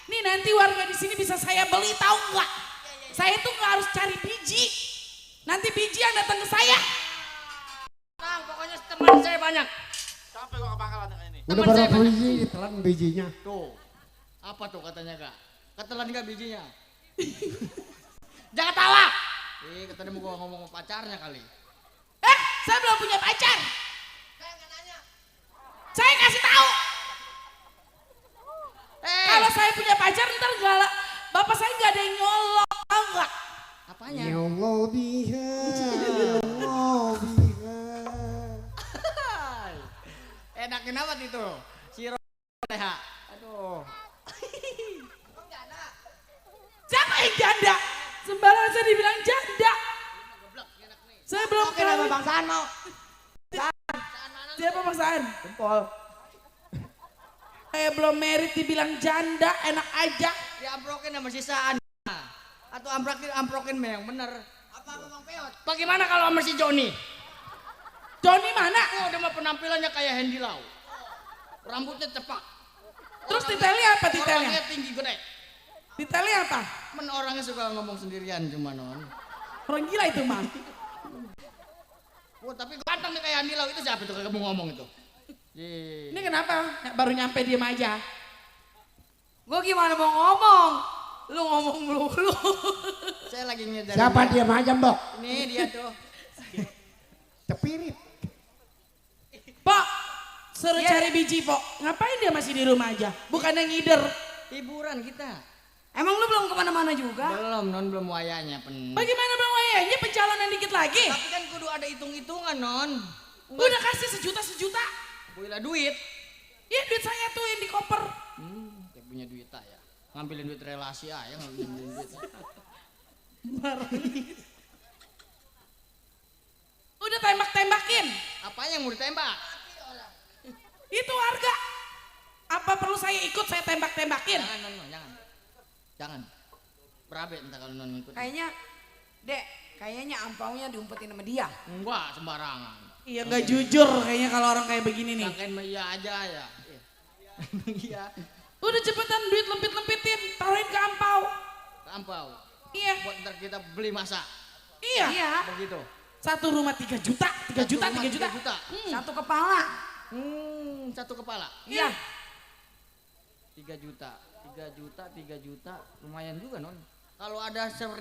Speaker 12: Nih nanti warga di sini bisa saya beli tahu nggak? Saya tuh nggak harus cari biji. Nanti biji yang datang ke saya.
Speaker 8: Nah, pokoknya teman saya banyak. Sampai gua kebakaran ini.
Speaker 9: Udah berapa biji ditelan bijinya?
Speaker 8: Tuh. Apa tuh katanya kak? Ketelan nggak bijinya? Jangan tawa. Katanya mau gua ngomong sama pacarnya kali.
Speaker 12: Saya belum punya pacar. Saya kasih tahu. Kalau saya punya pacar ntar galak. Bapak saya nggak ada yang nyolok, tahu nggak?
Speaker 8: Apanya?
Speaker 9: Ya Allah biha, ya Allah biha.
Speaker 8: Enakin amat itu. Si Roleha. Aduh.
Speaker 12: Siapa yang janda? Sembarangan saya dibilang janda. Saya belum
Speaker 9: Oke nama Bang Saan mau.
Speaker 12: Siapa Bang Saan?
Speaker 9: Jempol.
Speaker 12: Saya belum merit dibilang janda, enak aja.
Speaker 8: Diamprokin sama si Saan. Atau amprokin yang bener. Apa Bang Peot? Bagaimana kalau sama si Joni?
Speaker 12: Joni mana?
Speaker 8: Oh, udah mah penampilannya kayak Hendy Lau. Rambutnya cepak.
Speaker 12: Terus detailnya apa detailnya?
Speaker 8: Orangnya tinggi gede.
Speaker 12: Detailnya apa?
Speaker 8: Orangnya suka ngomong sendirian cuma non.
Speaker 12: Orang gila itu mah.
Speaker 8: Oh, tapi ganteng nih kayak Hendy Lau itu siapa tuh kamu ngomong itu?
Speaker 12: Ini kenapa? Baru nyampe diem aja. Gue gimana mau ngomong? Lu ngomong melulu.
Speaker 8: Saya lagi nyedar.
Speaker 9: Siapa dia aja Mbok?
Speaker 8: Ini dia tuh.
Speaker 9: Cepirit.
Speaker 12: Pok, suruh cari biji Pok. Ngapain dia masih di rumah aja? Bukan yang ngider.
Speaker 8: Hiburan kita.
Speaker 12: Emang lu belum kemana-mana juga?
Speaker 8: Belum, non belum wayanya.
Speaker 12: Bagaimana bang wayanya pencalonan dikit lagi?
Speaker 8: Tapi kan kudu ada hitung-hitungan non.
Speaker 12: Udah kasih sejuta.
Speaker 8: Boilah duit.
Speaker 12: Iya duit saya tuh yang di koper.
Speaker 8: Kayak punya duit ya. Ngambilin duit relasi aja ngambilin duit.
Speaker 12: tembakin.
Speaker 8: Apa yang mau ditembak?
Speaker 12: Itu warga. Apa perlu saya ikut saya tembak-tembakin?
Speaker 8: Jangan, non, jangan. Jangan. Berabe entar kalau non ikut.
Speaker 7: Kayaknya, Dek, kayaknya ampaunya diumpetin sama dia.
Speaker 8: Enggak, sembarangan.
Speaker 12: Iya nggak jujur kayaknya kalau orang kayak begini nih.
Speaker 8: Sangkain mah iya aja ya. Iya.
Speaker 12: Udah cepetan duit lempit-lempitin, taruhin ke ampau.
Speaker 8: Ampau.
Speaker 12: Iya.
Speaker 8: Buat ntar kita beli masak.
Speaker 12: Iya.
Speaker 8: Begitu.
Speaker 12: Satu rumah 3 juta, 3 juta, 3 juta.
Speaker 7: Satu kepala.
Speaker 8: Satu kepala.
Speaker 12: Iya.
Speaker 8: 3 juta, 3 juta, 3 juta, lumayan juga non. Kalau ada 1000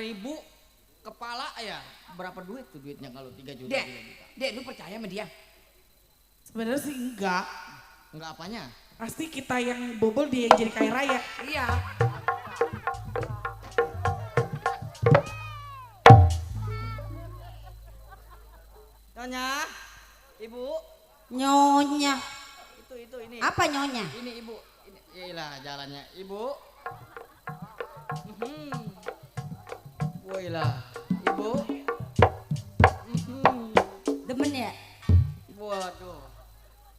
Speaker 8: kepala ya berapa duit tuh duitnya kalau 3 juta?
Speaker 7: Dek,
Speaker 8: 3 juta.
Speaker 7: Dek, lu percaya sama dia?
Speaker 12: Sebenarnya sih enggak.
Speaker 8: Enggak apanya?
Speaker 12: Pasti kita yang bobol dia yang jadi kaya raya.
Speaker 7: Iya.
Speaker 8: Nyonya, ibu.
Speaker 7: Nyonya.
Speaker 8: Itu ini.
Speaker 7: Apa nyonya?
Speaker 8: Ini ibu. Ini, iyalah jalannya, ibu. Woilah, ibu.
Speaker 7: Demen ya?
Speaker 8: Waduh.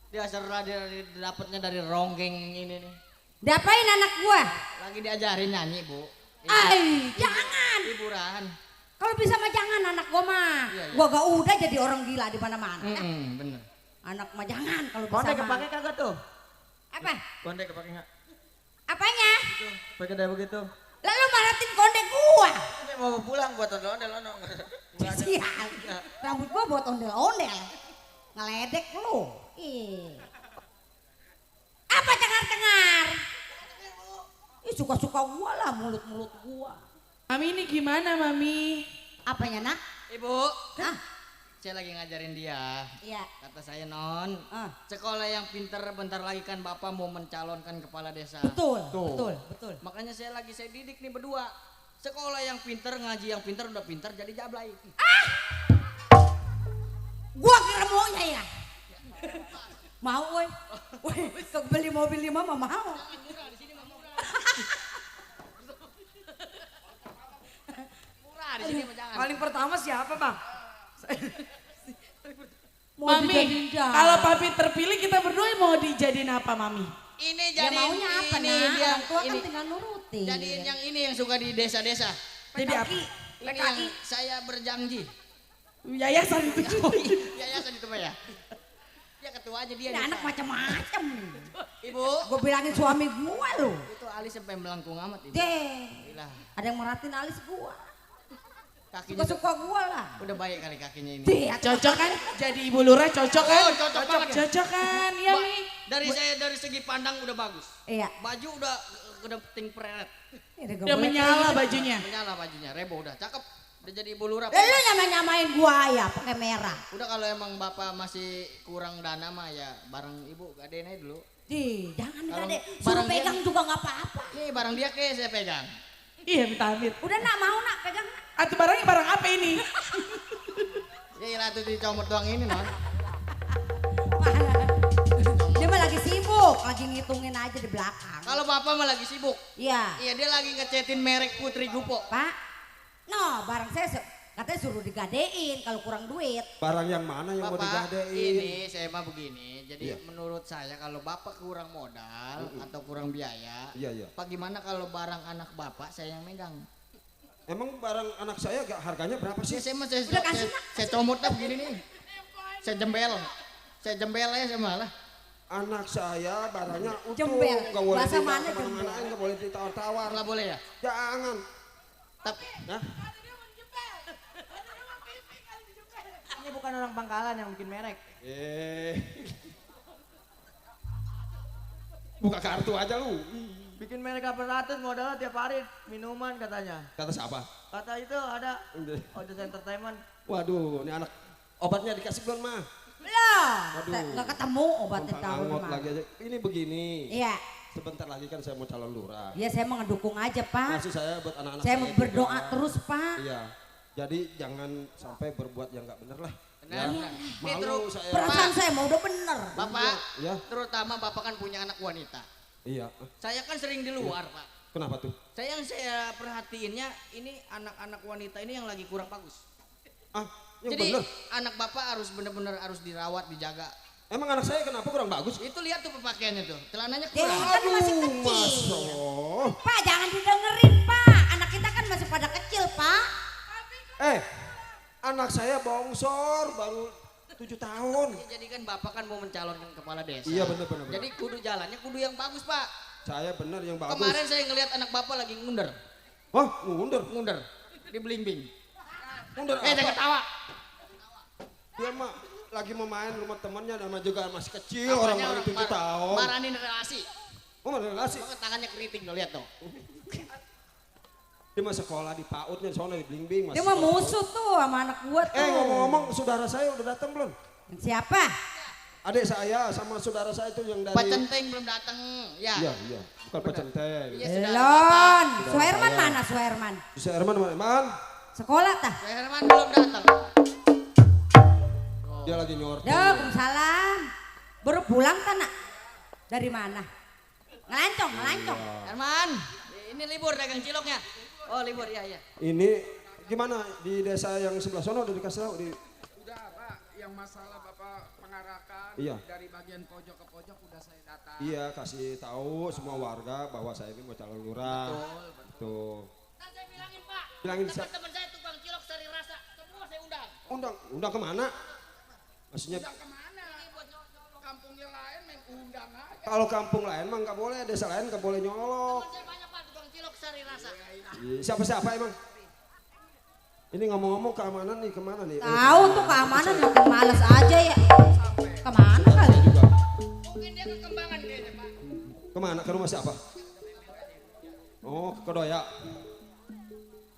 Speaker 8: Dia serah dia dapatnya dari ronggeng ini nih.
Speaker 7: Diapain anak gua?
Speaker 8: Lagi diajarin nyanyi, Bu.
Speaker 7: Ay, jangan.
Speaker 8: Hiburan.
Speaker 7: Kalau bisa mah jangan anak gua mah.
Speaker 8: Iya.
Speaker 7: Gua gak udah jadi orang gila di mana-mana.
Speaker 8: Bener.
Speaker 7: Anak mah jangan kalau bisa.
Speaker 14: Konde
Speaker 7: mah.
Speaker 14: kepake kagak tuh?
Speaker 7: Apa?
Speaker 14: Konde kepake nggak?
Speaker 7: Apanya?
Speaker 14: Pakai kayak begitu.
Speaker 7: Lalu maratin konde gua.
Speaker 14: Ini mau pulang buat ondel-ondel ono.
Speaker 7: Sial. Rambut gua buat ondel-ondel. Ngeledek lu. Ih. Apa cengar-cengar? Ih suka-suka gua lah mulut-mulut gua.
Speaker 12: Mami ini gimana Mami?
Speaker 7: Apanya nak?
Speaker 8: Ibu.
Speaker 7: Hah?
Speaker 8: Saya lagi ngajarin dia.
Speaker 7: Iya.
Speaker 8: Kata saya non, sekolah yang pinter bentar lagi kan Bapak mau mencalonkan kepala desa.
Speaker 7: Betul,
Speaker 8: Tuh.
Speaker 7: betul.
Speaker 8: Makanya saya didik nih berdua. Sekolah yang pinter, ngaji yang pinter, udah pinter jadi jablay.
Speaker 7: Gua kira maunya ya. Mau woi. Woi, beli mobil 5 mah mau.
Speaker 8: Murah di sini mah jangan.
Speaker 7: Paling pertama siapa, Bang?
Speaker 12: Mami, kalau papi terpilih kita berdua mau dijadiin apa Mami?
Speaker 8: Ini
Speaker 7: Ya
Speaker 8: jadi
Speaker 7: maunya apa
Speaker 8: ini
Speaker 7: nak?
Speaker 8: dia
Speaker 7: Orang tua kan
Speaker 8: ini.
Speaker 7: tinggal nurutin.
Speaker 8: Jadiin yang ini yang suka di desa-desa.
Speaker 12: Jadi apa?
Speaker 8: Ini yang saya berjanji.
Speaker 12: Yayasan itu.
Speaker 8: Yayasan itu Pak ya. Ya ketuanya dia.
Speaker 7: Ini anak macam-macam.
Speaker 8: Ibu.
Speaker 7: Gue bilangin suami gua lo.
Speaker 8: Itu alis sampai melengkung amat Ibu.
Speaker 7: Deh.
Speaker 8: Gila.
Speaker 7: Ada yang merhatiin alis gua.
Speaker 8: Kakinya
Speaker 7: Suka-suka gua lah.
Speaker 8: udah baik kali kakinya ini.
Speaker 12: Cocok kan? Jadi ibu lurah cocok kan?
Speaker 8: Oh, cocok banget.
Speaker 12: Cocok kan? Iya Mi.
Speaker 8: Dari segi pandang udah bagus.
Speaker 7: Iya.
Speaker 8: Baju udah ting preret.
Speaker 12: Udah menyala bajunya.
Speaker 8: Menyala bajunya. Rebo udah cakep. Udah jadi ibu lurah.
Speaker 7: Lu nyamain gua ya pakai merah.
Speaker 8: Udah kalau emang Bapak masih kurang dana mah ya bareng Ibu gadein aja dulu.
Speaker 7: Di, jangan
Speaker 8: Kalau
Speaker 7: gade.
Speaker 8: barang
Speaker 7: Suruh
Speaker 8: dia
Speaker 7: pegang
Speaker 8: nih.
Speaker 7: juga nggak apa-apa.
Speaker 8: Nih barang dia kayak saya pegang.
Speaker 12: Iya minta amit.
Speaker 7: Udah nak mau nak pegang nak.
Speaker 12: Atau barangnya barang apa ini?
Speaker 8: Ya ilah tuh dicomot doang ini non.
Speaker 7: Dia mah lagi sibuk, lagi ngitungin aja di belakang.
Speaker 8: Kalau Bapak mah lagi sibuk.
Speaker 7: Iya.
Speaker 8: Iya dia lagi ngecetin merek Putri Gupo.
Speaker 7: Pak, no barang saya katanya suruh digadein kalau kurang duit.
Speaker 13: Barang yang mana yang mau
Speaker 8: Bapak,
Speaker 13: digadein?
Speaker 8: ini saya mah begini. Jadi
Speaker 13: Iya.
Speaker 8: menurut saya kalau Bapak kurang modal atau kurang biaya,
Speaker 13: Iya.
Speaker 8: apa gimana kalau barang anak Bapak saya yang megang?
Speaker 13: Emang barang anak saya gak harganya berapa sih?
Speaker 8: Ya, saya
Speaker 7: Udah kasih,
Speaker 8: saya comot dah begini nih. Saya jembel aja saya malah.
Speaker 13: Anak saya barangnya utuh,
Speaker 7: Jembel.
Speaker 13: nggak boleh
Speaker 7: Bahasa mana
Speaker 13: kemana-mana,
Speaker 7: jembel?
Speaker 13: nggak boleh ditawar-tawar.
Speaker 8: Nggak boleh ya?
Speaker 13: Jangan.
Speaker 8: Tapi,
Speaker 13: Hah?
Speaker 14: Ini bukan orang Pangkalan yang bikin merek.
Speaker 13: Buka kartu aja lu.
Speaker 14: Bikin merek aparatus modalnya tiap hari minuman katanya.
Speaker 13: Kata siapa?
Speaker 14: Kata itu ada Odes Entertainment.
Speaker 13: Waduh, ini anak obatnya dikasih belum mah?
Speaker 7: Belum.
Speaker 13: Waduh.
Speaker 7: Nggak ketemu obatnya
Speaker 13: Numpang
Speaker 7: tahu
Speaker 13: anggot
Speaker 7: mah.
Speaker 13: lagi aja. Ini begini.
Speaker 7: Iya.
Speaker 13: Sebentar lagi kan saya mau calon lurah.
Speaker 7: Iya saya mau ngedukung aja Pak.
Speaker 13: Maksud saya buat anak-anak
Speaker 7: Saya mau
Speaker 13: juga.
Speaker 7: berdoa terus Pak.
Speaker 13: Iya. Jadi jangan sampai berbuat yang nggak bener lah.
Speaker 8: Benar, benar.
Speaker 13: Malu saya.
Speaker 7: Perasaan saya mau udah bener.
Speaker 8: Bapak,
Speaker 13: Ya.
Speaker 8: terutama Bapak kan punya anak wanita.
Speaker 13: Iya.
Speaker 8: Saya kan sering di luar, Pak.
Speaker 13: Kenapa tuh?
Speaker 8: Saya perhatiinnya ini anak-anak wanita ini yang lagi kurang bagus.
Speaker 13: Ah,
Speaker 15: Yang
Speaker 8: Jadi
Speaker 15: bener.
Speaker 8: anak bapak harus bener-bener harus dirawat, dijaga.
Speaker 15: Emang anak saya kenapa kurang bagus?
Speaker 8: Itu lihat tuh pakaiannya tuh, celananya
Speaker 7: Dia
Speaker 8: kurang.
Speaker 7: kan masih
Speaker 15: Masya
Speaker 7: kecil.
Speaker 15: Allah.
Speaker 7: Pak jangan didengerin Pak. Anak kita kan masih pada kecil Pak.
Speaker 15: Anak saya bongsor baru 7 tahun.
Speaker 8: Ya, jadi kan bapak kan mau mencalonkan kepala desa.
Speaker 15: Iya bener.
Speaker 8: Jadi kudu jalannya kudu yang bagus pak.
Speaker 15: Saya bener yang bagus.
Speaker 8: Kemarin saya ngelihat anak bapak lagi ngunder.
Speaker 15: Hah? Ngunder?
Speaker 8: Ngunder. Di Belimbing.
Speaker 15: Ngunder apa?
Speaker 8: Jangan ketawa.
Speaker 15: Dia mah lagi mau main rumah temannya, nama juga masih kecil, orang baru 7 tahun.
Speaker 8: Maranin relasi.
Speaker 15: Oh, relasi.
Speaker 8: Maka tangannya keriting lo lihat tuh.
Speaker 15: Dia mah sekolah di PAUD-nya, soalnya di Belimbing.
Speaker 7: Dia mah musuh tuh sama anak gua tuh.
Speaker 15: Ngomong-ngomong, saudara saya udah datang belum?
Speaker 7: Siapa?
Speaker 15: Adik saya sama saudara saya itu yang dari...
Speaker 8: Pak Centeng belum datang. Ya.
Speaker 15: Iya. Bukan Pak Centeng.
Speaker 7: Belon. Suherman mana Suherman?
Speaker 15: Suherman mana?
Speaker 7: Sekolah tah?
Speaker 8: Suherman belum datang.
Speaker 15: Dia lagi nyortir.
Speaker 7: Waalaikumsalam. Baru pulang kan nak? Dari mana? Ngelancong.
Speaker 8: Herman, ini libur dagang ciloknya. Oh libur, iya.
Speaker 15: Ini gimana di desa yang sebelah sana udah dikasih tahu di...
Speaker 1: Udah Pak, yang masalah Bapak pengarahkan
Speaker 15: Iya.
Speaker 1: dari bagian pojok ke pojok udah saya datang.
Speaker 15: Iya, kasih tahu semua warga bahwa saya ini mau calon lurah. Betul.
Speaker 8: Kan saya bilangin Pak,
Speaker 15: Bilangin
Speaker 8: teman-teman saya tukang cilok sari rasa, semua saya undang.
Speaker 15: Undang kemana? Maksudnya
Speaker 1: Undang kemana? Kampungnya lain main undang aja.
Speaker 15: kalau kampung lain mah nggak boleh, desa lain nggak boleh nyolok.
Speaker 8: Teman saya banyak Pak tukang cilok sari rasa.
Speaker 15: Siapa emang? Ini ngomong-ngomong keamanan nih kemana nih?
Speaker 7: Tahu untuk keamanan makin males aja ya. Kemana kali?
Speaker 8: Mungkin dia ke Kembangan kayaknya Pak.
Speaker 15: Kemana? Ke rumah siapa? Oh, ke Kodoya.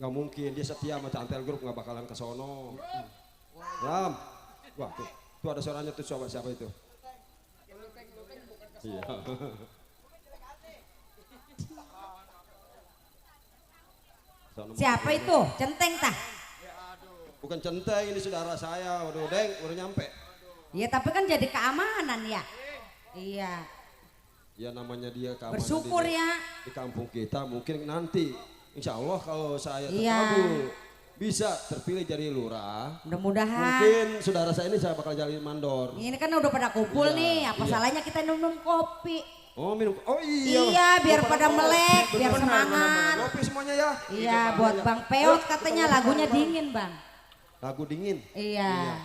Speaker 15: Nggak mungkin, dia setia sama Cantel Group, nggak bakalan ke sono. Lam. Wah, tuh ada suaranya tuh, coba siapa itu? Iya.
Speaker 7: Siapa itu? Centeng tah?
Speaker 15: Bukan Centeng, ini saudara saya. Waduh, Deng, udah nyampe.
Speaker 7: Iya tapi kan jadi keamanan ya. Iya.
Speaker 15: Ya namanya dia keamanan
Speaker 7: Bersyukur ya.
Speaker 15: Di kampung kita mungkin nanti. Insya Allah kalau saya
Speaker 7: Iya.
Speaker 15: terkabul bisa terpilih jadi lurah.
Speaker 7: Mudah-mudahan.
Speaker 15: Mungkin saudara saya ini saya bakal jadi mandor.
Speaker 7: Ini kan udah pada kumpul
Speaker 15: Iya,
Speaker 7: nih. Apa
Speaker 15: iya.
Speaker 7: salahnya kita minum kopi?
Speaker 15: Oh minum, oh iya.
Speaker 7: Iya, biar
Speaker 15: Lupa
Speaker 7: pada
Speaker 15: kopi.
Speaker 7: melek, biar
Speaker 15: Bener,
Speaker 7: semangat.
Speaker 15: bener. Kopi semuanya ya.
Speaker 7: Iya, buat Bang Peot katanya lagunya dingin Bang.
Speaker 15: Lagu dingin.
Speaker 7: Iya.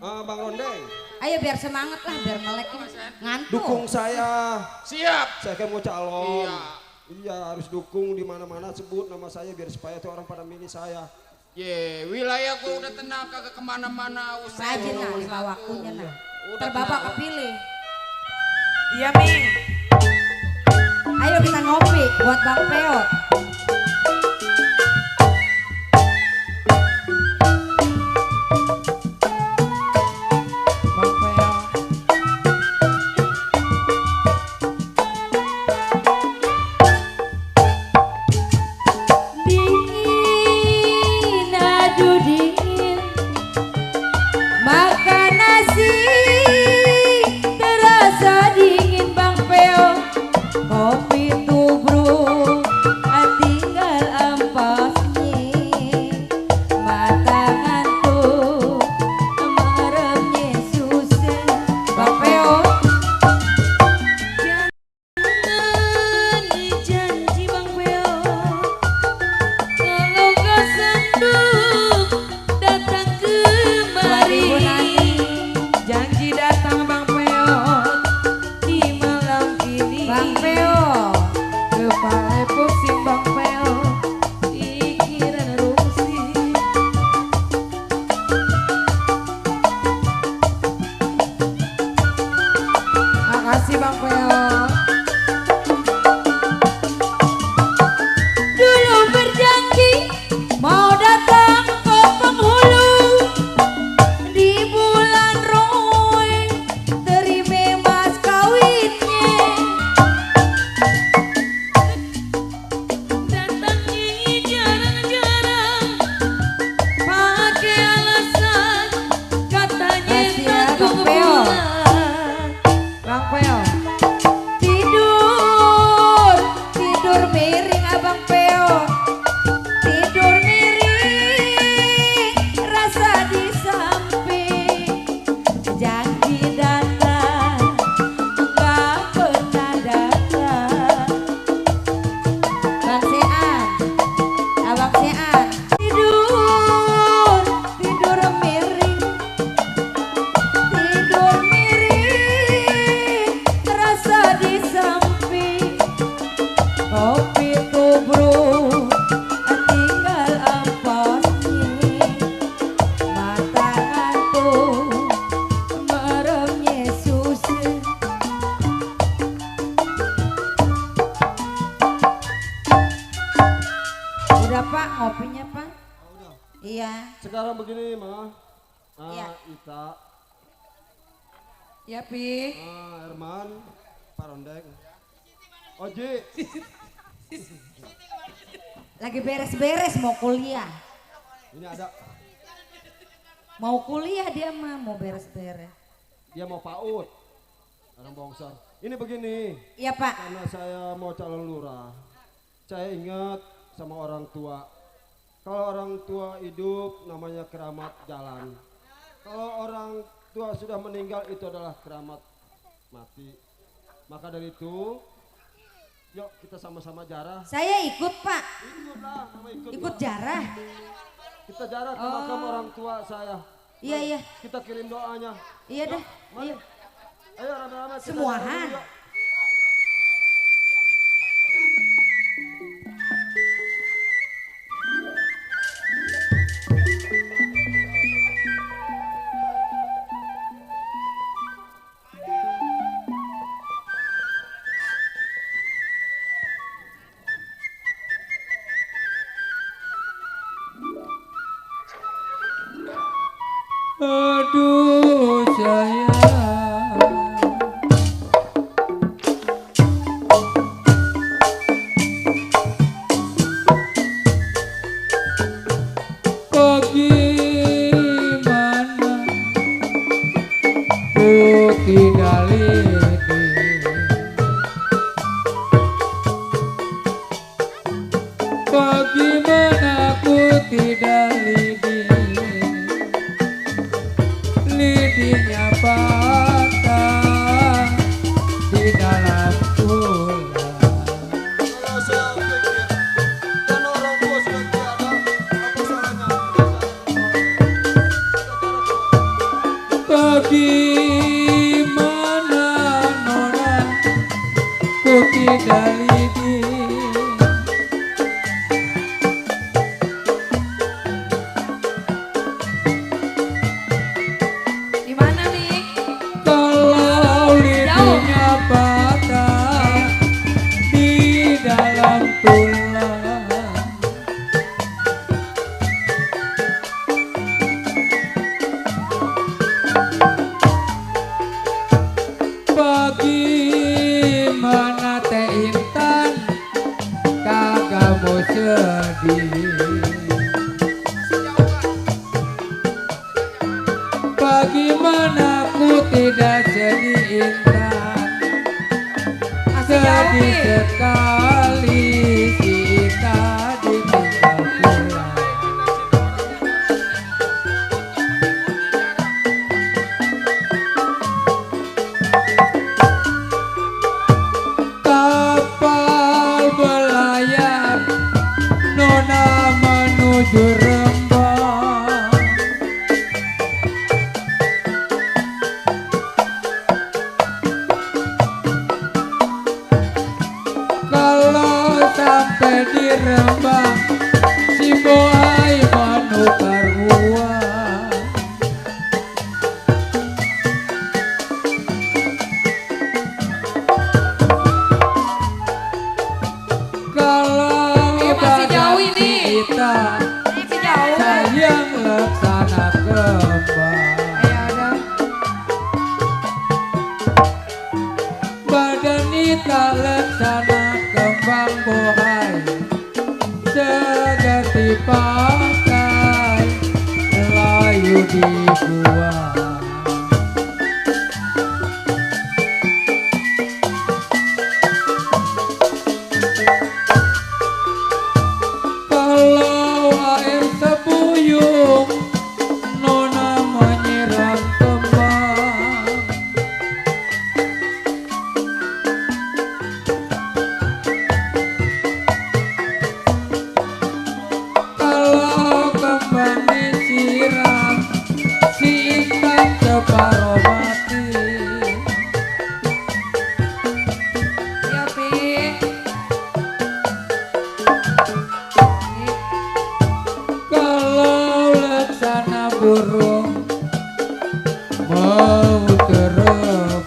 Speaker 15: Bang Rondeng.
Speaker 7: Ayo biar semangat lah, biar melek ngantuk.
Speaker 15: Dukung saya.
Speaker 1: Siap.
Speaker 15: Saya kan mau calon.
Speaker 1: Iya.
Speaker 15: Iya harus dukung di mana-mana sebut nama saya biar supaya tuh orang pada milih saya.
Speaker 1: Ye, wilayah gua udah tenang kagak kemana-mana.
Speaker 7: Rajin lah lima waktunya nah. Ntar Bapak kepilih.
Speaker 12: Iya Ming.
Speaker 7: Ayo kita ngopi buat Bang Peot. Bang Peot.
Speaker 11: Dingin, aduh dingin, makan nasi terasa dingin Bang Peo. Kopi tubruk tinggal ampasnya, mata ngantuk meremnya susah Bang Peo. Jangan janji Bang Peo, kalau kau senduk datang kemari. Janji datang Bang Peo di malam ini.
Speaker 7: Bang Peo.
Speaker 11: Kepala pusing Bang Peo, pikiran rusing.
Speaker 7: Makasih Bang Peo.
Speaker 11: Dulu berjanji mau datang ke penghulu di bulan Roy, terima mas kawinnya. Pak ngopinya Pak. Iya.
Speaker 15: Sekarang begini mah.
Speaker 11: Iya.
Speaker 15: Ita.
Speaker 12: Ya Pi.
Speaker 15: Herman, Pak Rondeng. Oji.
Speaker 11: Lagi beres-beres mau kuliah.
Speaker 15: Ini ada.
Speaker 11: Mau kuliah dia mah mau beres-beres.
Speaker 15: Dia mau PAUD. Orang bongsor. Ini begini.
Speaker 11: Iya Pak.
Speaker 15: Karena saya mau calon lurah. Saya ingat sama orang tua. Kalau orang tua hidup namanya keramat jalan. Kalau orang tua sudah meninggal itu adalah keramat mati. Maka dari itu, yuk kita sama-sama jarah.
Speaker 11: Saya ikut Pak.
Speaker 15: Ikutlah,
Speaker 11: ikut jarah.
Speaker 15: Kita jarah ke makam orang tua saya.
Speaker 11: Iya iya.
Speaker 15: Kita kirim doanya.
Speaker 11: Iya deh.
Speaker 15: Mari. Ayo rame-rame.
Speaker 11: Semuahan.
Speaker 16: Aduh sayang, bagaimana ku tidak lidi, bagaimana ku tidak lidi, lidinya patah di dalam tulang.
Speaker 15: Kalau saya pikir, dan orang tua sudah tiada, apa salahnya?
Speaker 16: Bagaimana nona ku tidak lidi,
Speaker 12: Di mana nih?
Speaker 16: kalau lidinya patah di dalam tulang. Bagaimana teh Intan kagak mau sedih, bagaimana ku tidak sedih Intan, sedih sekali si Intan ditinggal pulang. Kapal belayar nona menuju Rembang, kalau sampai di Rembang si boy menukar uang. Kalau
Speaker 12: masih jauh ini.
Speaker 16: kita
Speaker 12: Masih jauh.
Speaker 16: sayang laksana kembang, badan kita laksana kembang bohai, segerti pakai layu dibuang. Kalau air sebuyung nona menyiram kembang, kalau kembang disiram si Intan separuh mati.
Speaker 12: Ya Pi.
Speaker 16: Kalau laksana burung mau terbang,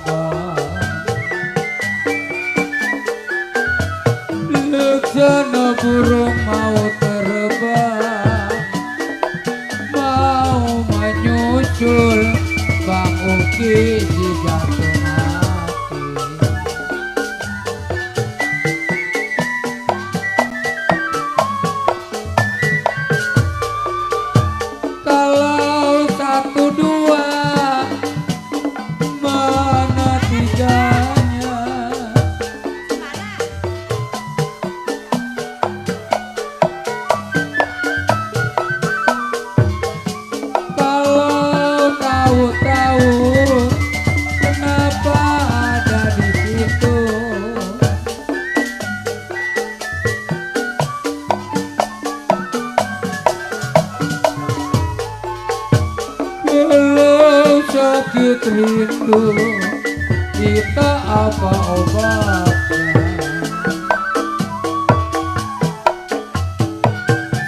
Speaker 16: laksana burung mau terbang, Ki si jantung hati. Kalau satu dua mana tiganya? Kalau tahu-tahu kenapa ada di situ? Kalau sakit rindu kita apa obatnya?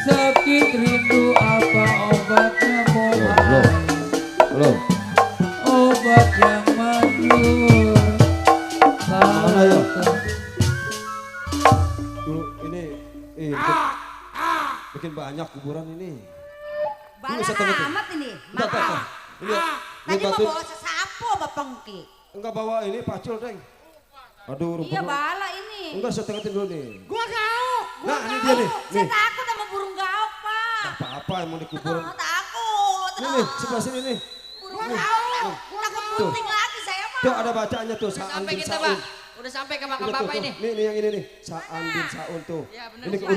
Speaker 16: Sakit rindu apa obatnya?
Speaker 15: Belum.
Speaker 16: Obat yang manjur.
Speaker 15: Mana ya? Dulu ini bikin banyak kuburan ini.
Speaker 7: Banyak amat ini. Maaf.
Speaker 15: Ini
Speaker 7: Tadi mau
Speaker 15: batu.
Speaker 7: bawa sesapu apa pengki?
Speaker 15: Enggak bawa ini pacul, Deng. Aduh,
Speaker 7: Iya bala ini.
Speaker 15: Enggak, saya tengetin dulu nih.
Speaker 7: Gua tahu.
Speaker 15: Nah, ini dia nih.
Speaker 7: Saya takut sama burung gaok, Pak.
Speaker 15: Apa-apa emang di kuburan.
Speaker 7: Takut.
Speaker 15: Nih, sebelah sini nih.
Speaker 7: Burung gaok. Takut
Speaker 15: Tuh.
Speaker 7: bunting lagi saya, Pak.
Speaker 15: Tuh ada bacaannya tuh, Sa'an
Speaker 8: Sampai
Speaker 15: bin
Speaker 8: kita,
Speaker 15: Sa'un.
Speaker 8: Pak. Udah sampai ke makam
Speaker 15: Tuh,
Speaker 8: Bapak
Speaker 15: tuh,
Speaker 8: ini.
Speaker 15: Nih yang ini nih, Sa'an bin Sa'un tuh.
Speaker 8: Ya, bener,
Speaker 15: Ini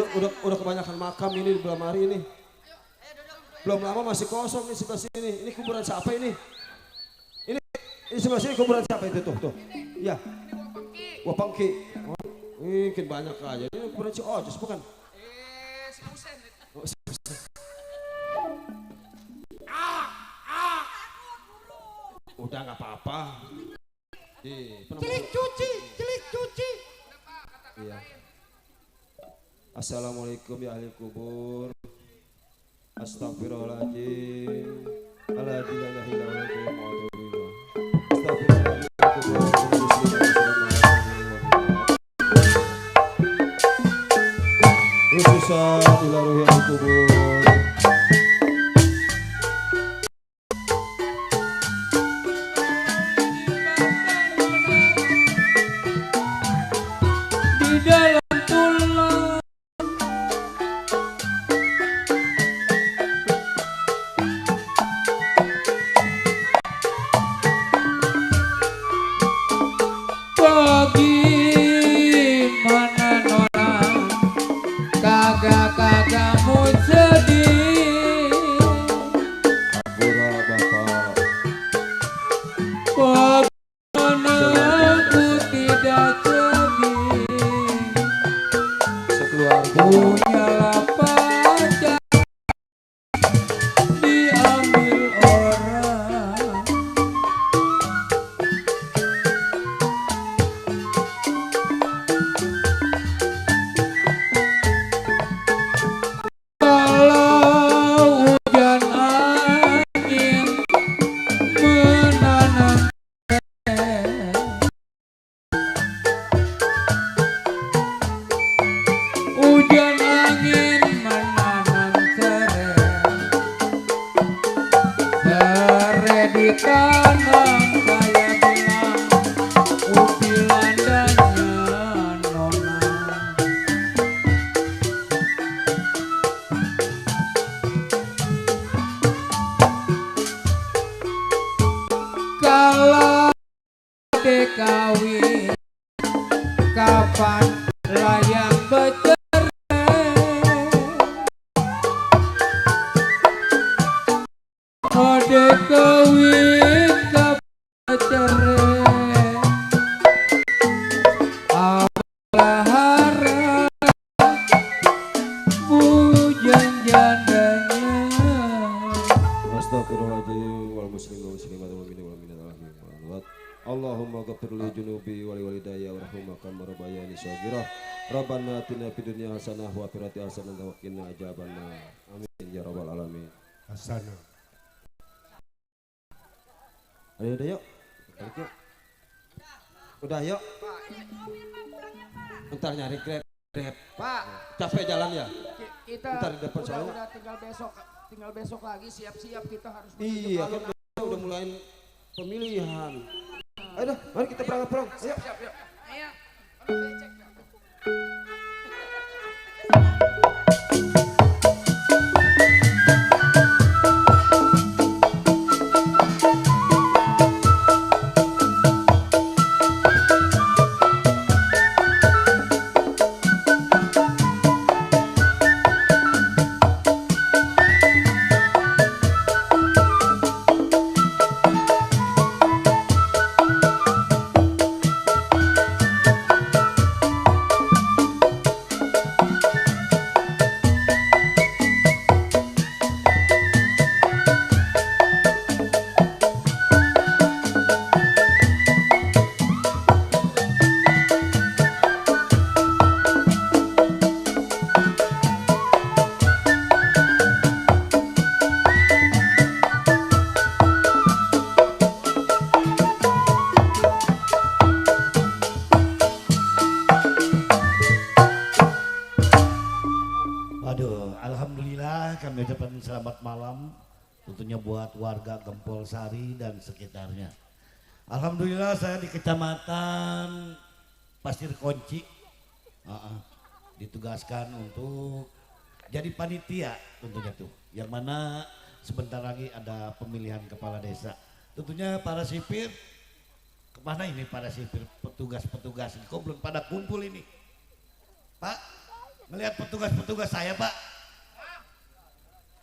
Speaker 15: udah kebanyakan makam ini di belakang hari ini. Belum lama masih kosong nih sebelah sini nih. Ini kuburan siapa ini? Ini sebelah sini kuburan siapa itu tuh? Iya. Wah, Pangki. Oh, ini mungkin banyak aja. Ini kuburan si Ojos bukan?
Speaker 8: Si Husen.
Speaker 15: Oh, si Husen. Udah nggak apa-apa.
Speaker 6: Cilik cuci.
Speaker 15: Iya. Assalamualaikum ya ahli kubur. Astagfirullahaladzim. Khususan ila ruhi ahli kubur.
Speaker 16: Di dalam tulang bagaimana nona kagak mau sedih.
Speaker 15: Ampura Bapak.
Speaker 16: Bagaimana aku tidak sedih.
Speaker 15: Sekeluarga
Speaker 16: Punyalah pacar diambil orang. Kalau hujan angin menanam hujan angin menanam serai ditanam saya bilang upilan dannya nona. Kalau dikawin kapan layang bercerai? Ode kawin kapan bercerai? Apalah harap pujan jandanya.
Speaker 15: Astagfirullahaladzim wal muslimin wal muslimat wal mu'minin wal mu'minat wal mu'minat wal Allahumma ghafir li junubi wa li walidayya warhamhuma kama rabbayani shaghira. Rabbana atina fid dunya hasanah wa fil akhirati hasanah wa qina adzabannar. Amin ya rabbal alamin.
Speaker 13: Hasanah.
Speaker 15: Ayo udah yuk. Balik yuk. Udah yuk. Bentar nyari grab.
Speaker 1: Pak,
Speaker 15: Capek jalan ya?
Speaker 1: kita
Speaker 15: Bentar di depan soalnya.
Speaker 1: udah tinggal besok lagi siap-siap kita harus menuju
Speaker 15: Iya
Speaker 1: ke
Speaker 15: kan
Speaker 1: alun-alun.
Speaker 15: udah mulai pemilihan. Ayo dah, mari kita berangkat perang. Ayo.
Speaker 12: Ayo.
Speaker 2: Waduh, alhamdulillah kami ucapkan selamat malam tentunya buat warga Gempol Sari dan sekitarnya. Alhamdulillah saya di Kecamatan Pasir Konci ditugaskan untuk jadi panitia tentunya tuh, yang mana sebentar lagi ada pemilihan kepala desa. Tentunya para sipir, kemana ini para sipir, petugas-petugas ini kok belum pada kumpul ini Pak? Melihat petugas-petugas saya, Pak.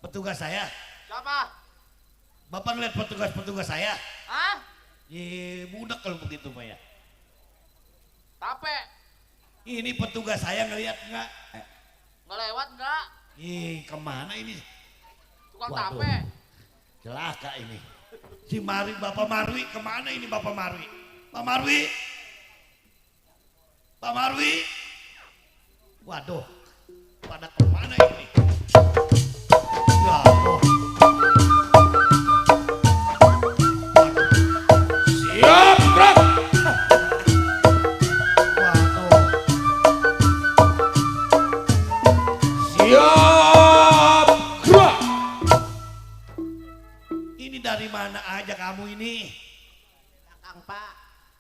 Speaker 2: Petugas saya.
Speaker 8: Siapa?
Speaker 2: Bapak melihat petugas-petugas saya?
Speaker 8: Hah?
Speaker 2: Budak kalau begitu, Pak ya.
Speaker 8: Tape.
Speaker 2: Ini petugas saya ngelihat enggak?
Speaker 8: Nggak lewat enggak?
Speaker 2: Kemana ini?
Speaker 8: Tukang
Speaker 2: Waduh,
Speaker 8: tape.
Speaker 2: celaka ini. Si Marwi, Bapak Marwi, kemana ini Bapak Marwi? Pak Marwi? Pak Marwi? Waduh, pada kemana ini? Waduh.
Speaker 9: Siap, gerak.
Speaker 2: Waduh.
Speaker 9: Siap, gerak.
Speaker 2: Ini dari mana aja kamu ini?
Speaker 8: Kang Pak.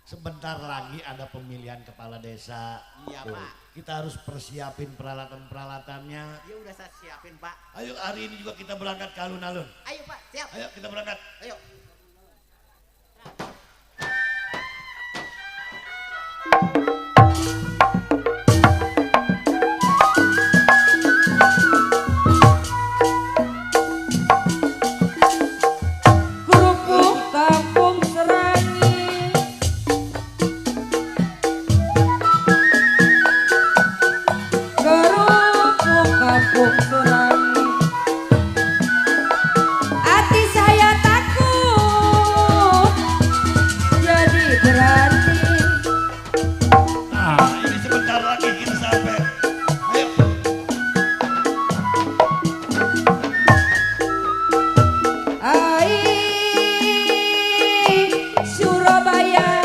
Speaker 2: Sebentar lagi ada pemilihan kepala desa.
Speaker 8: Iya,
Speaker 2: Tuh,
Speaker 8: Pak.
Speaker 2: kita harus persiapin peralatan-peralatannya.
Speaker 8: Ya udah saya siapin, Pak.
Speaker 2: Ayo hari ini juga kita berangkat ke alun-alun.
Speaker 8: Ayo, Pak. Siap.
Speaker 2: Ayo kita berangkat.
Speaker 8: Ayo.
Speaker 16: Kerupuk kampung Serangi, kerupuk kampung Serangi. Hati saya takut jadi berani.
Speaker 2: Nah, ini sebentar lagi kita sampai. Ayo.
Speaker 16: Ai Surabaya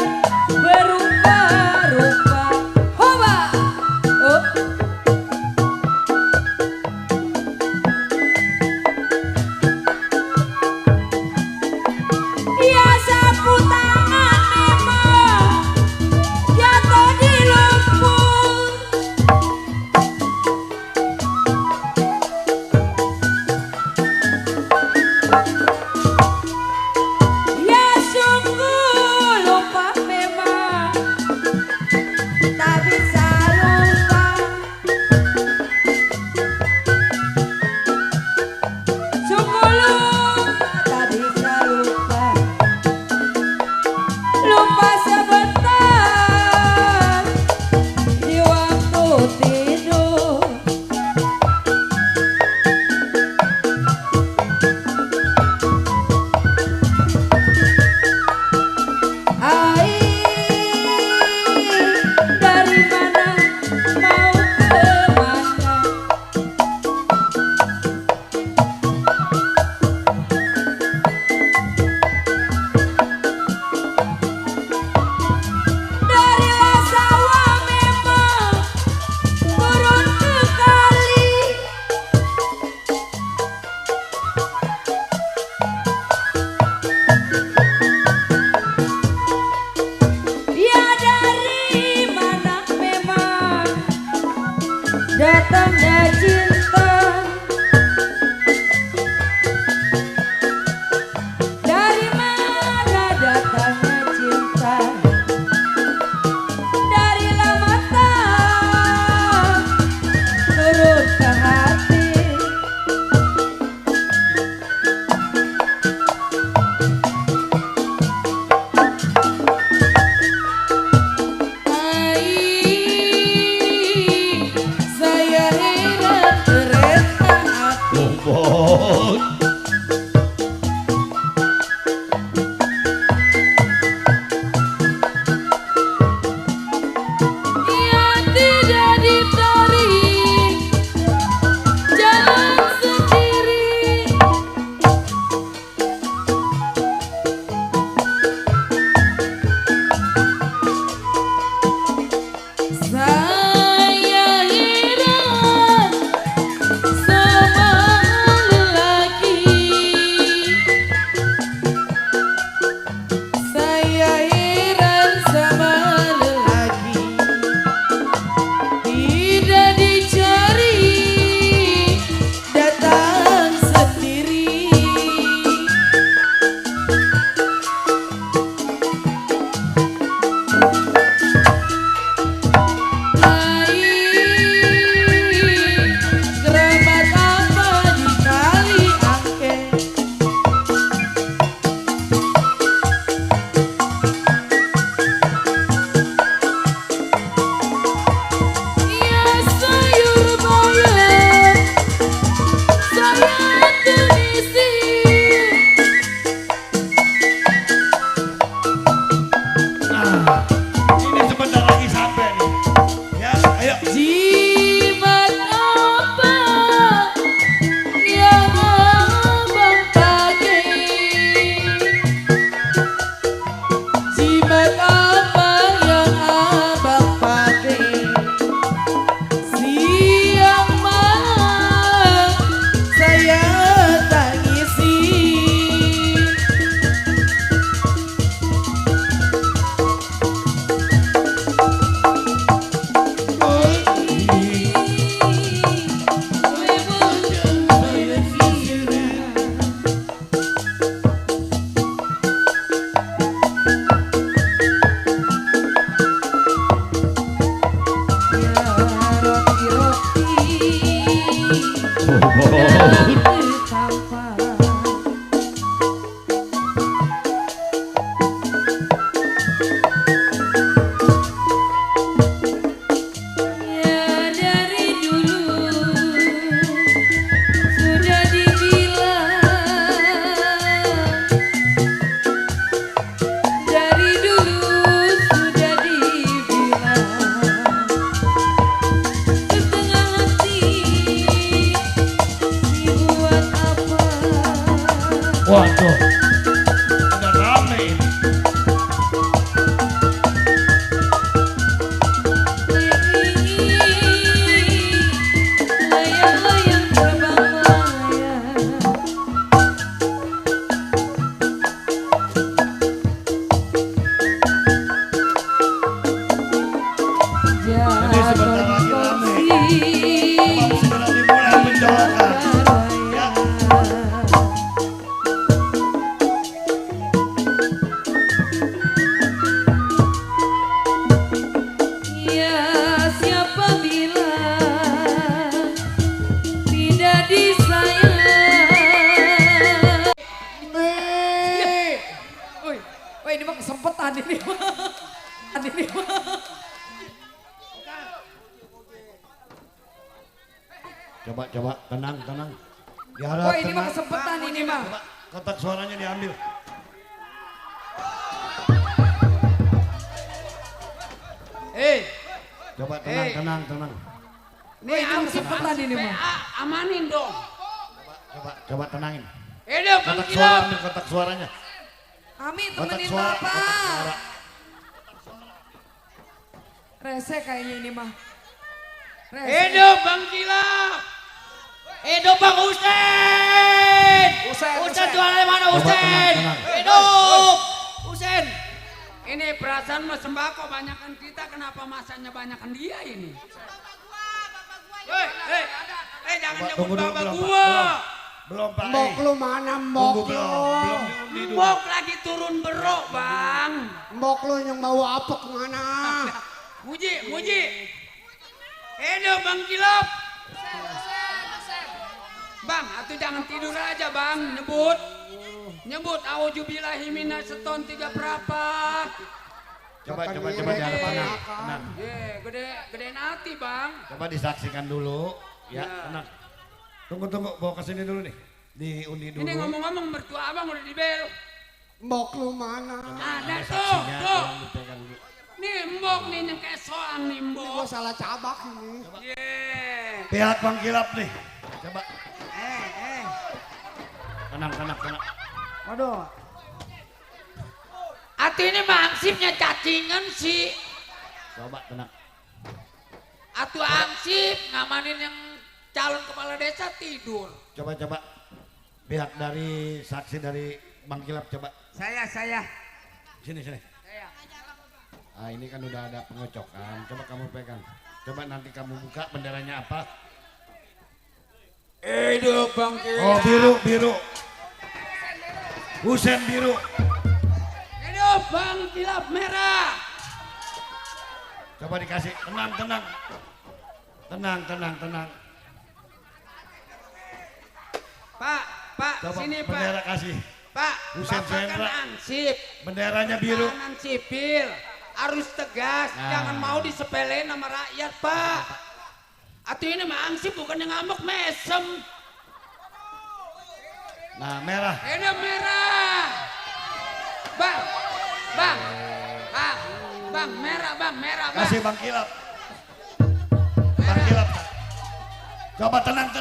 Speaker 16: berubah-ubah. Hoba. Oh.
Speaker 2: Waduh, udah rame ini.
Speaker 16: Layang-layang terbang melayang.
Speaker 2: Jadi sebentar lagi rame. Memang segera dimulai mendoakan. Ya.
Speaker 16: Ya siapa bilang tidak disayang.
Speaker 12: Woi, ini mah kesempetan ini. Ini mah.
Speaker 13: Coba tenang.
Speaker 12: Woi, ini mah kesempetan ini mah.
Speaker 2: Kotak suaranya diambil.
Speaker 13: Coba tenang.
Speaker 12: Woi, ini mah kesempetan ini mah.
Speaker 1: Amanin dong.
Speaker 13: Coba tenangin.
Speaker 1: Hidup
Speaker 2: Kotak
Speaker 1: Bang
Speaker 2: suara,
Speaker 1: Kilap.
Speaker 2: ambil kotak suaranya.
Speaker 12: Ami
Speaker 2: Kotak
Speaker 12: temenin
Speaker 2: suara,
Speaker 12: Bapak.
Speaker 2: kotak suara.
Speaker 12: Rese kayaknya ini mah. Rese.
Speaker 1: Hidup Bang Kilap. Hidup Bang Husen. Husen jualannya mana Husen?
Speaker 13: tenang.
Speaker 1: Hidup. Husen. Ini perasaan mah sembako banyakan kita, kenapa masanya banyakan dia ini?
Speaker 3: Jangan nyebut
Speaker 2: Tunggu dulu,
Speaker 3: bapak
Speaker 2: belum,
Speaker 3: gua.
Speaker 2: Belum Pak.
Speaker 9: Mbok lu mana mbok
Speaker 2: Tunggu,
Speaker 9: lu?
Speaker 2: belum diundi dulu.
Speaker 3: Mbok lagi turun berok, Bang.
Speaker 9: Mbok lu yang bawa apa kemana?
Speaker 3: Muji. Hidup Bang Kilap. Bang, atuh jangan tidur aja Bang, nyebut auzubillahi minasyaitonir tiga berapa.
Speaker 2: Coba tenang.
Speaker 3: Gedein hati Bang.
Speaker 2: Coba disaksikan dulu. Ya, tenang. Tunggu, bawa ke sini dulu nih. Diundi dulu.
Speaker 3: Ini ngomong-ngomong mertua Abang udah dibel.
Speaker 9: Mbok lu mana?
Speaker 3: Ada tuh. Nih mbok nih yang kayak soang nih mbok.
Speaker 9: Gua salah cabak ini.
Speaker 2: Pihak Bang Kilap nih. Coba. Tenang.
Speaker 9: Waduh.
Speaker 3: Ati ini mangsipnya cacingan sih.
Speaker 2: Coba tenang.
Speaker 3: Atu angsip ngamanin yang calon kepala desa tidur.
Speaker 2: Coba. Pihak dari saksi dari Bang Kilap coba.
Speaker 3: Saya.
Speaker 2: Sini. Ah, ini kan udah ada pengocokan. Coba kamu pegang. Coba nanti kamu buka benderanya apa?
Speaker 3: Hidup Bang Kilap.
Speaker 2: Oh, biru. Husen biru.
Speaker 3: Hidup Bang Kilap merah.
Speaker 2: Coba dikasih. Tenang.
Speaker 3: Pak,
Speaker 2: Coba
Speaker 3: sini Pak.
Speaker 2: bendera kasih.
Speaker 3: Pak,
Speaker 2: Husen
Speaker 3: Bapak kan
Speaker 2: Sendra.
Speaker 3: ansip.
Speaker 2: Benderanya biru.
Speaker 3: Kanan sipil. Harus tegas, jangan mau disepelein sama rakyat Pak. Atuh ini mah ansip bukan yang ngambek mesem.
Speaker 2: Nah, merah.
Speaker 3: Hidup merah. Bang, merah Bang.
Speaker 2: Kasih Bang Kilap. Coba tenang.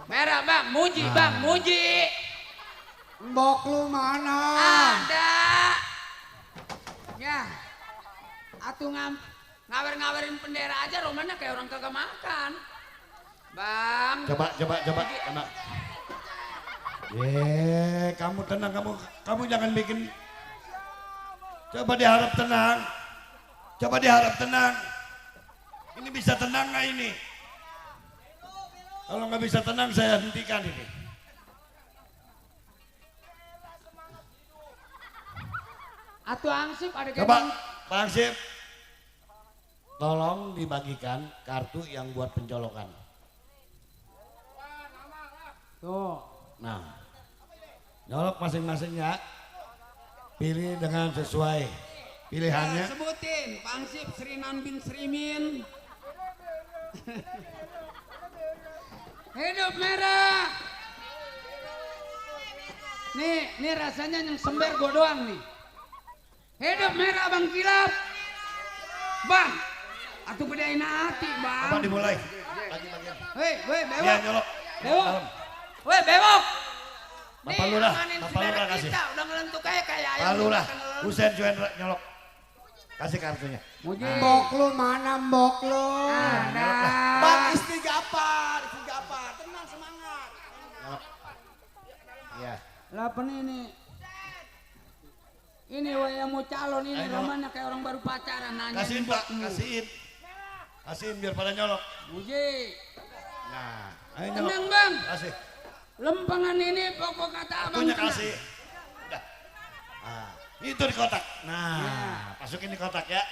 Speaker 3: Merah Bang, muji.
Speaker 9: Mbok lu mana?
Speaker 3: Ada. Ya. Atuh ngawer-ngawerin bendera aja rumahnya kayak orang kagak makan. Bang.
Speaker 2: Coba. Tenang. Kamu tenang, kamu jangan bikin. Coba diharap tenang. Ini bisa tenang nggak ini? Kalau nggak bisa tenang saya hentikan ini.
Speaker 3: Atuh angsip ada
Speaker 2: Coba Pak Angsip, tolong dibagikan kartu yang buat pencolokan.
Speaker 3: Tuh.
Speaker 2: Nah, nyolok masing-masing ya. Pilih dengan sesuai pilihannya.
Speaker 3: Ya, sebutin Pak Angsip Srinan bin Srimin. Hidup merah. Nih rasanya yang sember gua doang nih. Hidup merah Bang Kilap. Bang, atuh gedein hati Bang.
Speaker 2: Apa dimulai?
Speaker 3: Hei, bewok.
Speaker 2: Dia nyolok.
Speaker 3: Weh, bewok.
Speaker 2: Bapak Lurah kasih.
Speaker 3: Kita udah ngelentuk kayak ayam.
Speaker 2: Pak Lurah, Husen nyolok. Kasih kartunya.
Speaker 9: Mbok lu mana mbok lu?
Speaker 3: Ada.
Speaker 9: Bang istighfar. Tenang semangat.
Speaker 2: Nyolok. Iya.
Speaker 3: Lah ini. Ini yang mau calon ini romanya kayak orang baru pacaran nanya.
Speaker 2: Kasihin Pak, kasihin biar pada nyolok.
Speaker 3: Muji.
Speaker 2: Nah, ayo nyolok.
Speaker 3: Tenang Bang.
Speaker 2: Kasih.
Speaker 3: Lempengan ini pokok kata abang.
Speaker 2: Kartunya kasih. Udah. Nah, itu di kotak. Nah, masukin di kotak ya.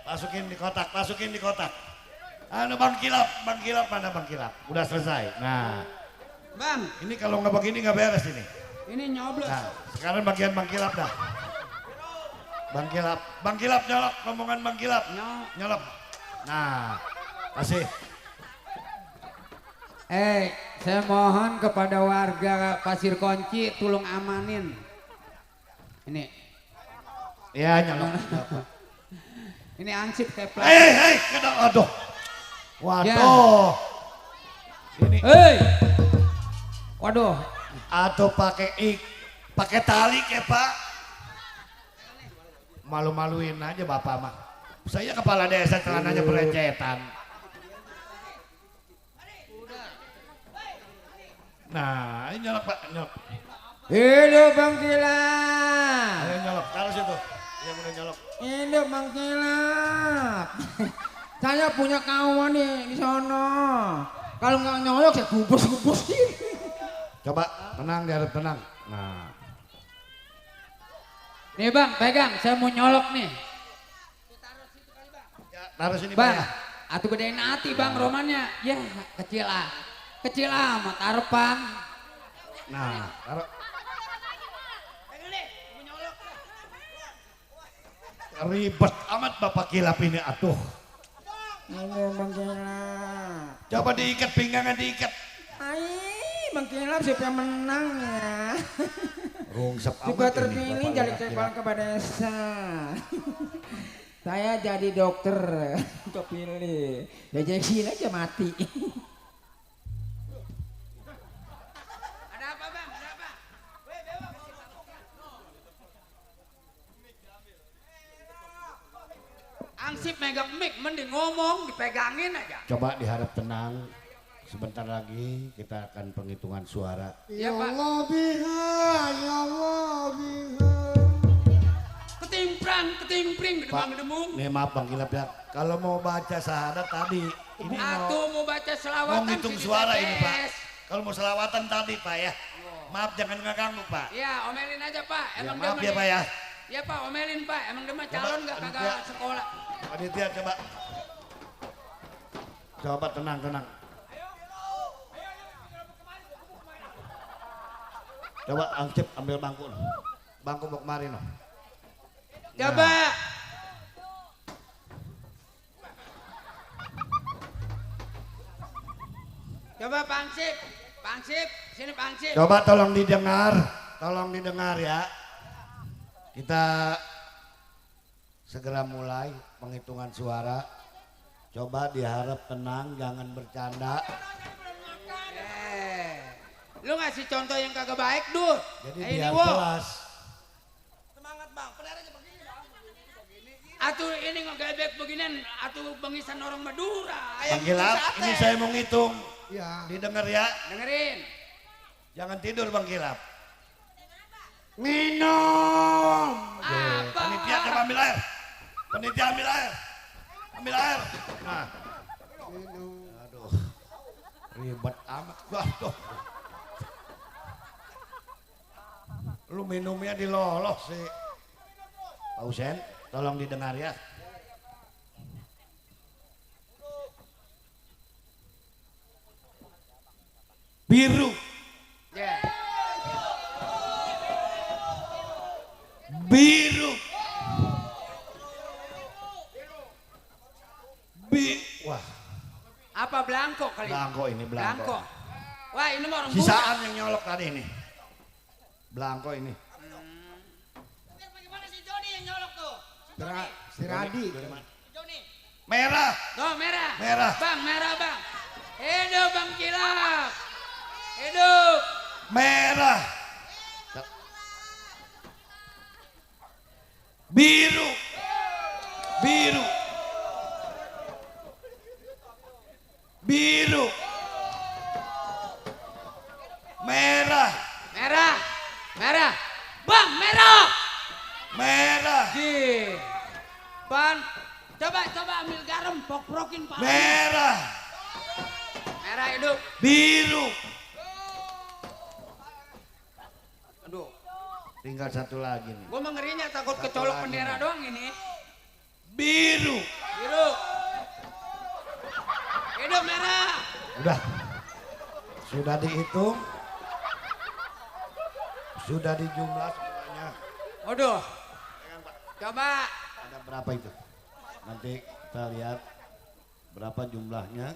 Speaker 2: Masukin di kotak. Anu Bang Kilap mana Bang Kilap? Udah selesai. Nah,
Speaker 3: Bang,
Speaker 2: ini kalau nggak begini nggak beres ini.
Speaker 3: ini nyoblos.
Speaker 2: Nah, sekarang bagian Bang Kilap dah. Bang Kilap nyolok, rombongan Bang Kilap. Nyolok. Nah, kasih.
Speaker 1: Saya mohon kepada warga Pasir Konci tolong amanin. Ini.
Speaker 2: Ya nyolok.
Speaker 1: Ini ansip kayak
Speaker 2: Hei, aduh. Waduh. Ini.
Speaker 1: Waduh.
Speaker 2: Atau pakai tali kayak Pak. Malu-maluin aja Bapak mah. Saya kepala desa celananya berencetan. Nah, ini nyolok Pak, nyolok.
Speaker 1: Hidup Bang Kilap.
Speaker 2: Ayo nyolok, taruh situ. Yang udah nyolok.
Speaker 1: Hidup Bang Kilap.
Speaker 4: Saya punya kawan nih di sono. Kalau nggak nyolok saya kubus-kubusin.
Speaker 13: Coba tenang, diharap tenang. Nah,
Speaker 1: Nih bang, pegang. Saya mau nyolok nih.
Speaker 13: taruh sini
Speaker 1: Bang,
Speaker 13: Pak ya.
Speaker 1: atuh gedein hati bang romannya. Ya kecil ah. Kecil amat tarupan.
Speaker 13: Nah, taruh. Ribet amat Bapak Kilap ini atuh.
Speaker 4: Ini Bang Kilap.
Speaker 13: Coba diikat pinggangnya diikat.
Speaker 4: Ai, Bang Kilap siapa yang menang ya?
Speaker 13: Rungsep
Speaker 4: Juga
Speaker 13: amat ini,
Speaker 4: terpilih
Speaker 13: Bapak
Speaker 4: jadi
Speaker 13: Kilap.
Speaker 4: kepala kepala desa. Saya jadi dokter, kepilih. Dejekin aja mati.
Speaker 1: Ada apa bang? Ada apa? Ansip megang mic, mending ngomong, dipegangin aja.
Speaker 13: Coba diharap tenang. Sebentar lagi kita akan penghitungan suara.
Speaker 1: Ya Pak.
Speaker 9: Allah biha, ya Allah biha.
Speaker 1: Ketimpring,
Speaker 13: Pak,
Speaker 1: gedemang-gedemung.
Speaker 13: nih maaf Bang Kilap ya. Kalau mau baca syahadat tadi, ini
Speaker 1: Atuh mau baca selawatan.
Speaker 13: mau ngitung
Speaker 1: sih di
Speaker 13: suara ini Pak.
Speaker 1: TPS.
Speaker 13: Kalau mau selawatan tadi Pak ya. Maaf jangan ngeganggu Pak.
Speaker 1: Ya, omelin aja Pak.
Speaker 13: Ya,
Speaker 1: Emang
Speaker 13: maaf
Speaker 1: dia
Speaker 13: ya
Speaker 1: mah
Speaker 13: Pak ya.
Speaker 1: Ya Pak, omelin Pak. Emang dia mah calon nggak
Speaker 13: panitia.
Speaker 1: kagak sekolah.
Speaker 13: Panitia coba. Coba tenang. Coba Angcip ambil bangku. Bangku mau kemari no.
Speaker 1: Coba. Coba Pangsip, sini Pangsip.
Speaker 13: Coba tolong didengar ya. Kita segera mulai penghitungan suara. Coba diharap tenang, jangan bercanda.
Speaker 1: Lu ngasih contoh yang kagak baik, Dur.
Speaker 13: Jadi
Speaker 1: Ini
Speaker 13: biar
Speaker 1: wo.
Speaker 13: jelas.
Speaker 3: Semangat bang, peleranya begini bang.
Speaker 1: Atuh ini ngegebek beginian, atuh bengisan orang Madura.
Speaker 13: Bang Kilap, ini saya mau ngitung.
Speaker 9: Ya.
Speaker 13: Didengar ya.
Speaker 1: Dengerin.
Speaker 13: Jangan tidur Bang Kilap.
Speaker 9: Minum.
Speaker 1: Apa?
Speaker 13: Panitia coba ambil air. Panitia ambil air. Ambil air. Nah. Aduh. Ribet amat. Waduh. Lu minumnya dilolos sih. Pak Husen, tolong didengar ya. Biru.
Speaker 1: Ya.
Speaker 13: Biru. Wah,
Speaker 1: Apa belangko kali?
Speaker 13: belangko ini belangko.
Speaker 1: Wah, ini mah orang
Speaker 13: Sisaan yang nyolok tadi ini. Belangko ini.
Speaker 1: Bagaimana si Joni yang nyolok tuh?
Speaker 9: Si Radi.
Speaker 1: Joni.
Speaker 13: Merah.
Speaker 1: Tuh, merah.
Speaker 13: Merah.
Speaker 1: Bang, merah, Bang. Hidup Bang Kilap. Hidup.
Speaker 13: Merah. Biru. Biru. Biru. Merah.
Speaker 1: Merah. Merah. Bang, merah.
Speaker 13: Merah.
Speaker 1: Di. Ban. Coba ambil garam, pok-prokin Pak.
Speaker 13: Merah.
Speaker 1: Merah hidup.
Speaker 13: Biru.
Speaker 1: Aduh.
Speaker 13: Tinggal satu lagi nih.
Speaker 1: Gua mah ngerinya takut kecolok bendera doang ini.
Speaker 13: Biru.
Speaker 1: Biru. Hidup merah.
Speaker 13: Udah. Sudah dihitung. Sudah dijumlah semuanya.
Speaker 1: Waduh. Coba.
Speaker 13: Ada berapa itu? Nanti kita lihat berapa jumlahnya.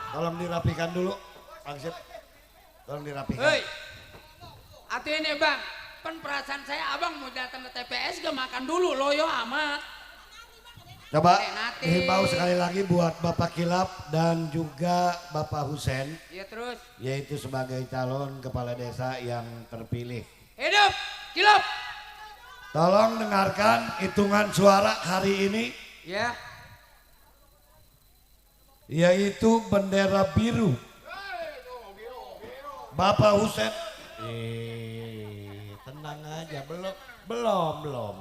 Speaker 13: Tolong dirapikan dulu, Bang Sip. Tolong dirapikan.
Speaker 1: Hei. Atuh ini Bang. Pen perasaan saya abang mau datang ke TPS gak makan dulu, loyo amat.
Speaker 13: Coba
Speaker 1: Nanti.
Speaker 13: himbau sekali lagi buat Bapak Kilap dan juga Bapak Husen,
Speaker 1: Iya terus.
Speaker 13: yaitu sebagai calon kepala desa yang terpilih.
Speaker 1: Hidup. Kilap.
Speaker 13: Tolong dengarkan hitungan suara hari ini,
Speaker 1: Ya.
Speaker 13: yaitu bendera biru. Bapak Husen, tenang aja, belum.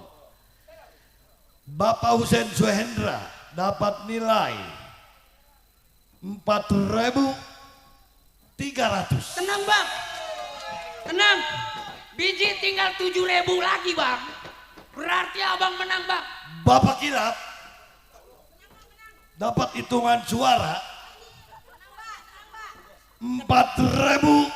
Speaker 2: Bapak Husein Suhendra dapat nilai 4.300.
Speaker 8: Tenang bang, tenang. Biji tinggal 7.000 lagi bang. Berarti abang menang bang.
Speaker 2: Bapak Kilap dapat hitungan suara 4.100.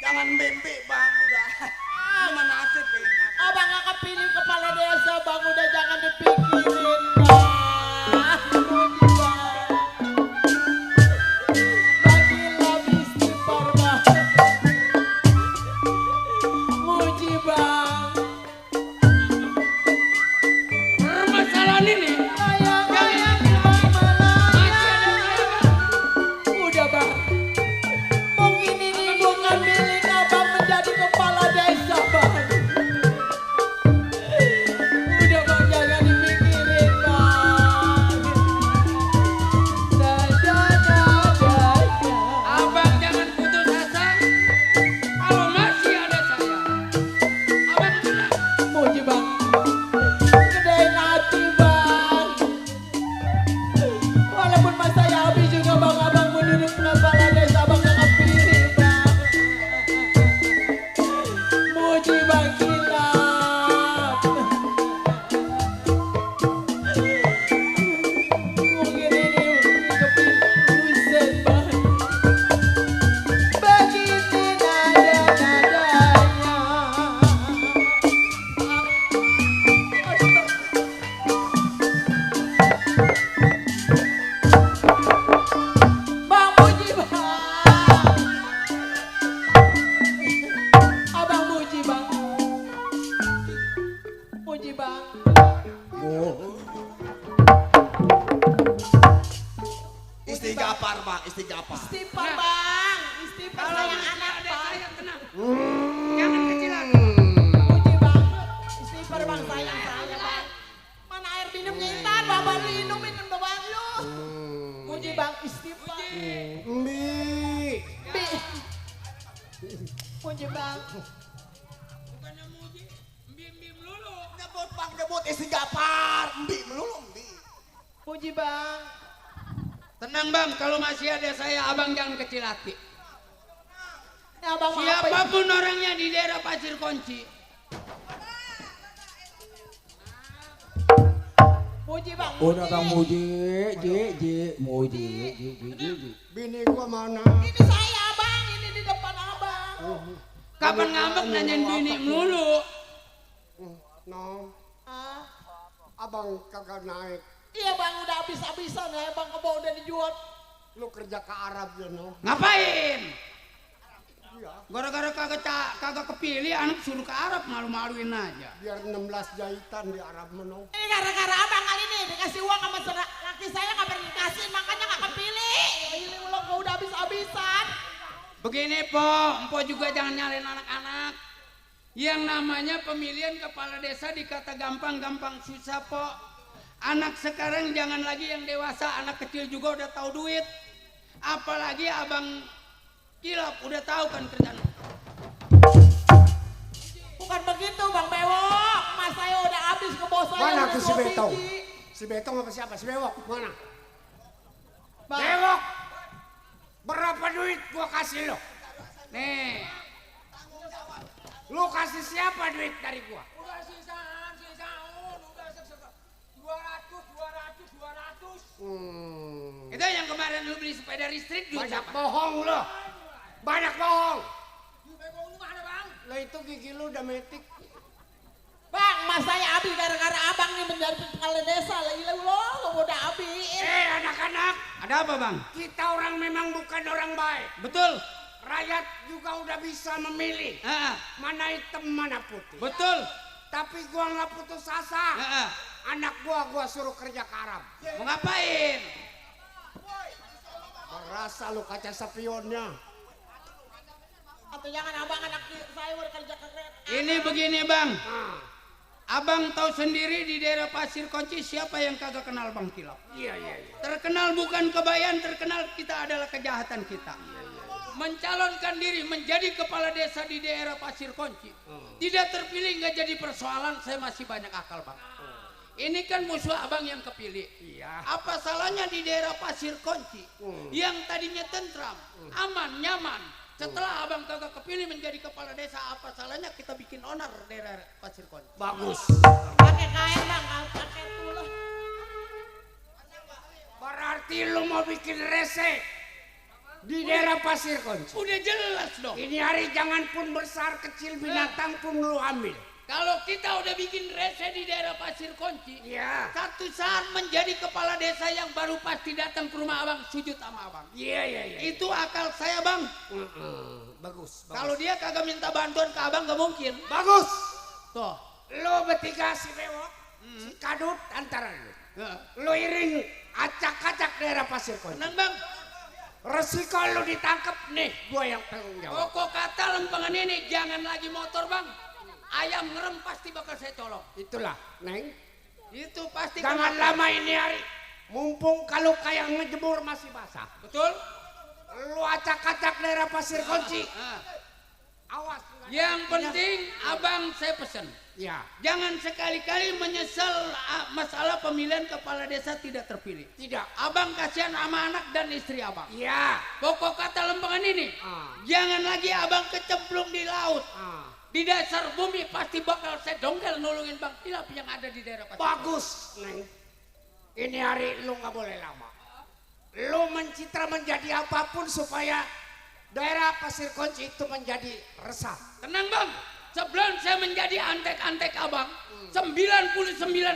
Speaker 3: Jangan mimpi bang, udah. Ini mana nasib ini.
Speaker 6: Abang gak kepilih kepala desa bang, udah jangan dipikirin bang. Muji bang.
Speaker 8: Permasalahan ini
Speaker 6: udah bang. Mungkin ini bukan milik abang menjadi kepala desa bang. Udah bang jangan dipikirin bang.
Speaker 8: abang jangan putus asa. Kalau masih ada saya, abang menang.
Speaker 6: Muji bang. Gedein hati bang. Walaupun mas saya habis juga bang, abang menurut kepala desa abang gak kepilih bang. Muji bang Kilap. Mungkin ini kepilih Husein bang. Begini nada-nadanya. Bang Muji bang. Abang Muji bang. Muji bang.
Speaker 3: Istighfar bang, istighfar.
Speaker 6: Istighfar bang. Istighfar sayang anak bang.
Speaker 8: Jangan kecil hati.
Speaker 6: Muji bang. Istighfar bang sayang saya bang. Mana air minumnya Intan? Bapak lu minum bapak lu. Muji bang istighfar.
Speaker 9: Mbi.
Speaker 6: Muji bang.
Speaker 8: Bukannya muji, mbim melulu.
Speaker 3: Nyebut bang, nyebut istighfar. Mbi melulu mbi.
Speaker 6: Muji bang.
Speaker 8: Tenang bang, kalau masih ada saya, abang jangan kecil hati.
Speaker 6: Ini abang mau apa ya?
Speaker 8: Siapapun orangnya di daerah Pasir Kunci,
Speaker 6: Muji bang.
Speaker 4: Udah Kang Muji, Muji.
Speaker 9: Bini gua mana?
Speaker 6: Ini saya bang, ini di depan abang.
Speaker 8: kapan ngambek nanyain bini melulu.
Speaker 9: No,
Speaker 6: Ah,
Speaker 9: abang kagak naik.
Speaker 6: iya bang udah habis-habisan ya bang, kebau udah dijual.
Speaker 9: Lu kerja ke Arab ya no?
Speaker 8: Ngapain?
Speaker 9: Iya.
Speaker 8: Gara-gara kagak kepilih, anak suruh ke Arab, malu-maluin aja.
Speaker 9: Biar 16 jahitan di Arab meno.
Speaker 6: Ini gara-gara abang kali ini dikasih uang sama laki saya nggak pernah dikasih, makanya nggak kepilih. Ini ulang kau udah habis-habisan.
Speaker 8: Begini po, empo juga jangan nyalain anak-anak. Yang namanya pemilihan kepala desa dikata gampang-gampang susah po. Anak sekarang jangan lagi yang dewasa, anak kecil juga udah tahu duit. Apalagi abang
Speaker 1: Kilap, udah tahu kan kerjaan lo.
Speaker 6: Bukan begitu Bang Bewok, mas saya udah habis ke bos saya.
Speaker 9: Mana
Speaker 6: udah
Speaker 9: tuh si
Speaker 6: 2
Speaker 9: Betong?
Speaker 6: biji.
Speaker 9: Si Betong apa siapa? Si Bewok, mana?
Speaker 6: Bang.
Speaker 9: Bewok! Berapa duit gua kasih lo?
Speaker 1: Nih.
Speaker 9: Lu kasih siapa duit dari gua?
Speaker 4: Udah sisaan, udah 200.
Speaker 1: Itu yang kemarin lu beli sepeda listrik duit
Speaker 9: Banyak
Speaker 1: siapa?
Speaker 9: bohong lo. Banyak bohong.
Speaker 4: Bego lu mana bang?
Speaker 9: Lo itu gigi lu udah metik.
Speaker 6: Bang, mas saya habis gara-gara abang nih menjadi kepala desa. Lagi lo udah habis.
Speaker 9: Anak-anak.
Speaker 1: Ada apa bang?
Speaker 9: Kita orang memang bukan orang baik.
Speaker 1: Betul.
Speaker 9: Rakyat juga udah bisa memilih. Mana hitam, mana putih.
Speaker 1: Betul.
Speaker 9: Tapi gua nggak putus asa. Anak gua suruh kerja karam.
Speaker 1: Mau ngapain?
Speaker 9: Merasa lu kaca spionnya.
Speaker 6: Atau jangan abang anak saya udah kerja keren.
Speaker 1: Ini begini bang. Abang tahu sendiri di daerah Pasir Kunci siapa yang kagak kenal Bang Kilap?
Speaker 9: Iya.
Speaker 1: Terkenal bukan kebayan, terkenal kita adalah kejahatan kita. Mencalonkan diri menjadi kepala desa di daerah Pasir Kunci. Tidak terpilih nggak jadi persoalan, saya masih banyak akal bang. Ini kan musuh abang yang kepilih.
Speaker 9: Iya.
Speaker 1: Apa salahnya di daerah Pasir Kunci yang tadinya tentram, aman, nyaman. Setelah abang kagak kepilih menjadi kepala desa, apa salahnya kita bikin onar daerah Pasir Kunci?
Speaker 9: Bagus.
Speaker 6: Pakai kain bang, pakai tulah.
Speaker 9: Berarti lu mau bikin rese di daerah Pasir Kunci.
Speaker 1: Udah jelas dong.
Speaker 9: Ini hari jangan pun besar kecil binatang pun lu ambil.
Speaker 1: Kalau kita udah bikin rese di daerah Pasir Kunci,
Speaker 9: Iya.
Speaker 1: satu saat menjadi kepala desa yang baru pasti datang ke rumah abang, sujud sama abang.
Speaker 9: Iya.
Speaker 1: Itu akal saya bang.
Speaker 9: Bagus.
Speaker 1: Kalau dia kagak minta bantuan ke abang gak mungkin.
Speaker 9: Bagus.
Speaker 1: Tuh.
Speaker 9: Lo bertiga si Bewok, si Kadut antara lu. Lo iring acak-acak daerah Pasir Kunci.
Speaker 1: Tenang bang.
Speaker 9: Resiko lu ditangkap nih, gua yang tanggung jawab.
Speaker 1: Pokok kata lempengan ini jangan lagi motor bang. Ayam ngerem pasti bakal saya colok.
Speaker 9: Itulah, Neng.
Speaker 1: Itu pasti.
Speaker 9: Jangan lama ini hari. Mumpung kalau kayak ngejemur masih basah.
Speaker 1: Betul.
Speaker 9: Lu acak-acak daerah Pasir Kunci. Awas.
Speaker 1: Yang penting abang saya pesen.
Speaker 9: Ya.
Speaker 1: Jangan sekali-kali menyesal masalah pemilihan kepala desa tidak terpilih.
Speaker 9: Tidak.
Speaker 1: Abang kasihan sama anak dan istri abang.
Speaker 9: Ya.
Speaker 1: Pokok kata lempengan ini. Jangan lagi abang kecemplung di laut. Di dasar bumi pasti bakal saya dongkel nolongin Bang Kilap yang ada di daerah Pasir.
Speaker 9: Bagus, Neng. Ini hari lu nggak boleh lama. Lu mencitra menjadi apapun supaya daerah Pasir Kunci itu menjadi resah.
Speaker 1: Tenang bang, sebelum saya menjadi antek-antek abang, 99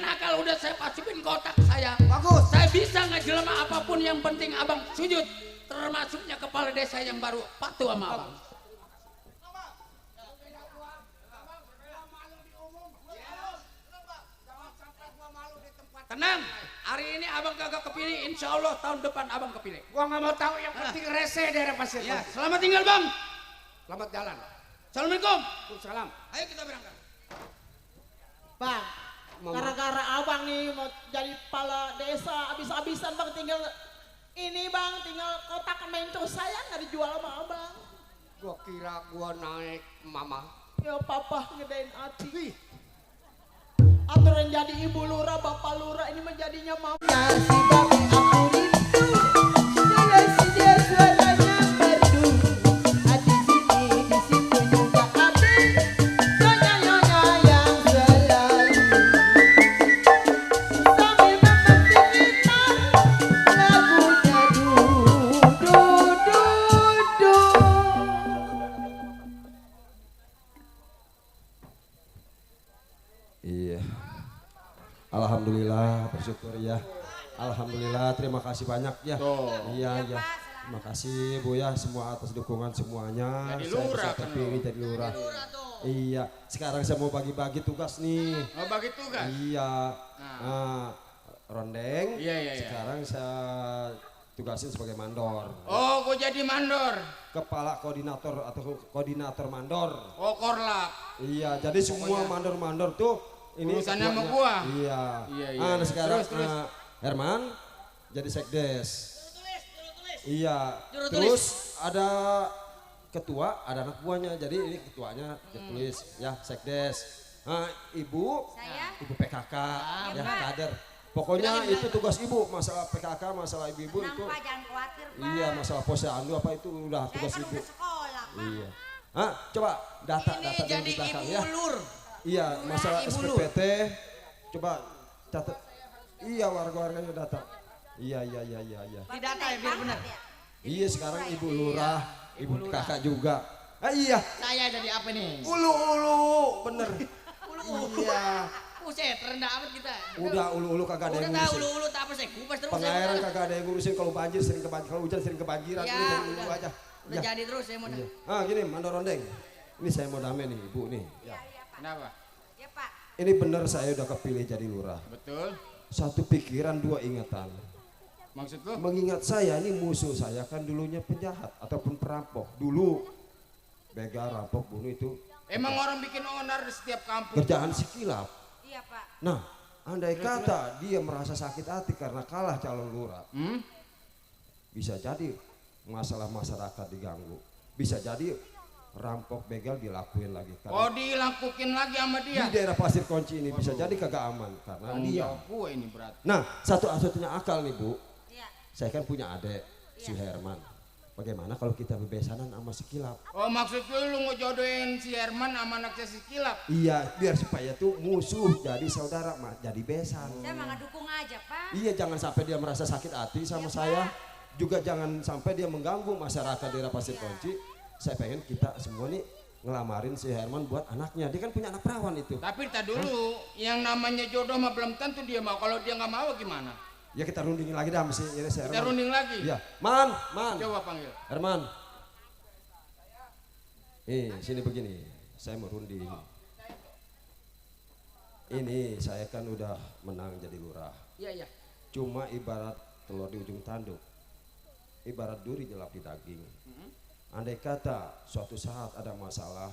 Speaker 1: akal udah saya masukin ke otak saya.
Speaker 9: Bagus.
Speaker 1: Saya bisa ngejelema apapun, yang penting abang sujud. Termasuknya kepala desa yang baru patuh sama abang. Tenang, hari ini abang kagak kepilih, insya Allah tahun depan abang kepilih.
Speaker 9: Gua nggak mau tahu, yang penting rese daerah Pasir Kunci.
Speaker 1: Ya, selamat tinggal bang.
Speaker 9: Selamat jalan.
Speaker 1: Assalamualaikum.
Speaker 9: Waalaikumsalam.
Speaker 1: Ayo kita berangkat.
Speaker 6: Bang, gara-gara abang nih mau jadi kepala desa, habis-habisan bang tinggal ini bang, tinggal kotak menco saya nggak dijual sama abang.
Speaker 9: Gua kira gua naik mama.
Speaker 6: Ya papa ngedain hati. Aturan jadi ibu lurah, bapak lurah, ini menjadinya mama. Si babi aku rindu, si dia suaranya merdu. Hati sini, di situ juga ada nyonya-nyonya yang selalu sambil memetik gitar, lagunya du-du-du-du.
Speaker 15: Iya. Alhamdulillah, bersyukur ya. Alhamdulillah, terima kasih banyak ya. Iya. Terima kasih Bu ya, semua atas dukungan semuanya.
Speaker 1: Jadi
Speaker 15: Saya
Speaker 1: lurah
Speaker 15: bisa
Speaker 1: kan
Speaker 15: terpilih jadi lurah. Iya, sekarang saya mau bagi-bagi tugas nih.
Speaker 1: Oh, bagi tugas?
Speaker 15: Iya. Nah, Rondeng.
Speaker 1: Iya.
Speaker 15: Sekarang saya tugasin sebagai mandor.
Speaker 1: Oh, gue jadi mandor.
Speaker 15: Kepala koordinator atau koordinator mandor.
Speaker 1: Oh, korlap.
Speaker 15: Iya, jadi semua mandor-mandor tuh ini
Speaker 1: urusannya sama
Speaker 15: ketuanya.
Speaker 1: gua.
Speaker 15: Iya.
Speaker 1: Iya.
Speaker 15: Sekarang
Speaker 1: Terus.
Speaker 15: Herman jadi sekdes. Iya.
Speaker 1: Juru
Speaker 15: Terus ada ketua ada anak buahnya, jadi ini ketuanya tulis ya sekdes. Ibu, ibu PKK, ya kader. Pokoknya itu tugas ibu, masalah PKK, masalah ibu-ibu itu.
Speaker 7: Pak, jangan khawatir Pak.
Speaker 15: Iya, masalah posyandu apa itu udah tugas
Speaker 7: Saya kan
Speaker 15: ibu.
Speaker 7: udah sekolah Pak.
Speaker 15: Iya. Coba data
Speaker 8: Ini
Speaker 15: data
Speaker 8: jadi
Speaker 15: di belakang
Speaker 8: ibu
Speaker 15: ya.
Speaker 8: ulur.
Speaker 15: Iya, masalah
Speaker 8: ibu
Speaker 15: SPPT. Coba catat. Iya, warga-warganya data. Iya.
Speaker 8: Di data ya biar benar.
Speaker 15: Iya, sekarang ibu lurah, ibu kakak juga. Iya.
Speaker 8: Saya jadi apa nih?
Speaker 15: Ulu, bener. Iya.
Speaker 8: Buset, rendah amat kita.
Speaker 15: Udah ulu kagak ada yang
Speaker 8: Udah tahu
Speaker 15: ngurusin.
Speaker 8: ulu tak apa saya kupas terus.
Speaker 15: Pengairan kagak ada yang ngurusin, kalau banjir sering kalau hujan sering kebanjiran.
Speaker 8: Ya,
Speaker 15: Ini dari dulu
Speaker 8: udah.
Speaker 15: aja.
Speaker 8: Udah jadi terus saya mau.
Speaker 15: Iya. Gini, Mandor Rondeng. Ini saya mau damai nih, Ibu nih.
Speaker 8: Iya, kenapa?
Speaker 7: Ya Pak.
Speaker 15: Ini bener saya udah kepilih jadi lurah.
Speaker 8: Betul.
Speaker 15: Satu pikiran, dua ingatan.
Speaker 8: Maksud lu?
Speaker 15: Mengingat saya ini musuh saya kan dulunya penjahat ataupun perampok. Dulu begal, rampok, bunuh itu.
Speaker 1: Emang orang bikin onar di setiap kampung.
Speaker 15: Kerjaan si kilap.
Speaker 7: Iya Pak.
Speaker 15: Nah, andai kata dia merasa sakit hati karena kalah calon lurah. Bisa jadi masalah masyarakat diganggu. Bisa jadi rampok begal dilakuin lagi.
Speaker 1: Oh, dilakuin lagi sama dia.
Speaker 15: Di daerah Pasir Kunci ini bisa jadi kagak aman karena dia.
Speaker 1: Gue ini berat.
Speaker 15: Nah, satu-satunya akal nih Bu. Saya kan punya adik si Herman. Bagaimana kalau kita bebesanan sama si Kilap?
Speaker 1: Oh, maksud lu ngejodohin si Herman sama anaknya si Kilap?
Speaker 15: Iya, biar supaya tuh musuh jadi saudara, jadi besan.
Speaker 7: Saya mah ngedukung aja Pak.
Speaker 15: Iya, jangan sampai dia merasa sakit hati sama saya. Juga jangan sampai dia mengganggu masyarakat daerah Pasir Kunci. Saya pengen kita semua nih ngelamarin si Herman buat anaknya. Dia kan punya anak perawan itu.
Speaker 1: Tapi tak dulu, yang namanya jodoh mah belum tentu dia mau. Kalau dia nggak mau gimana?
Speaker 15: Ya kita rundingin lagi dah mesti ini si Herman.
Speaker 1: Kita runding lagi?
Speaker 15: Iya. Man.
Speaker 1: Coba panggil.
Speaker 15: Herman. Sini begini. Saya mau runding. Ini saya kan udah menang jadi lurah.
Speaker 8: Iya.
Speaker 15: Cuma ibarat telur di ujung tanduk. Ibarat duri jelap di daging. Andai kata suatu saat ada masalah,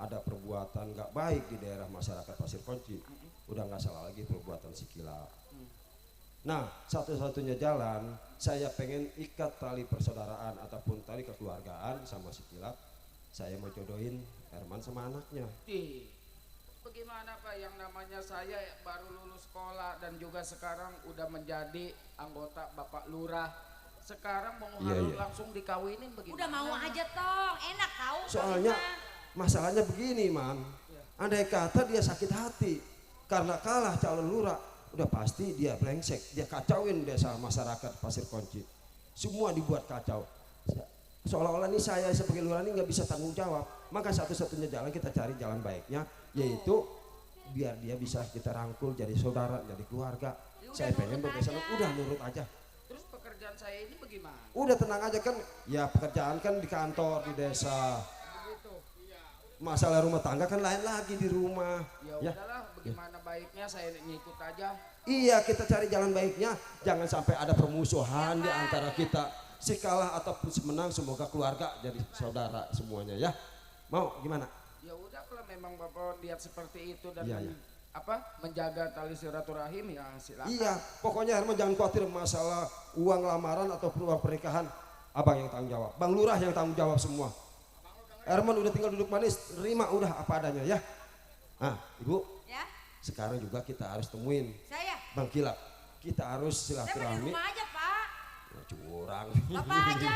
Speaker 15: ada perbuatan nggak baik di daerah masyarakat Pasir Kunci, udah nggak salah lagi perbuatan si Kilap. Nah, satu-satunya jalan saya pengen ikat tali persaudaraan ataupun tali kekeluargaan sama si Kilap. Saya mau jodohin Herman sama anaknya.
Speaker 17: Bagaimana Pak, yang namanya saya baru lulus sekolah dan juga sekarang udah menjadi anggota Bapak Lurah. Sekarang mau harus langsung dikawinin begini.
Speaker 7: Udah mau aja Tong, enak tahu.
Speaker 15: Soalnya masalahnya begini, Man. Andai kata dia sakit hati karena kalah calon lurah, udah pasti dia brengsek, dia kacauin desa masyarakat Pasir Kunci. Semua dibuat kacau. Seolah-olah nih saya sebagai lurah ini nggak bisa tanggung jawab. Maka satu-satunya jalan kita cari jalan baiknya, yaitu biar dia bisa kita rangkul jadi saudara, jadi keluarga. Saya pengen berbesar, udah nurut aja.
Speaker 17: Terus pekerjaan saya ini bagaimana?
Speaker 15: Udah tenang aja kan, ya pekerjaan kan di kantor, di desa. Masalah rumah tangga kan lain lagi di rumah.
Speaker 17: Ya udahlah, bagaimana baiknya saya ngikut aja.
Speaker 15: Iya, kita cari jalan baiknya. Jangan sampai ada permusuhan di antara kita. Si kalah ataupun si menang, semoga keluarga jadi saudara semuanya ya. Mau gimana?
Speaker 17: Ya udah, kalau memang Bapak lihat seperti itu dan
Speaker 15: Iya.
Speaker 17: menjaga tali silaturahim ya silakan.
Speaker 15: Iya, pokoknya Herman jangan khawatir masalah uang lamaran ataupun uang pernikahan. Abang yang tanggung jawab, Bang Lurah yang tanggung jawab semua. Herman udah tinggal duduk manis, terima udah apa adanya ya. Nah, Ibu.
Speaker 7: Ya.
Speaker 15: Sekarang juga kita harus temuin
Speaker 7: Saya.
Speaker 15: Bang Kilap. Kita harus
Speaker 7: Saya mau di
Speaker 15: silaturahmi.
Speaker 7: rumah aja Pak.
Speaker 15: Ya, curang.
Speaker 7: Bapak aja.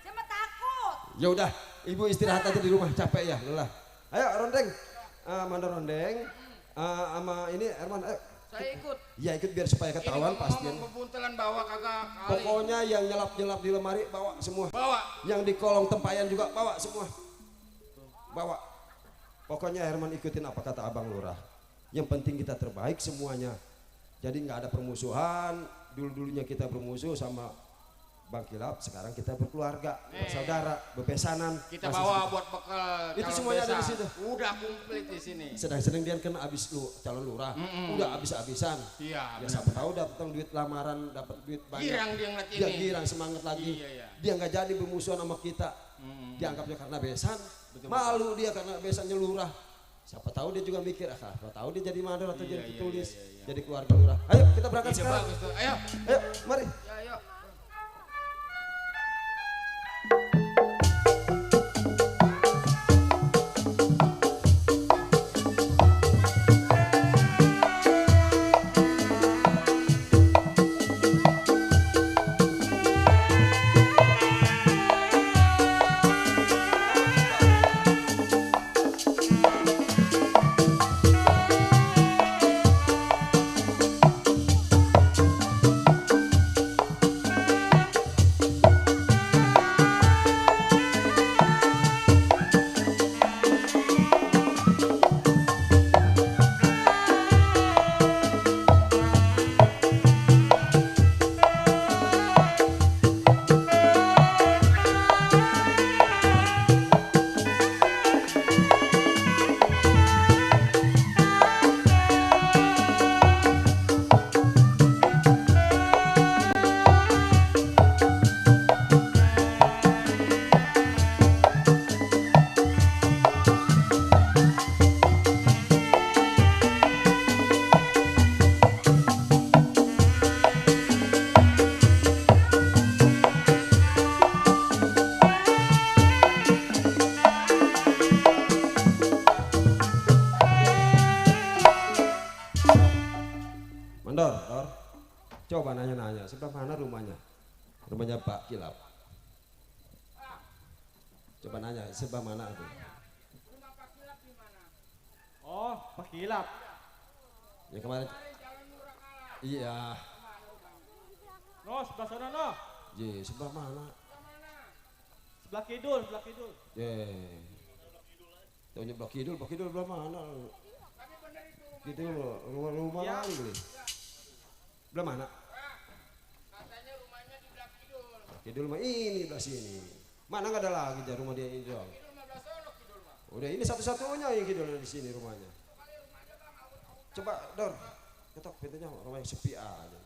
Speaker 7: Saya mah takut.
Speaker 15: Ya udah, Ibu istirahat aja di rumah, capek ya, lelah. Ayo Rondeng, Mandor Rondeng, sama ini Herman, ayo.
Speaker 17: Saya ikut.
Speaker 15: Ya ikut biar supaya ketahuan pastian.
Speaker 1: Pembuntelan bawa kagak kali.
Speaker 15: Pokoknya yang nyelap-nyelap di lemari bawa semua.
Speaker 1: Bawa.
Speaker 15: Yang di kolong tempayan juga bawa semua. Bawa. Pokoknya Herman ikutin apa kata Abang Lurah. Yang penting kita terbaik semuanya. Jadi nggak ada permusuhan. Dulu-dulunya kita bermusuh sama Bang Kilap, sekarang kita berkeluarga, bersaudara, bepesanan.
Speaker 1: Kita bawa buat bekal.
Speaker 15: Itu semuanya ada di situ.
Speaker 1: Udah komplit di sini.
Speaker 15: Sedang-sedang dia kan abis calon lurah, udah abis-abisan.
Speaker 1: Iya.
Speaker 15: Ya siapa tahu dapat duit lamaran, dapat duit banyak.
Speaker 1: Girang dia ngeliat
Speaker 15: Dia
Speaker 1: ini.
Speaker 15: girang semangat lagi.
Speaker 1: Iya.
Speaker 15: Dia nggak jadi bermusuhan sama kita. Dianggapnya karena besan. Malu dia karena besannya lurah. Siapa tahu dia juga mikir, siapa tahu dia jadi mandor atau jadi tulis, jadi keluarga lurah. Ayo kita berangkat
Speaker 1: Ide
Speaker 15: sekarang.
Speaker 1: bagus tuh. Ayo.
Speaker 15: Ayo, mari.
Speaker 17: Ya, ayo.
Speaker 15: Dor. Coba nanya-nanya, sebelah mana rumahnya? Rumahnya Pak Kilap. Coba nanya, sebelah mana itu?
Speaker 5: Oh, Pak Kilap.
Speaker 15: Ya kemarin. Iya.
Speaker 5: No, sebelah sana no.
Speaker 15: Ye, sebelah mana?
Speaker 5: Sebelah kidul.
Speaker 15: Ye. Taunya Blok Kidul sebelah mana? Kidul, rumah
Speaker 5: Ya.
Speaker 15: mana kali? Sebelah mana?
Speaker 1: Katanya rumahnya di Blok Kidul.
Speaker 15: Kidul mah ini belah sini. Mana nggak ada lagi jar rumah dia ini doang. Udah ini satu-satunya yang Kidul di sini rumahnya. Coba Dor, ketok pintunya rumahnya sepi aja.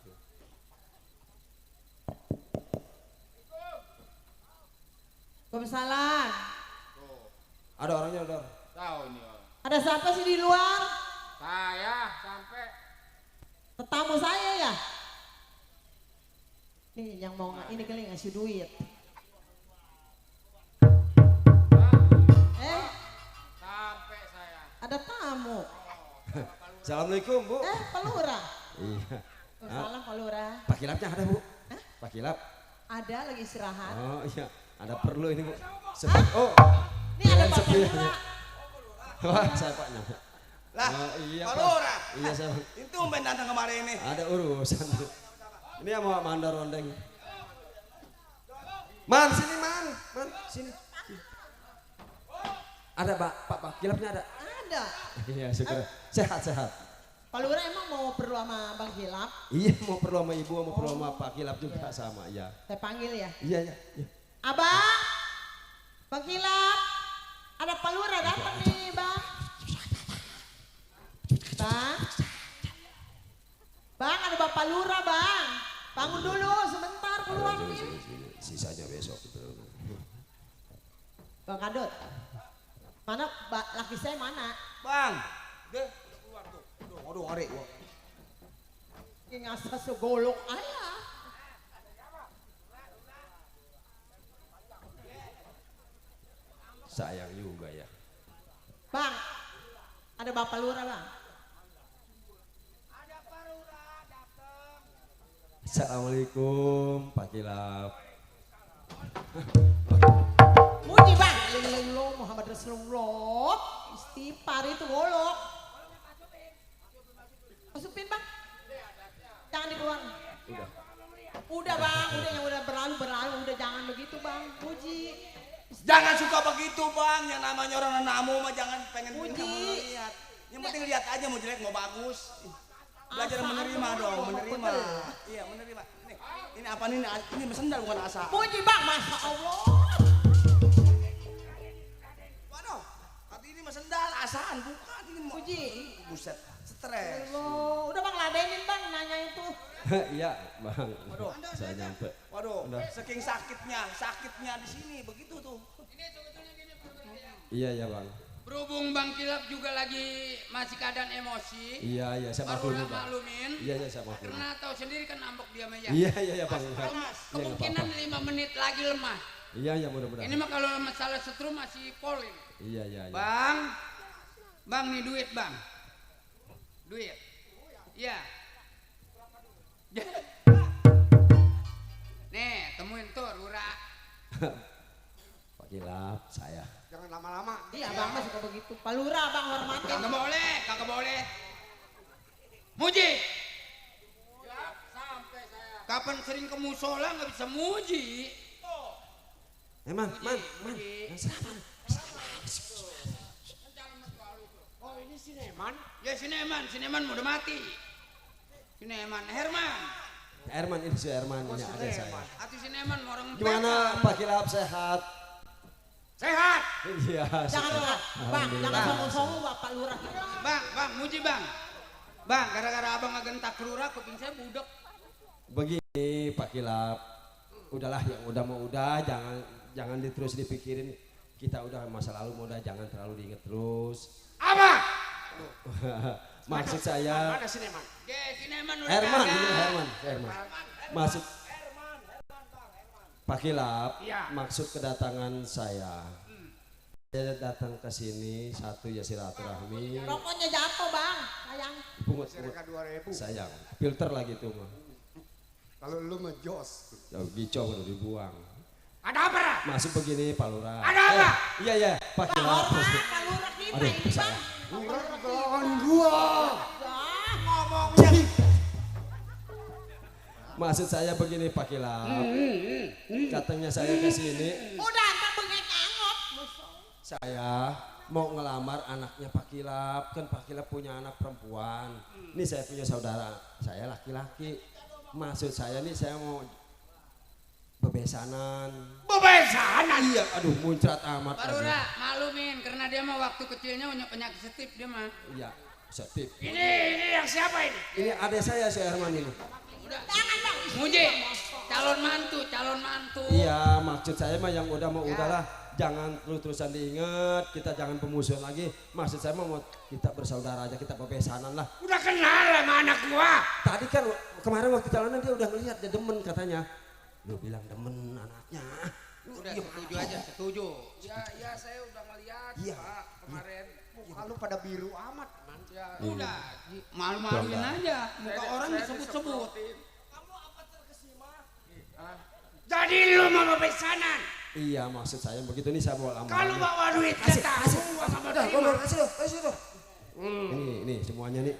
Speaker 6: Waalaikumsalam.
Speaker 15: Ada orangnya Dor.
Speaker 1: Tahu ini orang.
Speaker 6: Ada siapa sih di luar?
Speaker 1: Saya sampai
Speaker 6: Tetamu saya ya? Nih yang mau ini kali ngasih duit.
Speaker 1: sampai saya.
Speaker 6: Ada tamu.
Speaker 15: Assalamualaikum Bu.
Speaker 6: Pak Lurah.
Speaker 15: Iya.
Speaker 6: Waalaikumsalam Pak Lurah.
Speaker 15: Pak Kilapnya ada Bu? Pak Kilap?
Speaker 6: Ada lagi istirahat.
Speaker 15: Oh iya, ada perlu ini Bu. Sepi. Oh,
Speaker 6: ini ada Pak
Speaker 15: sepi.
Speaker 6: Lurah.
Speaker 15: Wah, saya Paknya.
Speaker 3: Lah,
Speaker 15: Oh, iya,
Speaker 3: Pak
Speaker 15: Pak.
Speaker 3: Lurah.
Speaker 15: Iya saya.
Speaker 3: Itu main datang kemarin ini.
Speaker 15: Ada urusan. Ini yang mau mandar rondeng. Man, sini Man, sini. Ada Pak Kilapnya ada.
Speaker 6: Ada.
Speaker 15: Iya, syukur. Sehat.
Speaker 6: Pak Lurah emang mau perlu sama Bang Kilap?
Speaker 15: Iya, mau perlu sama Ibu, mau perlu sama Pak Kilap juga sama, ya.
Speaker 6: Saya panggil ya.
Speaker 15: Iya.
Speaker 6: Abang, Bang Kilap, ada Pak Lurah datang nih Bang. Bang, ada Bapak Lurah Bang. Bangun dulu sebentar keluar nih.
Speaker 15: Sisanya besok.
Speaker 6: Bang Kadut, mana laki saya mana?
Speaker 3: Bang, deh keluar tuh. Aduh, ngorek gua.
Speaker 6: Ini ngasa segolok ayah.
Speaker 15: Sayang juga ya.
Speaker 6: Bang, ada Bapak Lurah Bang.
Speaker 15: Assalamualaikum Pak Kilap.
Speaker 6: Muji Bang, lililillah Muhammad Rasulullah. Istighfar itu golok. Masukin Bang. Jangan dikeluar. Udah Bang, udah yang udah berlalu, udah jangan begitu Bang. Muji.
Speaker 3: Jangan suka begitu Bang, yang namanya orang namu mah jangan pengen
Speaker 6: Muji.
Speaker 3: lihat. Yang penting lihat aja mau jelek mau bagus. Belajar menerima dong, menerima. Iya, menerima. Ini apa nih? Ini sendal bukan asa.
Speaker 6: Muji Bang, Masya Allah.
Speaker 3: Waduh, tapi ini mah sendal asaan bukan ini.
Speaker 6: Muji.
Speaker 3: Buset, stres.
Speaker 6: Udah Bang ladenin Bang nanya itu.
Speaker 15: Iya, Bang.
Speaker 3: Waduh,
Speaker 15: Saya nyampe.
Speaker 3: Waduh,
Speaker 15: Udah.
Speaker 3: saking sakitnya di sini begitu tuh.
Speaker 15: Iya, Bang.
Speaker 1: Berhubung Bang Kilap juga lagi masih keadaan emosi.
Speaker 15: Iya, saya maklumin, Bang.
Speaker 1: maklumin.
Speaker 15: Iya, saya maklumin.
Speaker 1: Karena tahu sendiri kan nambok dia Maya.
Speaker 15: Iya, Bang.
Speaker 1: Kemungkinan 5 menit lagi lemah.
Speaker 15: Iya, mudah-mudahan.
Speaker 1: Ini mah kalau masalah setrum masih polin.
Speaker 15: Iya.
Speaker 1: Bang nih duit Bang. Duit. Iya. Nih, temuin tuh Lurah.
Speaker 15: Pak Kilap, saya.
Speaker 3: Jangan lama-lama.
Speaker 6: Iya Bang mah suka begitu. Pak Lurah Bang hormatin.
Speaker 1: Kagak boleh. Muji. Kapan sering ke musola nggak bisa muji.
Speaker 15: Man.
Speaker 9: Oh ini Sineman?
Speaker 1: Ya Sineman udah mati.
Speaker 15: Herman ini si Herman ini ada saya.
Speaker 1: Atu Sineman orang
Speaker 15: Gimana Pak Kilap sehat?
Speaker 1: Sehat.
Speaker 15: Iya.
Speaker 6: Jangan Bang, jangan sombong-sombong Bapak Lurah.
Speaker 1: Bang, muji Bang. Bang, gara-gara abang ngegentak Lurah kuping saya budek.
Speaker 15: Begini Pak Kilap, udahlah yang udah mau udah, jangan terus dipikirin. Kita udah masa lalu mau udah, jangan terlalu diinget terus.
Speaker 1: Apa?
Speaker 15: Maksud saya
Speaker 9: Mana Sineman?
Speaker 1: Sineman udah
Speaker 15: Herman. Maksud Pak Kilap,
Speaker 9: Iya.
Speaker 15: maksud kedatangan saya datang ke sini satu ya silaturahmi.
Speaker 6: Rokoknya jatuh Bang. Saya Bang.
Speaker 15: Pungut.
Speaker 9: Circa 2.000.
Speaker 15: Sayang, filter lagi tuh mah.
Speaker 9: Kalau lu ngejos.
Speaker 15: Jauh gicau udah dibuang.
Speaker 9: Ada apa?
Speaker 15: Masuk begini Pak Lurah.
Speaker 9: Ada apa?
Speaker 15: Iya iya, Pak Kilap.
Speaker 6: Pak Lurah kita
Speaker 15: Aduh,
Speaker 6: ini
Speaker 15: salah.
Speaker 6: Bang.
Speaker 9: Lurah kegelawan gua.
Speaker 6: Ngomongnya.
Speaker 15: Maksud saya begini Pak Kilap. Katanya saya ke sini.
Speaker 6: Udah entar bengek angot.
Speaker 15: Saya mau ngelamar anaknya Pak Kilap. Kan Pak Kilap punya anak perempuan. Ini saya punya saudara. Saya laki-laki. Maksud saya nih saya mau bebesanan.
Speaker 9: Bebesanan?
Speaker 15: Iya, aduh muncrat amat.
Speaker 1: Pak Lurah, maklumin karena dia mah waktu kecilnya punya penyakit setip dia mah.
Speaker 15: Iya, setip.
Speaker 9: Ini yang siapa ini?
Speaker 15: Ini adik saya si Herman ini.
Speaker 6: Jangan Bang.
Speaker 1: Muji, calon mantu.
Speaker 15: Iya, maksud saya mah yang udah mau udahlah. Jangan terus-terusan diingat, kita jangan pemusuhan lagi. Maksud saya mau kita bersaudara aja, kita bebesanan lah.
Speaker 9: Udah kenal sama anak gua.
Speaker 15: Tadi kan kemarin waktu jalanan dia udah ngelihat, dia demen katanya. Lu bilang demen anaknya.
Speaker 1: Udah setuju aja, setuju.
Speaker 17: Ya saya udah ngeliat
Speaker 15: Iya.
Speaker 17: Pak kemarin.
Speaker 9: Muka lu pada biru amat, man.
Speaker 17: Ya,
Speaker 1: Udah, malu-maluin aja. Muka orang
Speaker 17: saya
Speaker 1: disebut-sebut.
Speaker 9: Jadi lu mau bebesanan?
Speaker 15: Iya, maksud saya begitu nih saya mau lamaran.
Speaker 9: Kalau bawa duit kita, gua sama terima.
Speaker 15: Kasih tuh. Ini semuanya nih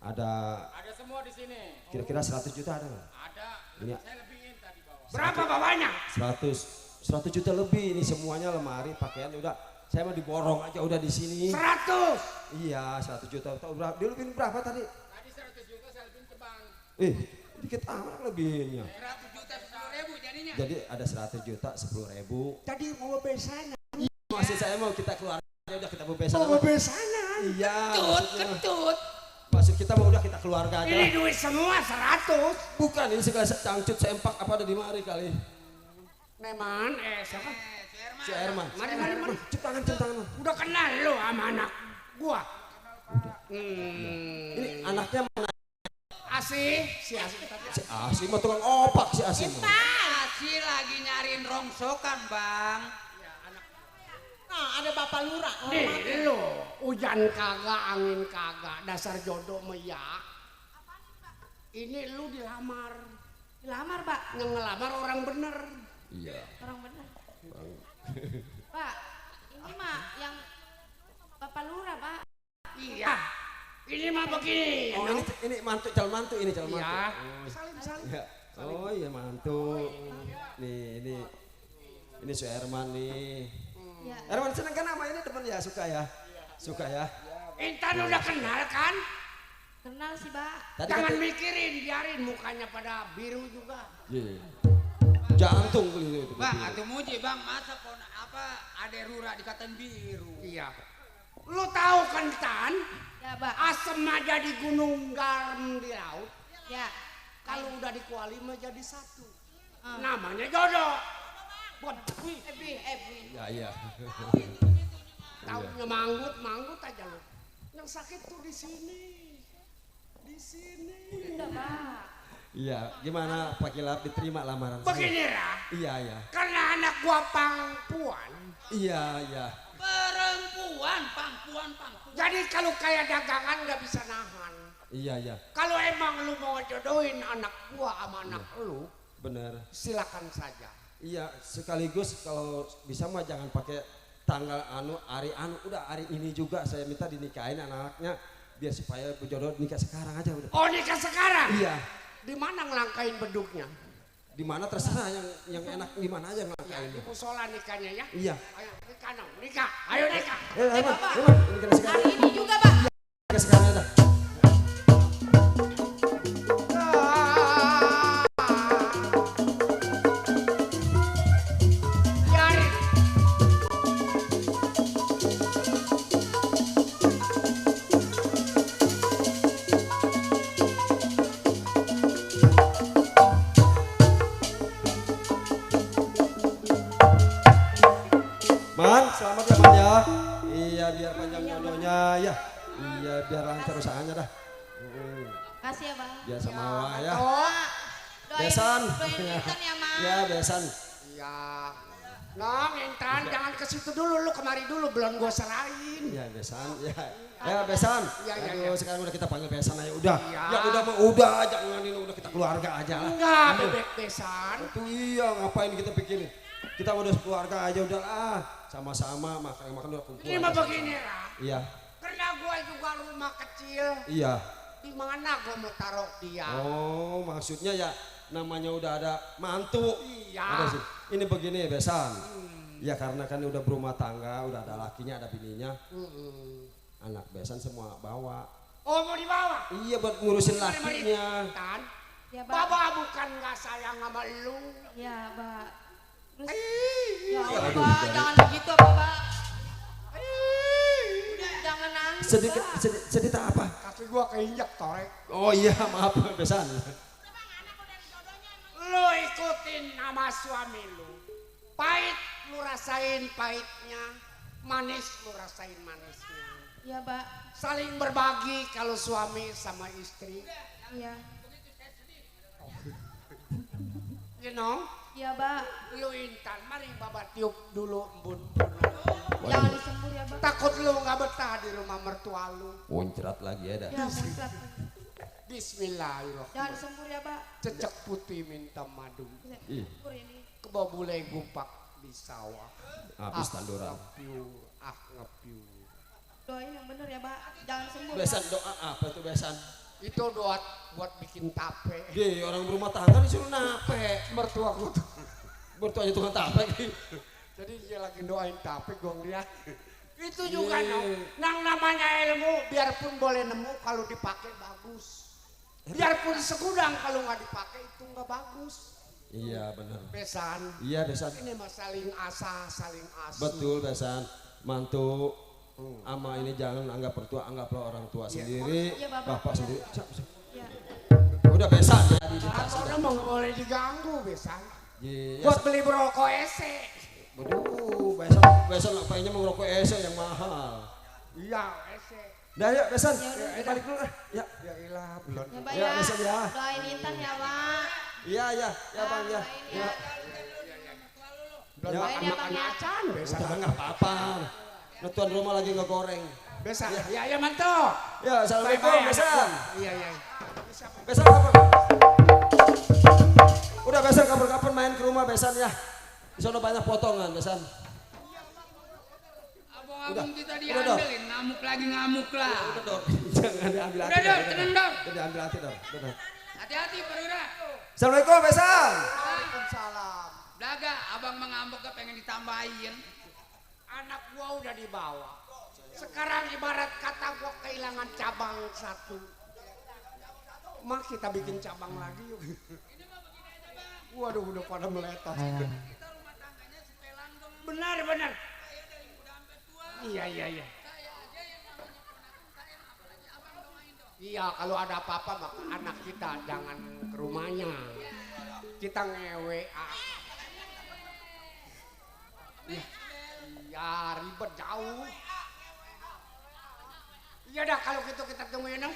Speaker 15: ada
Speaker 17: semua di sini.
Speaker 15: kira-kira 100 juta ada nggak?
Speaker 17: Ada.
Speaker 15: Ini
Speaker 17: Saya lebihin tadi bawa.
Speaker 9: Berapa bawanya?
Speaker 15: 100 juta lebih ini semuanya, lemari, pakaian udah. Saya mau diborong aja udah di sini.
Speaker 9: 100.
Speaker 15: Iya, 100 juta. Tahu berapa? Dia lebihin berapa tadi?
Speaker 17: Tadi 100 juta saya lebihin ke bank.
Speaker 15: Dikit amat lebihinnya.
Speaker 1: 100 juta 10.000 jadinya.
Speaker 15: Jadi ada 100 juta 10.000.
Speaker 9: Jadi mau bebesanan.
Speaker 15: Maksud saya mau kita keluar aja udah kita bebesanan.
Speaker 9: Mau bebesanan.
Speaker 15: Iya.
Speaker 1: Ketut.
Speaker 15: Maksud kita mau udah kita keluarga aja.
Speaker 9: Ini duit semua 100.
Speaker 15: Bukan, ini segala cangcut sempak apa ada di mari kali.
Speaker 9: Memang siapa?
Speaker 15: Si Herman.
Speaker 9: Mari.
Speaker 15: Cium tangan.
Speaker 9: Udah kenal lu sama anak gua.
Speaker 15: Ini anaknya mana?
Speaker 9: Asih, si Asih tadi.
Speaker 15: Si Asim mah tukang opak si Asim.
Speaker 1: Si lagi nyariin rongsokan, Bang.
Speaker 6: Nah, ada Bapak Lurah.
Speaker 9: Nih lu, hujan kagak, angin kagak, dasar jodoh meyak. Ini lu dilamar.
Speaker 7: Dilamar, Pak.
Speaker 9: Ngelamar orang bener.
Speaker 15: Iya.
Speaker 7: Orang benar. Pak, ini mah yang Bapak Lurah, Pak.
Speaker 9: Iya. Ini mah begini.
Speaker 15: Oh, ini calon mantu ini calon mantu.
Speaker 9: Iya.
Speaker 15: Oh,
Speaker 9: Salim.
Speaker 15: iya. Oh iya mantu. Nih ini si Herman nih.
Speaker 7: Ya.
Speaker 15: Herman seneng kan sama ini teman ya, suka ya? Suka ya?
Speaker 9: Intan udah kenal kan?
Speaker 7: Kenal sih, Pak.
Speaker 9: Jangan mikirin, biarin mukanya pada biru juga.
Speaker 15: Iya. Jantung itu.
Speaker 1: Bang, atuh muji, Bang. Masa ada Rura dikatain biru.
Speaker 9: Iya. Lu tahu kan Tan?
Speaker 7: Ya, Pak.
Speaker 9: Asem aja di gunung, garam di laut.
Speaker 7: Ya.
Speaker 9: Kalau udah dikuali mah jadi satu. Namanya jodoh. Buat Ebi.
Speaker 15: Iya.
Speaker 9: Taunya manggut aja lu. Yang sakit tuh di sini. Di sini.
Speaker 7: Udah, Pak.
Speaker 15: Iya, gimana Pak Kilap diterima lamaran
Speaker 9: Begini Ra.
Speaker 15: Iya.
Speaker 9: Karena anak gua pangpuan.
Speaker 15: Iya.
Speaker 1: Perempuan, pangpuan.
Speaker 9: Jadi kalau kayak dagangan nggak bisa nahan.
Speaker 15: Iya.
Speaker 9: Kalau emang lu mau jodohin anak gua sama anak lu,
Speaker 15: Bener.
Speaker 9: silakan saja.
Speaker 15: Iya, sekaligus kalau bisa mah jangan pakai tanggal hari udah hari ini juga saya minta dinikahin anak-anaknya biar supaya berjodoh nikah sekarang aja udah.
Speaker 9: Oh, nikah sekarang?
Speaker 15: Iya.
Speaker 9: Di mana ngelangkain beduknya?
Speaker 15: Di mana terserah yang enak di mana aja ngelangkain.
Speaker 9: Di musola nikahnya ya?
Speaker 15: Iya.
Speaker 9: Ayo nikah dong, nikah. Ayo nikah.
Speaker 15: Bapak. Nikah sekarang.
Speaker 7: Hari ini juga, Pak.
Speaker 15: Nikah sekarang aja. Man, selamat ya Man ya. Iya, biar panjang jodohnya ya. Iya, biar lancar usahanya dah.
Speaker 7: Kasih ya, Bang.
Speaker 15: Biasa mawar ya.
Speaker 7: Doain
Speaker 15: Besan.
Speaker 7: Intan ya, Mas.
Speaker 15: Ya, besan.
Speaker 9: Iya. Nong, Intan, jangan ke situ dulu, lu kemari dulu, belum gua serahin.
Speaker 15: Ya besan, ya. Ya besan.
Speaker 9: Ya, ya,
Speaker 15: Aduh,
Speaker 9: ya.
Speaker 15: sekarang udah kita panggil besan aja udah.
Speaker 9: Ya.
Speaker 15: Ya udah mah udah, jangan ini udah kita keluarga aja lah.
Speaker 9: Enggak, bebek besan.
Speaker 15: Itu iya, ngapain kita pikirin? Kita udah keluarga aja udah lah. Sama-sama makan udah kumpul.
Speaker 9: Ini mah begini, Ra.
Speaker 15: Iya.
Speaker 9: Karena gua juga rumah kecil.
Speaker 15: Iya.
Speaker 9: Di mana gua mau taruh dia?
Speaker 15: Oh, maksudnya ya namanya udah ada mantu.
Speaker 9: Iya.
Speaker 15: Ada sih. Ini begini besan. Ya karena kan udah berumah tangga, udah ada lakinya, ada bininya. Anak besan semua bawa.
Speaker 9: Oh, mau dibawa?
Speaker 15: Iya buat ngurusin
Speaker 9: Mari, mari.
Speaker 15: lakinya.
Speaker 9: Tan,
Speaker 11: Ya, Bak.
Speaker 9: Baba bukan nggak sayang sama lu.
Speaker 11: Ya, Bak. Terus,
Speaker 9: Ih,
Speaker 11: ya
Speaker 15: aduh,
Speaker 11: Allah, Bak,
Speaker 15: jadi-
Speaker 11: jangan begitu apa, Bak. Udah, jangan nangis,
Speaker 15: Sedikit,
Speaker 11: Bak.
Speaker 15: sedih tak apa?
Speaker 9: kaki gua keinjak torek.
Speaker 15: Oh iya maaf besan.
Speaker 9: Lu ikutin nama suami lu. Pahit lu rasain pahitnya, manis lu rasain manisnya.
Speaker 11: Ya, Bak.
Speaker 9: Saling berbagi kalau suami sama istri.
Speaker 11: Iya.
Speaker 9: You know?
Speaker 11: Ya, Bak.
Speaker 9: Lu Intan, mari Baba tiup dulu embun.
Speaker 11: Jangan disembur ya, Bak.
Speaker 9: Takut lu nggak betah di rumah mertua lu.
Speaker 15: Muncrat lagi ya dah.
Speaker 11: Ya, muncrat.
Speaker 9: Bismillahirrahmanirrahim.
Speaker 11: Jangan disembur ya, Bak.
Speaker 9: Cecek putih minta madu.
Speaker 15: Ih.
Speaker 11: Sembur ini.
Speaker 9: Kebabulai gumpak di sawah.
Speaker 15: Habis tanduran.
Speaker 9: Ngepiu.
Speaker 11: Doain yang bener ya, Bak. Jangan sembur.
Speaker 15: Besan
Speaker 11: Bak.
Speaker 15: doa apa tuh besan?
Speaker 9: Itu doa buat bikin tape.
Speaker 15: Di orang berumah tangga disuruh nape.
Speaker 9: Mertua gua tuh.
Speaker 15: Mertuanya tukang tape.
Speaker 9: Jadi dia lagi doain tape gua ngeliat. Itu juga
Speaker 15: Iya.
Speaker 9: no. Nang namanya ilmu biarpun boleh nemu kalau dipakai bagus. Biarpun segudang kalau nggak dipakai itu nggak bagus.
Speaker 15: Iya benar.
Speaker 9: Besan.
Speaker 15: Iya besan.
Speaker 9: Ini mah saling asah, saling asuh.
Speaker 15: Betul besan. Mantu ama ini jangan anggap mertua, anggaplah orang tua sendiri,
Speaker 11: Iya, Bapak.
Speaker 15: bapak sendiri.
Speaker 11: Ya.
Speaker 15: Udah besan ya di
Speaker 9: Karena mau nggak boleh diganggu besan.
Speaker 15: Iya.
Speaker 9: Buat beli rokok ese.
Speaker 15: Waduh, besan ngapainnya mau ngerokok ese yang mahal.
Speaker 9: Iya ese.
Speaker 15: Dah ya besan.
Speaker 11: Ya udah.
Speaker 15: Balik dulu. Ya.
Speaker 9: Ya ilah belum.
Speaker 11: Ya, Bak
Speaker 15: Ya,
Speaker 11: ya.
Speaker 15: besan ya.
Speaker 11: Doain Intan ya, Bak.
Speaker 15: Iya ya, ya bang ya.
Speaker 11: Doain ya.
Speaker 9: Belum
Speaker 15: Ya,
Speaker 9: makan
Speaker 11: ya, Bang,
Speaker 9: makan
Speaker 11: ya.
Speaker 9: acan besan.
Speaker 15: Udah nggak apa-apa. Nah, tuan rumah lagi ngegoreng.
Speaker 9: Besan. Ya ya mantu.
Speaker 15: Ya, assalamualaikum
Speaker 9: Bye-bye,
Speaker 15: besan.
Speaker 9: Iya iya.
Speaker 15: Besan kapan? Udah besan kapan-kapan main ke rumah besan ya. Di sana banyak potongan besan.
Speaker 1: Abang-abang kita
Speaker 15: udah, Dor.
Speaker 1: diambilin, ngamuk lagi ngamuk lah.
Speaker 15: Udah Dor, jangan diambil hati.
Speaker 1: Udah, Dor, tenang, Dor.
Speaker 15: Udah diambil hati Dor. Udah.
Speaker 1: Hati-hati perwira.
Speaker 15: Assalamualaikum besan.
Speaker 9: Waalaikumsalam.
Speaker 1: Daga, abang mengambek pengen ditambahin.
Speaker 9: Anak gua udah dibawa. Sekarang ibarat kata gua kehilangan cabang satu. Mah kita bikin cabang lagi yuk. Waduh udah pada meletot. Benar benar. Iya iya iya. Iya kalau ada apa-apa maka anak kita jangan ke rumahnya. Kita ngewe. Iya ribet jauh. Iya dah kalau gitu kita tungguin dong.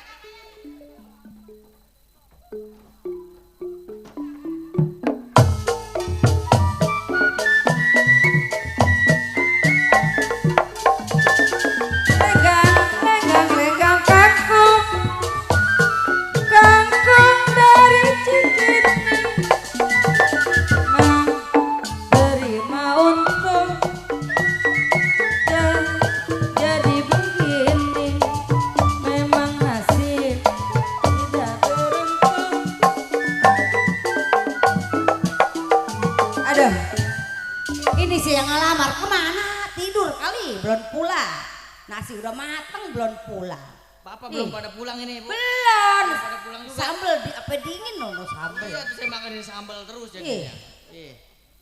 Speaker 16: Legang kangkung, kangkung dari Cikini, menerima untung dan jadi begini, memang nasib tidak beruntung.
Speaker 7: Aduh, ini sih yang ngelamar kemana? Tidur kali, belum pulang. Nasi udah mateng, belum pulang.
Speaker 8: Bapak belum pada pulang ini, Bu.
Speaker 7: Belum.
Speaker 8: Pada pulang juga.
Speaker 7: Sambel apa dingin nono sambel.
Speaker 8: Iya, tuh saya makanin sambal terus
Speaker 7: Iya.
Speaker 8: jadinya. Iya.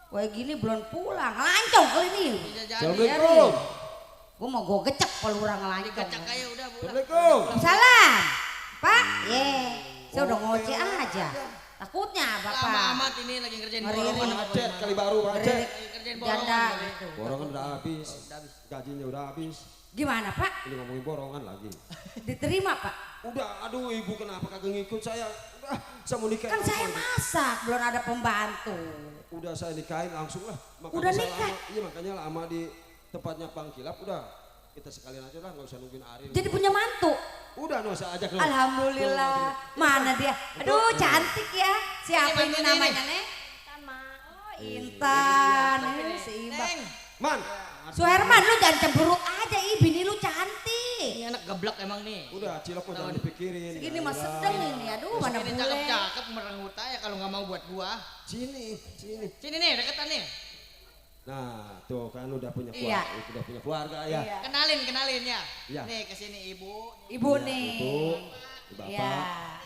Speaker 7: Kayak gini belum pulang, lancong kali ini.
Speaker 8: Bisa jadi.
Speaker 15: Assalamualaikum.
Speaker 7: Gue mau gue gecek kalau orang lancong.
Speaker 8: Dikacak aja udah, Bu.
Speaker 15: Assalamualaikum.
Speaker 7: Salam, Pak. Ye, saya udah ngoceh aja. Takutnya Bapak.
Speaker 8: Lama amat ini lagi ngerjain
Speaker 7: Ngeri.
Speaker 8: borongan apa
Speaker 15: Macet kali baru macet.
Speaker 8: ngerjain
Speaker 7: Janda
Speaker 8: borongan.
Speaker 7: gitu.
Speaker 15: Borongan udah habis. Gajinya udah habis.
Speaker 7: Gimana Pak?
Speaker 15: Ini ngomongin borongan lagi.
Speaker 7: Diterima Pak?
Speaker 15: Udah, aduh ibu kenapa kagak ngikut saya? Udah, saya mau nikahin.
Speaker 7: Kan saya masak, belum ada pembantu.
Speaker 15: Udah saya nikahin langsung lah. Makanya
Speaker 7: Udah
Speaker 15: saya
Speaker 7: nikah?
Speaker 15: Lama, iya makanya lama di tempatnya Bang Kilap. Udah, kita sekalian aja lah, nggak usah nungguin Ari.
Speaker 7: Jadi punya mantu?
Speaker 15: Udah, no, saya ajak. No.
Speaker 7: Alhamdulillah. Mana dia? Aduh cantik ya. Siapa ini namanya Neng? Oh Intan. Si Iba.
Speaker 15: Man.
Speaker 7: Suherman lu jangan cemberut aja, bini lu cantik.
Speaker 8: Ini anak geblek emang nih.
Speaker 15: Udah cilok udah dipikirin.
Speaker 7: Segini mah sedang ini, aduh mana boleh.
Speaker 8: Cakep-cakep merenggut aja kalau nggak mau buat gua.
Speaker 15: Sini.
Speaker 8: Sini nih, deketan nih.
Speaker 15: Nah, tuh kan udah punya
Speaker 7: Iya.
Speaker 15: keluarga, udah punya keluarga ya.
Speaker 7: Iya.
Speaker 8: Kenalin ya.
Speaker 15: Iya.
Speaker 8: Nih kesini ibu.
Speaker 7: Ibu
Speaker 15: Iya,
Speaker 7: nih.
Speaker 15: Ibu, bapak.
Speaker 7: Iya.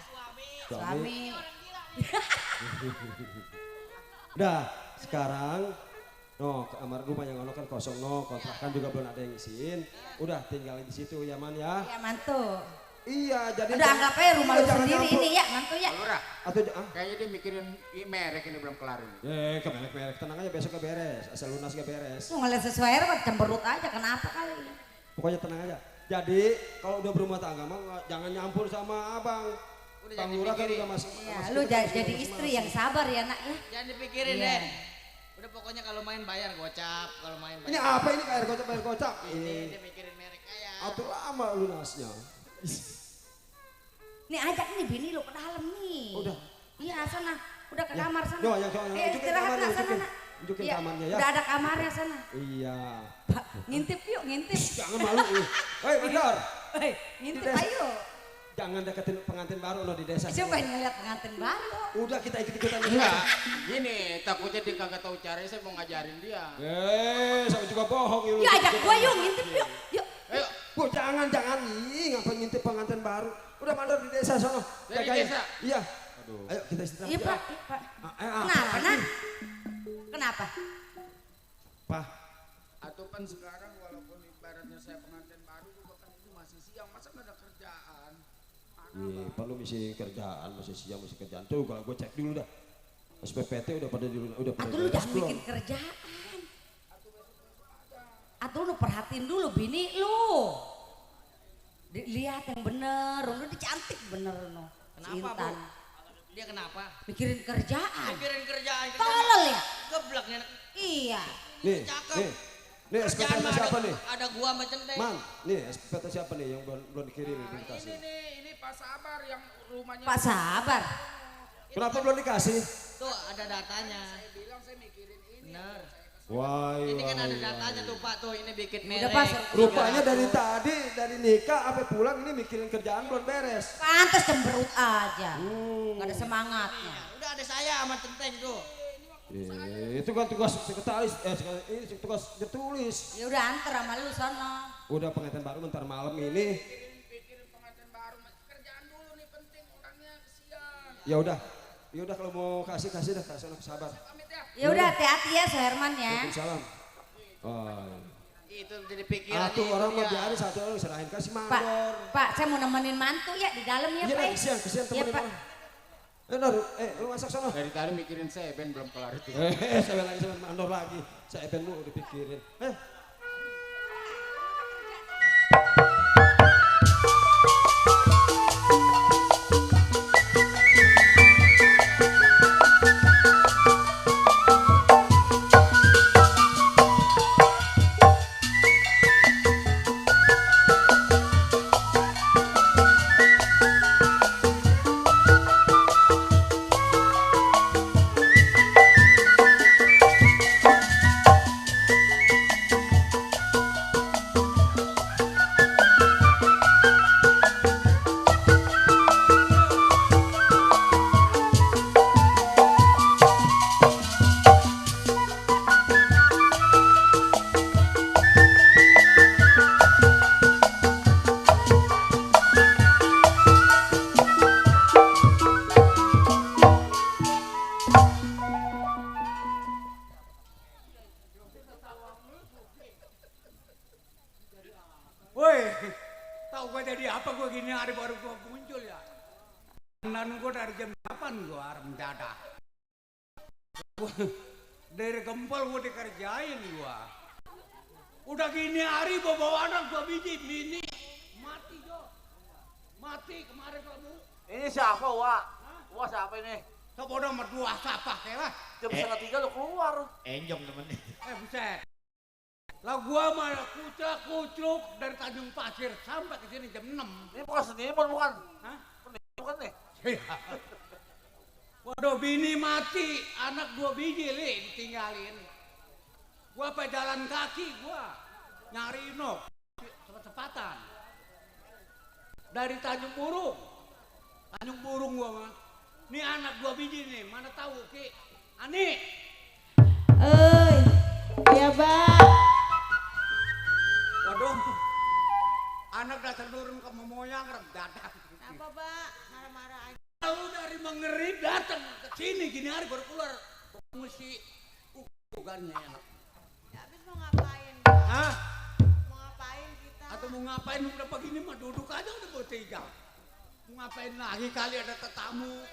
Speaker 15: Suami.
Speaker 7: Suami.
Speaker 15: Udah, sekarang no, kamar rumah yang ono kan kosong no, kontrakan juga belum ada yang ngisiin. Udah tinggal di situ ya Man ya.
Speaker 7: Iya mantu.
Speaker 15: Iya, jadi
Speaker 7: udah anggap aja rumah lu
Speaker 15: jangan
Speaker 7: sendiri
Speaker 15: nyampur.
Speaker 7: ini ya mantu ya.
Speaker 9: Lurah,
Speaker 15: Atau
Speaker 9: kayaknya dia mikirin merek ini belum kelar ini.
Speaker 15: kemerek-merek, tenang aja besok beres, asal lunas beres.
Speaker 7: Lu ngeliat sesuai apa cemberut aja, kenapa kali?
Speaker 15: Pokoknya tenang aja. Jadi kalau udah berumah tangga mah jangan nyampur sama abang.
Speaker 8: Udah
Speaker 15: Bang
Speaker 8: jangan
Speaker 15: Lurah kan
Speaker 8: dipikirin.
Speaker 15: udah masuk.
Speaker 7: Iya, lu jadi istri yang sabar ya nak ya.
Speaker 8: Jangan dipikirin
Speaker 7: Iya.
Speaker 8: Den. Udah pokoknya kalau main bayar gocap, kalau main bayar.
Speaker 15: Ini apa ini kayak bayar kocak?
Speaker 8: Ini dia mikirin merek kaya.
Speaker 15: Atau lama lunasnya.
Speaker 7: Nih ajak nih bini lu ke dalam nih.
Speaker 15: Udah.
Speaker 7: Iya sana, udah ke kamar sana.
Speaker 15: Yo, yang unjukin
Speaker 7: istirahat
Speaker 15: kamarnya,
Speaker 7: nak sana
Speaker 15: unjukin.
Speaker 7: nak.
Speaker 15: Unjukin
Speaker 7: Iya,
Speaker 15: kamarnya ya.
Speaker 7: udah ada kamarnya sana.
Speaker 15: Iya.
Speaker 7: Pak, ngintip yuk, ngintip.
Speaker 15: Jangan malu. Hei, benar.
Speaker 7: Hei, ngintip
Speaker 15: Di desa.
Speaker 7: ayo.
Speaker 15: Jangan deketin pengantin baru lo di desa.
Speaker 7: Siapa yang ngeliat pengantin baru?
Speaker 15: Udah kita ikut-ikutan.
Speaker 9: Enggak, gini takutnya dia kagak tahu cara, saya mau ngajarin dia.
Speaker 15: Sama juga bohong ya.
Speaker 7: Yuk ajak gua yuk, ngintip yuk. Yuk.
Speaker 9: Ayo.
Speaker 15: Bu, jangan. Ih, ngapain ngintip pengantin baru? Udah mandor di desa sono.
Speaker 9: Dari
Speaker 15: Jagain.
Speaker 9: desa?
Speaker 15: Iya. Ayo kita istirahat.
Speaker 7: Iya
Speaker 15: ya.
Speaker 7: Pak, iya Pak. Kenapa nak? Kenapa?
Speaker 15: Pak.
Speaker 17: Atau kan sekarang walaupun ibaratnya saya pengantin baru juga kan itu masih siang, masa nggak ada kerjaan?
Speaker 15: Iya, Pak lu misi kerjaan, masih siang masih kerjaan. Tuh kalau gue cek dulu dah. SPPT udah pada udah pada.
Speaker 7: Atau lu
Speaker 15: beres
Speaker 7: jangan
Speaker 15: belum?
Speaker 7: bikin kerjaan. Atau lu perhatiin dulu bini lu. Lihat yang bener, lu cantik bener no.
Speaker 8: Kenapa Bu? Dia kenapa?
Speaker 7: Mikirin kerjaan.
Speaker 8: Mikirin kerjaan.
Speaker 7: Tolol ya?
Speaker 8: Geblek nih anak.
Speaker 7: Iya.
Speaker 15: Nih,
Speaker 8: Cakep.
Speaker 15: nih SPPT
Speaker 8: Kerjaan
Speaker 15: siapa
Speaker 8: ada,
Speaker 15: nih?
Speaker 8: Ada gua sama Centeng.
Speaker 15: Man, nih SPPT siapa nih yang belum dikirim belum dikasih?
Speaker 17: Ini Pak Sabar yang rumahnya.
Speaker 7: Pak Sabar.
Speaker 15: Kenapa belum dikasih?
Speaker 8: Tuh ada datanya.
Speaker 17: Saya bilang saya mikirin ini.
Speaker 8: Bener.
Speaker 15: Wah,
Speaker 8: Ini kan ada datanya tuh Pak tuh, ini bikin
Speaker 7: Udah,
Speaker 8: merek.
Speaker 7: Pak.
Speaker 15: Rupanya dari tadi, dari nikah sampai pulang ini mikirin kerjaan belum beres.
Speaker 7: Pantes cemberut aja. Gak ada semangatnya.
Speaker 8: Udah ada saya sama Centeng tuh.
Speaker 15: Itu kan tugas sekretaris, ini tugas tertulis.
Speaker 7: Ya udah antar sama lu sana.
Speaker 15: Udah pengantin baru bentar malam ini.
Speaker 17: Pikirin pengantin baru, kerjaan dulu nih penting, orangnya kesian.
Speaker 15: Ya udah kalau mau kasih dah, kasih sabar.
Speaker 7: Ya udah hati-hati ya Suherman ya.
Speaker 15: Waalaikumsalam. Oh.
Speaker 8: Itu jadi pikiran.
Speaker 15: Tuh orang mau biarin satu orang serahin kasih mandor.
Speaker 7: Pak, saya mau nemenin mantu ya di dalam ya
Speaker 15: Iya
Speaker 7: Pak.
Speaker 15: dah, kesian
Speaker 7: Iya
Speaker 15: temenin
Speaker 7: Pak.
Speaker 15: orang. Lu masak sono.
Speaker 9: Dari tadi mikirin Seben belum kelar itu.
Speaker 15: Saya lagi sama mandor lagi. Saya lu dipikirin.
Speaker 1: Woi, tahu gue jadi apa gue gini hari baru gue muncul ya. Dan gue dari jam 8 gue harus mendadak. Dari gempol gue dikerjain gue.
Speaker 9: Udah gini hari bawa anak 2 biji, bini mati Jo. Mati kemarin kamu.
Speaker 14: Ini siapa, Wak? Wak siapa ini?
Speaker 9: Coba udah berdua siapa lah.
Speaker 14: Jam setengah 3 lo keluar.
Speaker 2: Enjong temennya.
Speaker 9: Buset. Lah gua malah kucuk dari Tanjung Pasir sampai ke sini jam 6.
Speaker 14: Ini bukan seniman bukan?
Speaker 9: Hah?
Speaker 14: Bukan nih?
Speaker 9: Iya. Waduh bini mati, anak 2 biji ditinggalin. Gua apa jalan kaki gua nyari cepet-cepatan dari Tanjung Burung gua mah. Nih anak 2 biji nih, mana tahu Ki? Ani.
Speaker 6: Iya Bang.
Speaker 9: Waduh, anak dasar turun ke momoyang dadak.
Speaker 6: Apa Pak? Marah-marah aja.
Speaker 9: Lalu dari Mengerip datang ke sini gini hari baru keluar. Mesti ukurannya enak.
Speaker 6: Habis mau ngapain? Bang?
Speaker 9: Hah?
Speaker 6: Mau ngapain kita?
Speaker 9: Atau mau ngapain udah begini mah duduk aja udah bertiga. Mau ngapain lagi kali ada tetamu.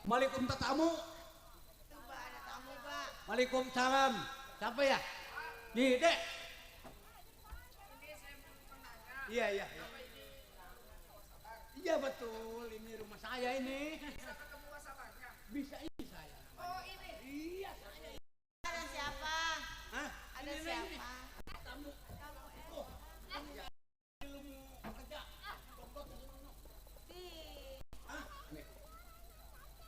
Speaker 9: Waalaikum tetamu.
Speaker 6: Coba ada tamu Pak.
Speaker 9: Waalaikumsalam. Siapa ya? Nih Dek. Iya. Iya betul, ini rumah saya ini. Bisa ketemu wasabanya? Bisa ini saya. Oh ini? Iya saya.
Speaker 6: Ada siapa?
Speaker 9: Hah?
Speaker 6: Ada
Speaker 9: ini,
Speaker 6: siapa?
Speaker 9: Tamu. Oh, ya. Lu mau kerja? Dokter kesini. Hah? Nih.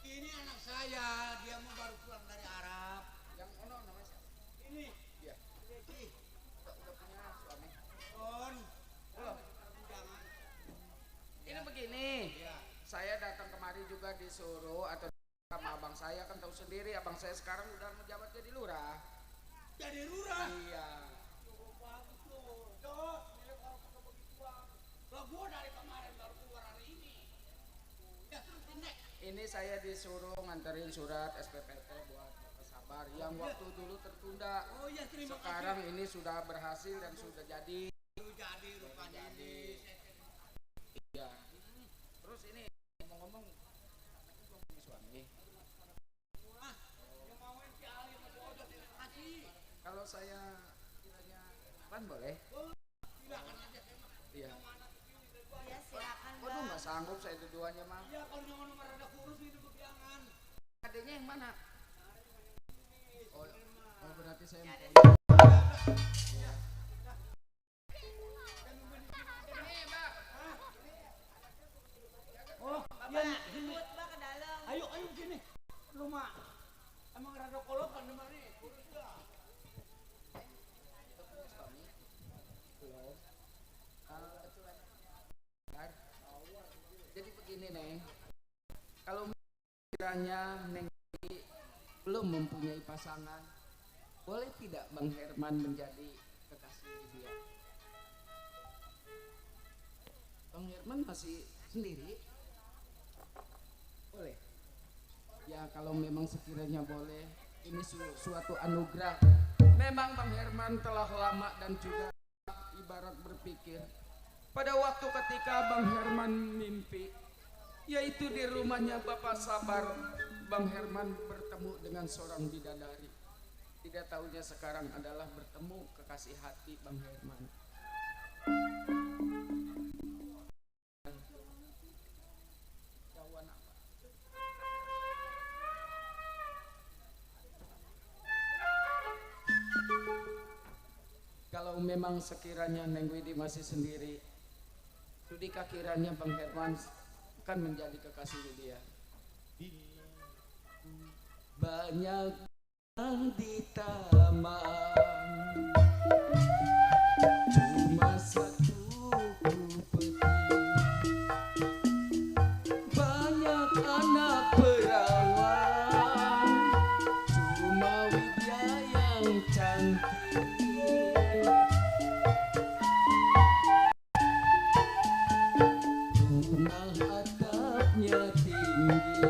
Speaker 9: Ini anak saya, dia mau baru pulang dari Arab. Yang ono namanya siapa? Ini. Iya. Deki. Udah punya suami.
Speaker 17: Ini begini, saya datang kemari juga disuruh atau sama abang saya, kan tahu sendiri abang saya sekarang udah menjabat jadi lurah.
Speaker 9: Jadi lurah?
Speaker 17: Iya.
Speaker 9: Bagus tuh, Dok. Milik orang pakai begituan. Lah gua dari kemarin baru keluar hari ini. Ya terus ini.
Speaker 17: Ini saya disuruh nganterin surat SPPT buat Bapak Sabar yang waktu dulu tertunda.
Speaker 9: Oh iya, terima kasih.
Speaker 17: Sekarang ini sudah berhasil dan sudah jadi.
Speaker 9: Jadi rupanya ini.
Speaker 17: Iya. Terus ini ngomong-ngomong suami. Kalau saya kiranya kan boleh?
Speaker 9: Silakan aja.
Speaker 17: Iya.
Speaker 6: Ya silakan Bang.
Speaker 17: Waduh nggak sanggup saya dua-duanya mah.
Speaker 9: Iya kalau nomor ada kurus ini kebiangan.
Speaker 17: Adanya yang mana? Oh berarti saya mau.
Speaker 9: Oh,
Speaker 6: Bapak, ikut Bang ke dalam.
Speaker 9: Ayo sini. Lu mah emang rada kolokan nomor ini. Kurus ya.
Speaker 17: Jadi begini Neng, kalau kiranya Neng belum mempunyai pasangan, boleh tidak Bang Herman menjadi kekasih dia? Bang Herman masih sendiri? Boleh? Ya kalau memang sekiranya boleh, ini suatu anugerah. Memang Bang Herman telah lama dan juga ibarat berpikir pada waktu ketika Bang Herman mimpi, yaitu di rumahnya Bapak Sabar, Bang Herman bertemu dengan seorang bidadari. Tidak tahunya sekarang adalah bertemu kekasih hati Bang Herman. Jawaban apa? Kalau memang sekiranya Neng Widi masih sendiri, sudikah kiranya Bang Herman akan menjadi kekasih dia? Banyak di taman, cuma satu kupeti. Banyak anak perawan, cuma Widya yang cantik. Rumah atapnya tinggi,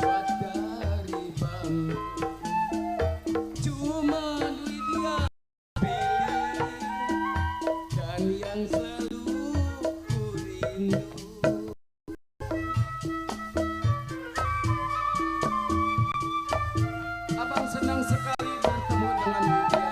Speaker 17: buat dari bambu. Cuma Widya pilih, dan yang selalu ku rindu. Abang senang sekali bertemu dengan Widya.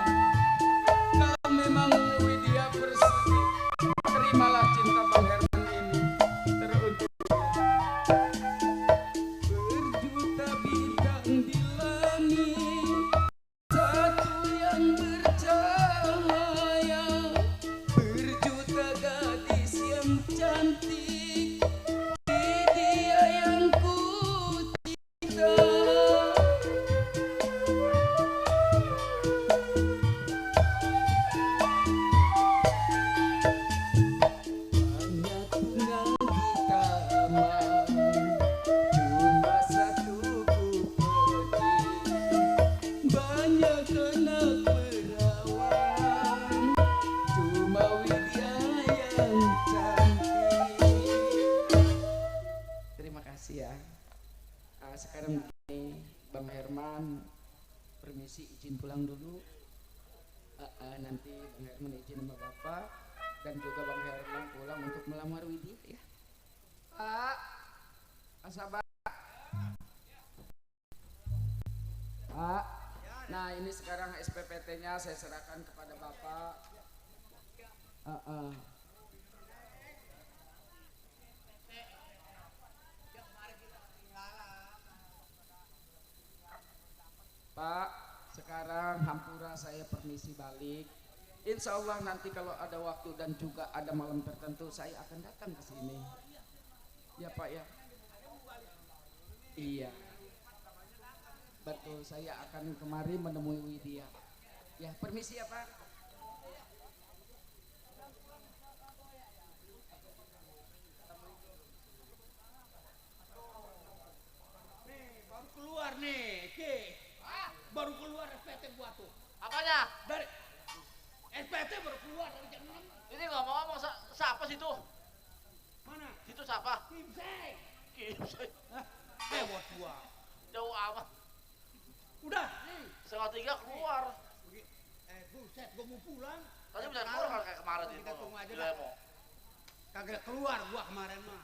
Speaker 17: sekarang begini, Bang Herman permisi izin pulang dulu. Nanti Bang Herman izin sama Bapak dan juga Bang Herman pulang untuk melamar Widya ya. Pak, sabar. Pak, nah ini sekarang SPPT-nya saya serahkan kepada Bapak. Pak, sekarang hampura saya permisi balik. Insya Allah nanti kalau ada waktu dan juga ada malam tertentu saya akan datang ke sini. Ya Pak ya. Iya. Betul, saya akan kemari menemui Widya. Ya, permisi ya Pak.
Speaker 3: Nih, baru keluar nih, Ki. Baru keluar SPT gua tuh.
Speaker 18: Apanya?
Speaker 3: Dari SPT baru keluar dari jam 6.
Speaker 18: Ini ngomong-ngomong siapa situ?
Speaker 3: Mana?
Speaker 18: Situ siapa?
Speaker 3: Kimseng.
Speaker 18: Kimseng.
Speaker 3: Lewat gua.
Speaker 18: Jauh amat.
Speaker 3: Udah, nih.
Speaker 18: 2:30 keluar.
Speaker 3: Buset, gua mau pulang.
Speaker 18: Tadi bisa keluar kan kayak kemarin itu.
Speaker 3: Kita tunggu aja
Speaker 18: Gila,
Speaker 3: dah. Kagak keluar gua kemarin mah.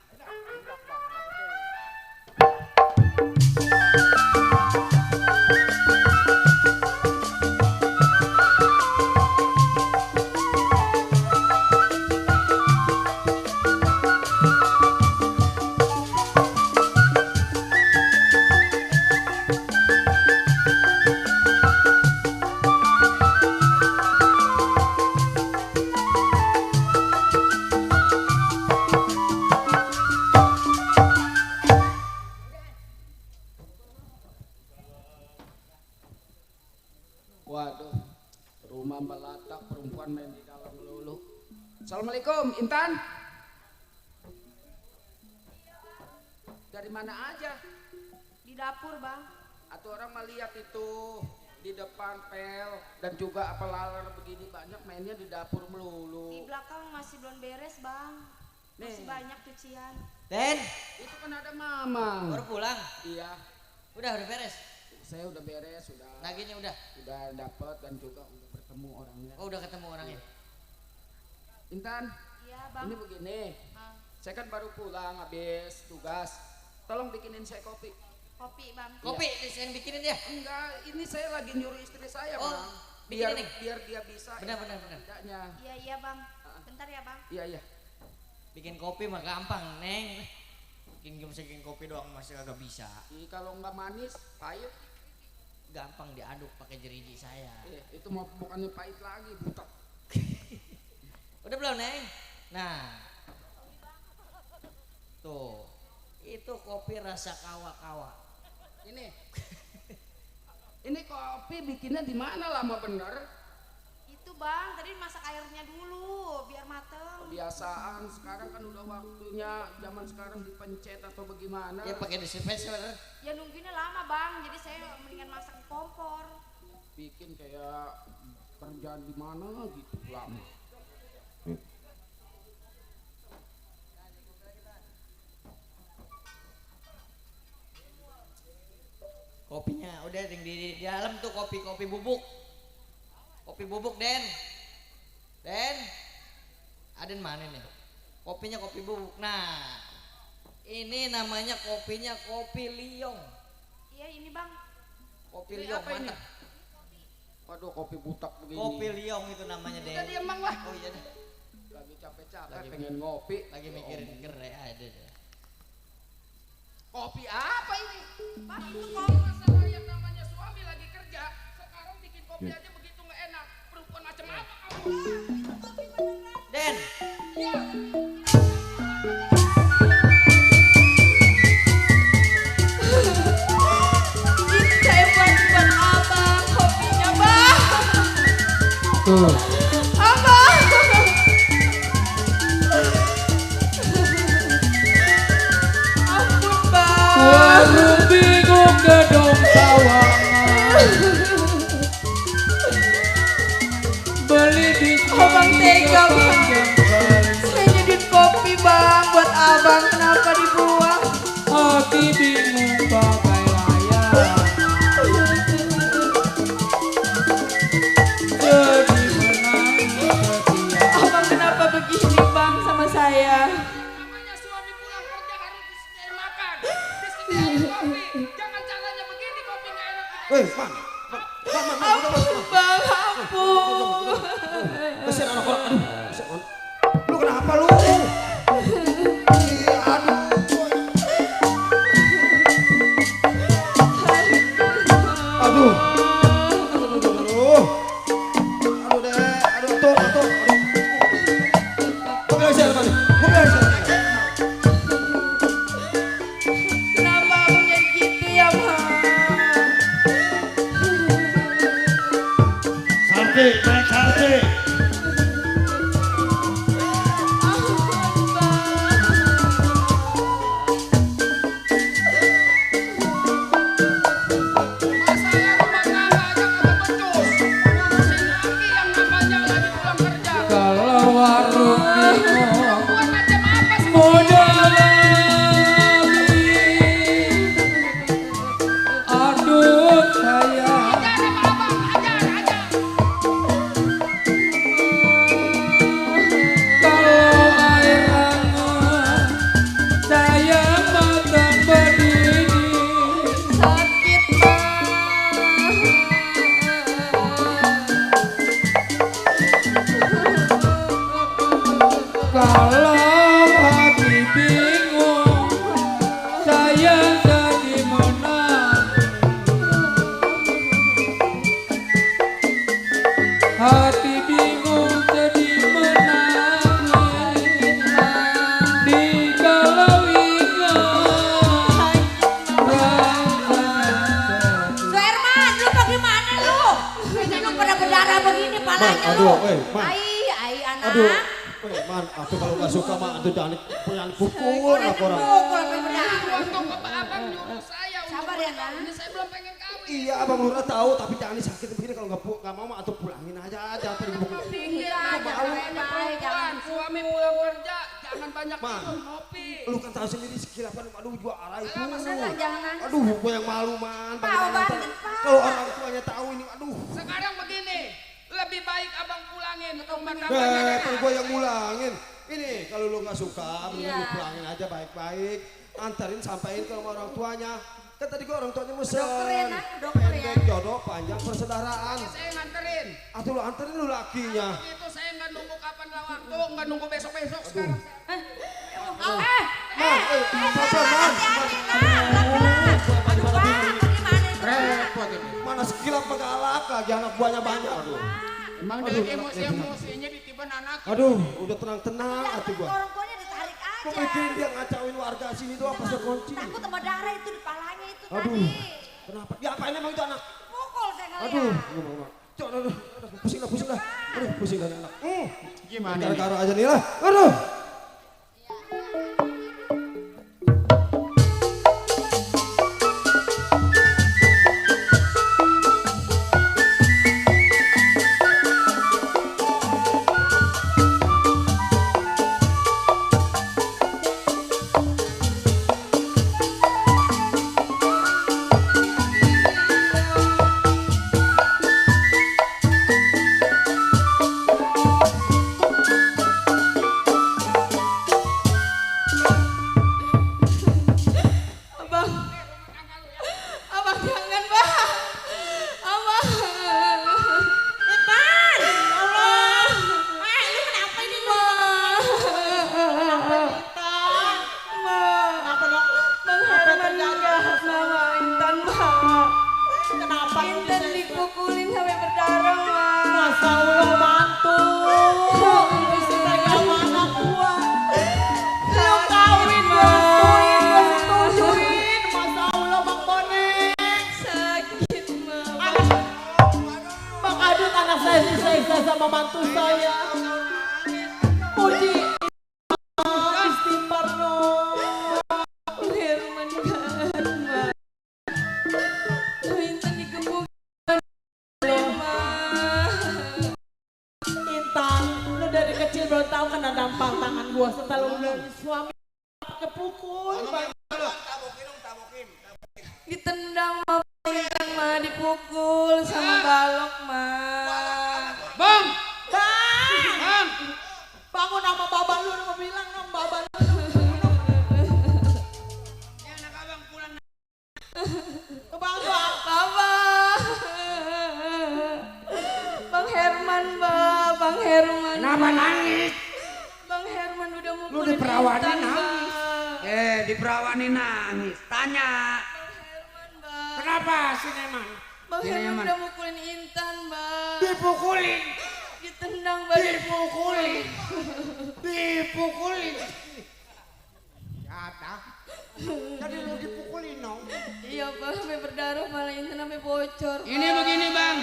Speaker 17: Waduh, rumah balatak perempuan main di dalam melulu. Assalamualaikum, Intan. Dari mana aja?
Speaker 7: Di dapur bang.
Speaker 17: Atau orang melihat itu di depan pel dan juga apa laler begini banyak mainnya di dapur melulu.
Speaker 7: Di belakang masih belum beres bang. Masih
Speaker 17: Nih.
Speaker 7: banyak cucian.
Speaker 8: Den,
Speaker 17: Itu kan ada Mamang.
Speaker 8: baru pulang.
Speaker 17: Iya,
Speaker 8: Udah beres.
Speaker 17: saya udah beres, sudah.
Speaker 8: Naginya udah.
Speaker 17: Udah dapat dan juga udah bertemu orangnya.
Speaker 8: Oh, udah ketemu orangnya.
Speaker 17: Intan,
Speaker 7: Iya bang.
Speaker 17: ini begini.
Speaker 7: Ah,
Speaker 17: Saya kan baru pulang habis tugas. Tolong bikinin saya kopi.
Speaker 7: kopi bang.
Speaker 8: Kopi, saya bikinin ya.
Speaker 17: Enggak, ini saya lagi nyuruh istri saya,
Speaker 8: Oh,
Speaker 17: Bang.
Speaker 8: bikinin
Speaker 17: Biar
Speaker 8: nih.
Speaker 17: biar dia bisa.
Speaker 8: Benar,
Speaker 17: ya,
Speaker 8: benar, benar.
Speaker 17: Tidaknya.
Speaker 7: Iya iya bang. Bentar ya bang.
Speaker 17: Iya, iya.
Speaker 8: Bikin kopi mah gampang, Neng. Bikin kopi doang masih kagak bisa.
Speaker 17: Kalau nggak manis, pahit.
Speaker 8: Gampang diaduk pakai jeriji saya.
Speaker 17: Itu mau bukannya pahit lagi, butak.
Speaker 8: Udah belum, Neng? Nah. Tuh. Itu kopi rasa kawa-kawa.
Speaker 17: Ini. Ini kopi bikinnya di mana lama bener?
Speaker 7: Itu bang, tadi masak airnya dulu biar mateng.
Speaker 17: Kebiasaan sekarang kan udah waktunya zaman sekarang dipencet atau bagaimana?
Speaker 8: Ya pakai dispenser.
Speaker 7: Ya nungguinnya lama bang, jadi saya mendingan masak di kompor.
Speaker 17: Bikin kayak kerja di mana gitu lama.
Speaker 8: Kopinya udah di dalam tuh kopi bubuk. Kopi bubuk, Den. Den. Aden mana nih? Kopinya kopi bubuk. Nah, ini namanya kopinya kopi liong.
Speaker 7: Iya ini bang.
Speaker 8: Kopi
Speaker 17: Ini
Speaker 8: liong
Speaker 17: apa ini?
Speaker 8: mantap.
Speaker 17: Waduh, kopi butak begini.
Speaker 8: Kopi liong itu namanya, Den.
Speaker 17: Udah dia emang lah.
Speaker 8: Oh iya deh.
Speaker 17: Lagi capek-capek
Speaker 8: Lagi
Speaker 17: pengen ngopi.
Speaker 8: Lagi mikirin gerai ada deh.
Speaker 17: Kopi apa ini?
Speaker 7: Bang itu
Speaker 17: Ini
Speaker 7: kopi.
Speaker 17: masalah yang namanya suami lagi kerja. Sekarang bikin kopi aja begitu nggak enak. Perempuan macam apa kamu?
Speaker 8: Den.
Speaker 17: Iya.
Speaker 16: Ini saya buat abang kopinya bang. Abang. Ampun bang.
Speaker 4: Warung bingung gedung sawangan. Beli di
Speaker 16: Abang tega bang. Saya nyedin kopi bang buat abang, kenapa dibuang?
Speaker 4: hati bingung bagai
Speaker 3: kopi. Jangan caranya begini, kopi nggak enak.
Speaker 15: Man.
Speaker 16: Ampun bang, ampun.
Speaker 15: Kesian anak orang, aduh. Kesian, Man. Lu kenapa lu? Aduh.
Speaker 16: Kenapa abang jadi gitu ya bang?
Speaker 2: Sarti, naik Sarti.
Speaker 16: Kalau warung modal aduh saya kalau air hangat saya makan berdiri sakit kalau hati bingung saya jadi menang hati bingung jadi menangis di kalau ingat
Speaker 7: Suherman, lu bagaimana lu? Ini lu pada berdarah begini palanya lu.
Speaker 15: Man.
Speaker 7: Ai anak.
Speaker 15: Aduh. Man, aku kalau nggak suka mah itu jangan pukul aku orang.
Speaker 7: Pukul sampai berdarah.
Speaker 3: Untung abang nyuruh saya.
Speaker 7: Sabar ya, Nak.
Speaker 3: Ini saya belum pengen kawin.
Speaker 15: Iya, Abang Lurah tahu, tapi jangan disakitin begini kalau nggak mau atau pulangin aja, jangan pergi pukul.
Speaker 3: Iya, jangan perempuan. Suami pulang kerja, jangan banyak minum kopi.
Speaker 15: Lu kan tahu sendiri sekilapan, aduh jual arah itu.
Speaker 7: Masalah jangan nangis.
Speaker 15: Aduh, gue yang malu man.
Speaker 7: Tahu banget, Pak.
Speaker 15: Kalau orang tuanya tahu ini, aduh.
Speaker 3: Sekarang begini, lebih baik abang pulangin rumah
Speaker 15: Kan
Speaker 3: tangganya.
Speaker 15: gue yang ngulangin. Ini kalau lu nggak suka, mending lu
Speaker 7: Iya.
Speaker 15: pulangin aja baik-baik. Antarin sampaikan ke rumah orang tuanya. Kan tadi gue orang tuanya mesen.
Speaker 7: Dokter ya, Nak. Dokter ya.
Speaker 15: Pendek jodoh, panjang persaudaraan.
Speaker 3: Saya nganterin.
Speaker 15: Atau lu anterin lu lakinya.
Speaker 3: Itu saya nggak nunggu kapan lah waktu, nggak nunggu besok-besok sekarang.
Speaker 15: Repot ini. Mana sekilap pegalak lagi anak buahnya banyak. Aduh.
Speaker 3: Emang dari emosi-emosinya ditiban anak.
Speaker 15: Aduh, udah tenang-tenang hati gua.
Speaker 7: Orang tuanya ditarik aja.
Speaker 15: Kok mikirin dia ngacauin warga sini doang pas kunci.
Speaker 7: Takut sama darah itu di palanya itu
Speaker 15: Aduh.
Speaker 7: tadi.
Speaker 15: Kenapa? Diapain emang itu anak?
Speaker 7: Pukul saya ngeliat.
Speaker 15: Aduh, aduh, pusing dah. Aduh, pusing dah anak.
Speaker 3: Gimana nih?
Speaker 15: Gara-gara aja nih lah. Aduh.
Speaker 16: Abang, abang jangan bang, abang.
Speaker 7: Ipan, Allah. Lu kenapa ini lu?
Speaker 6: Kenapa Intan? Kenapa dong?
Speaker 16: Bang Herman jahat sama Intan bang.
Speaker 6: Kenapa lu
Speaker 16: Intan
Speaker 6: bisa
Speaker 16: dipukulin sampai berdarah bang.
Speaker 6: Masa Allah mantu. Bisa tega sama anak gua. Lu kawin bantuin, gua setujuin. Masa Allah Bang Bonek.
Speaker 16: Sakit bang.
Speaker 6: Bang Adut anak saya disiksa sama mantu saya. Puji istighfar dong.
Speaker 16: Bang Herman jahat bang. Intan digebuk.
Speaker 6: Intan, lu dari kecil belum tahu kan ada tampang tangan gua setelah lu dari suami kepukul.
Speaker 16: Ditendang mah Intan mah dipukul sama balok mah.
Speaker 3: Bang!
Speaker 6: Bang! Bangun sama baba lu, mau bilang dong baba lu.
Speaker 9: Jadi perawan nih nangis. Tanya. Kenapa si Neman?
Speaker 12: Bang Herman udah mukulin Intan, Bang.
Speaker 9: Dipukulin.
Speaker 12: Ditendang, Bang.
Speaker 9: Dipukulin. Dipukulin. Ada. Jadi lu dipukulin dong.
Speaker 12: Iya, Bang, sampai berdarah malah Intan sampai bocor.
Speaker 1: Ini begini, Bang.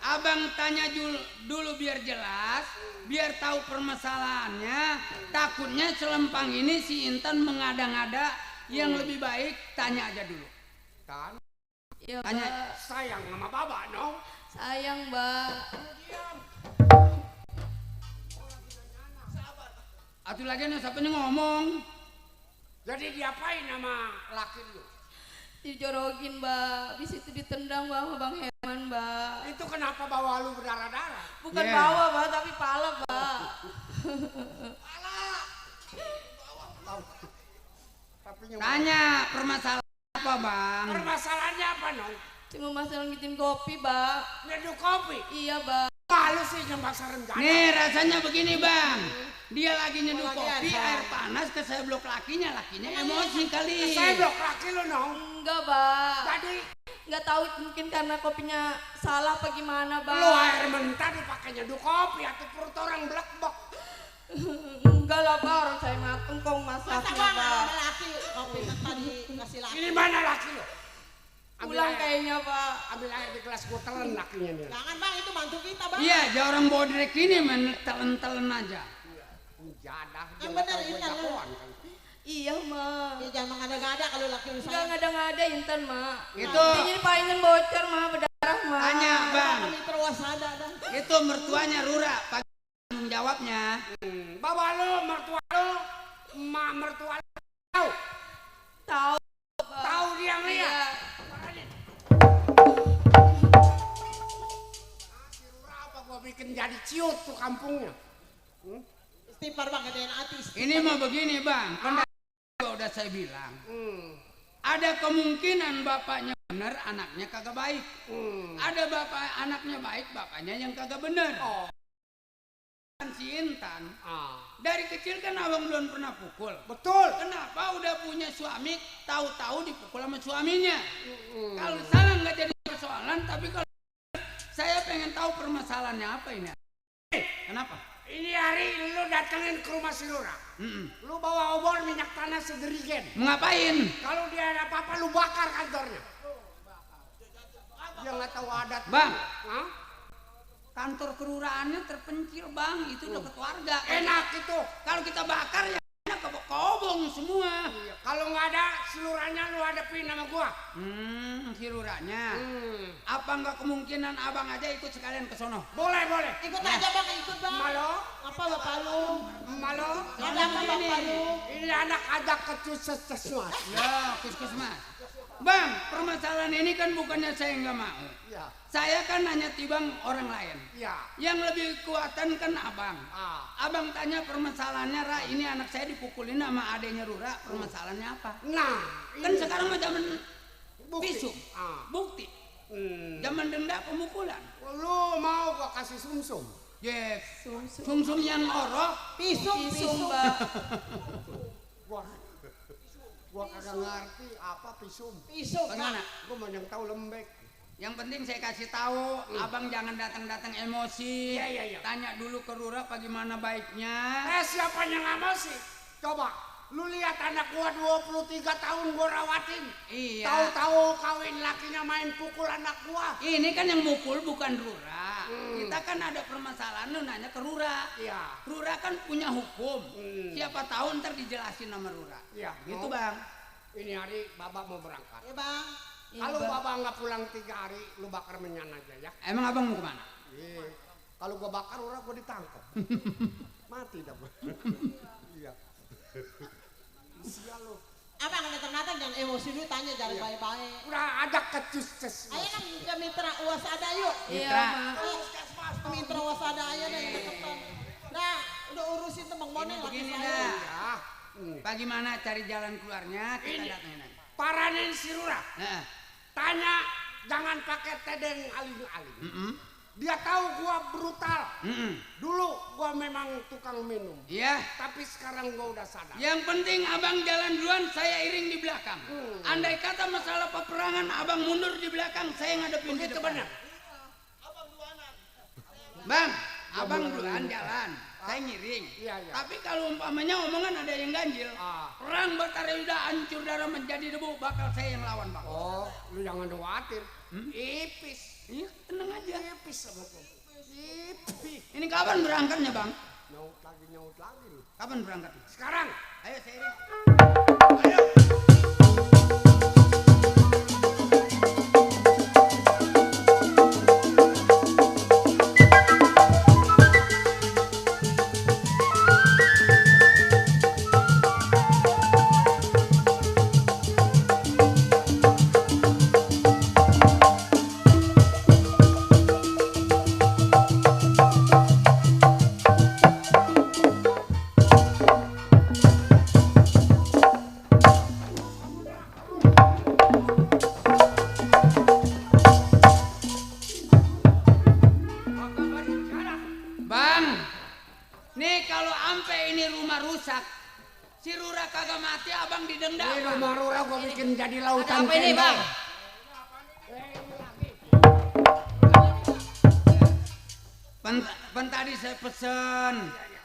Speaker 1: Abang tanya dulu biar jelas, biar tahu permasalahannya. Takutnya selempang ini si Intan mengada-ngada, yang lebih baik tanya aja dulu.
Speaker 9: Kan?
Speaker 12: Iya,
Speaker 1: Tanya.
Speaker 12: Mbak.
Speaker 9: Sayang sama Baba dong.
Speaker 12: Sayang, Mbak.
Speaker 1: Atuh lagi nih siapa nih ngomong?
Speaker 9: Jadi diapain sama laki lu?
Speaker 12: Dijorokin, Mbak. Habis itu ditendang, Bang, sama Bang Herman, Mbak.
Speaker 9: Itu kenapa bawa lu berdarah-darah?
Speaker 12: Bukan bawa, Mbak, tapi pala, Mbak.
Speaker 1: Tanya permasalahan apa, Bang?
Speaker 9: Permasalahannya apa, Nong?
Speaker 12: Cuma masalah ngitin kopi, Mbak.
Speaker 9: Nyeduh kopi?
Speaker 12: Iya, Bang.
Speaker 9: Malu sih nyembak renjana.
Speaker 1: Nih rasanya begini, Bang. Dia lagi nyeduh kopi, air panas ke seblok lakinya emosi kali.
Speaker 9: Seblok laki lu, Nong?
Speaker 12: Enggak, Mbak.
Speaker 9: Tadi
Speaker 12: nggak tahu mungkin karena kopinya salah apa gimana, Bang.
Speaker 9: lu air mentah dipakai nyeduh kopi atau perut orang blek-blek.
Speaker 12: Enggak lah, Pak, orang saya mateng kok masaknya, Pak.
Speaker 6: Laki kopi tadi kasih laki.
Speaker 9: Ini mana laki lu?
Speaker 12: Pulang kayaknya, Pak.
Speaker 9: Ambil air di gelas gua telen lakinya nih.
Speaker 6: Jangan, Bang, itu mantu kita, Bang.
Speaker 1: Iya, aja orang bodrek ini main telen-telen aja.
Speaker 9: Jadah,
Speaker 6: yang benar Intan lu.
Speaker 12: Iya, Mak.
Speaker 6: Ya, jangan mengada-ngada kalau laki lu
Speaker 12: Enggak ngada-ngada Intan, Mak.
Speaker 1: Itu.
Speaker 12: Jadi Pak Intan bocor, Mak, berdarah, Mak.
Speaker 1: Tanya, Bang.
Speaker 6: Terwasada dah.
Speaker 1: Itu mertuanya Rura, pagi tanggung jawabnya.
Speaker 9: Bawa lu, mertua lu, emak mertua lu tahu?
Speaker 12: Tahu,
Speaker 9: Tahu dia ngeliat? Apa gua bikin jadi ciut tuh kampungnya?
Speaker 6: Istighfar, Bang, gedein hati.
Speaker 1: Ini mah begini, Bang. Kan udah saya bilang. Ada kemungkinan bapaknya bener, anaknya kagak baik. Ada anaknya baik, bapaknya yang kagak bener. Si Intan, dari kecil kan abang belum pernah pukul.
Speaker 9: Betul.
Speaker 1: Kenapa udah punya suami, tahu-tahu dipukul sama suaminya? Kalau salah nggak jadi persoalan, tapi kalau saya pengen tahu permasalahannya apa ini. Kenapa?
Speaker 9: Ini hari lu datengin ke rumah si Lura. Lu bawa obor minyak tanah segerigen.
Speaker 1: Mau ngapain?
Speaker 9: Kalau dia ada apa-apa lu bakar kantornya. Dia nggak tahu adat.
Speaker 1: Bang.
Speaker 9: Hah?
Speaker 1: Kantor kelurahannya terpencil, Bang, itu dekat warga.
Speaker 9: Enak itu.
Speaker 1: Kalau kita bakar ya kobong semua.
Speaker 9: Iya. Kalau nggak ada seluruhnya lu hadapin sama gua.
Speaker 1: Si lurahnya. Apa nggak kemungkinan abang aja ikut sekalian ke sono?
Speaker 9: Boleh, boleh.
Speaker 6: Ikut aja, Bang, ikut, Bang.
Speaker 9: Malo.
Speaker 6: Apa bapak lu?
Speaker 9: Malo.
Speaker 6: Ada apa bapak lu?
Speaker 9: Ini anak ada kecuses-cesuas.
Speaker 1: Ya, kus-kus-mas. Bang, permasalahan ini kan bukannya saya nggak mau.
Speaker 9: Ya.
Speaker 1: Saya kan hanya tibang orang lain.
Speaker 9: Ya.
Speaker 1: Yang lebih kuatan kan abang. Abang tanya permasalahannya, Ra, ini anak saya dipukulin sama adenya Rura, permasalahannya apa?
Speaker 9: Nah,
Speaker 1: kan
Speaker 9: ini.
Speaker 1: sekarang mah zaman
Speaker 9: Bukti.
Speaker 1: visum, bukti. Zaman denda pemukulan.
Speaker 9: Lu mau gua kasih sumsum?
Speaker 1: Yes, sumsum yang orok.
Speaker 12: Pisum, Mbak.
Speaker 9: Gua kagak ngerti apa pisum.
Speaker 6: Pisum.
Speaker 1: Bagaimana?
Speaker 9: Gua mau yang tahu lembek.
Speaker 1: Yang penting saya kasih tahu, abang jangan datang-datang emosi.
Speaker 9: Iya.
Speaker 1: Tanya dulu ke Rura bagaimana baiknya.
Speaker 9: Siapa yang emosi? Coba, lu lihat anak gua 23 tahun gua rawatin.
Speaker 1: Iya.
Speaker 9: Tahu-tahu kawin lakinya main pukul anak gua.
Speaker 1: Ini kan yang mukul bukan Rura. Kita kan ada permasalahan, lu nanya ke Rura.
Speaker 9: Iya.
Speaker 1: Rura kan punya hukum. Siapa tahu ntar dijelasin sama Rura.
Speaker 9: Iya.
Speaker 1: Gitu, Bang.
Speaker 9: Ini hari Baba mau berangkat.
Speaker 6: Ya, Bang.
Speaker 9: Kalau Baba nggak pulang 3 hari, lu bakar menyan aja ya.
Speaker 1: Emang abang mau kemana?
Speaker 9: Kalau gua bakar orang gua ditangkap. Mati dah gua. Iya. Sial lu.
Speaker 6: Abang datang-datang jangan emosi dulu, tanya jangan baik-baik.
Speaker 9: Udah ada kecus-cus.
Speaker 6: Ayo kan ke mitra wasada yuk.
Speaker 1: Mitra.
Speaker 6: Ke mitra wasada aja deh deketan. Nah, udah urusin tuh Bang Bone lagi
Speaker 1: Begini
Speaker 6: saya.
Speaker 1: dah. Bagaimana cari jalan keluarnya? Kita datangin aja.
Speaker 9: Paranin si Rura.
Speaker 1: Nah.
Speaker 9: Tanya, jangan pakai tedeng aling-aling. Dia tahu gua brutal. Dulu gua memang tukang minum.
Speaker 1: Iya.
Speaker 9: Tapi sekarang gua udah sadar.
Speaker 1: Yang penting abang jalan duluan, saya iring di belakang. Andai kata masalah peperangan, abang mundur di belakang, saya ngadepin di depan.
Speaker 9: Benar.
Speaker 1: Bang, abang duluan jalan, saya ngiring.
Speaker 9: Iya.
Speaker 1: Tapi kalau umpamanya omongan ada yang ganjil, perang Batarayuda hancur darah menjadi debu, bakal saya yang lawan, Bang.
Speaker 9: Oh, lu jangan khawatir. Ipis.
Speaker 1: Iya, tenang aja.
Speaker 9: Ipis sama gua. Ipis.
Speaker 1: Ini kapan berangkatnya, Bang?
Speaker 9: Nyaut lagi lu.
Speaker 1: Kapan berangkatnya?
Speaker 9: Sekarang.
Speaker 1: Ayo saya iring. Bang, nih kalau ampe ini rumah rusak, si Rura kagak mati, abang didenda.
Speaker 9: Ini rumah Rura gua bikin jadi lautan.
Speaker 1: Apa ini, Bang? Tadi saya pesen,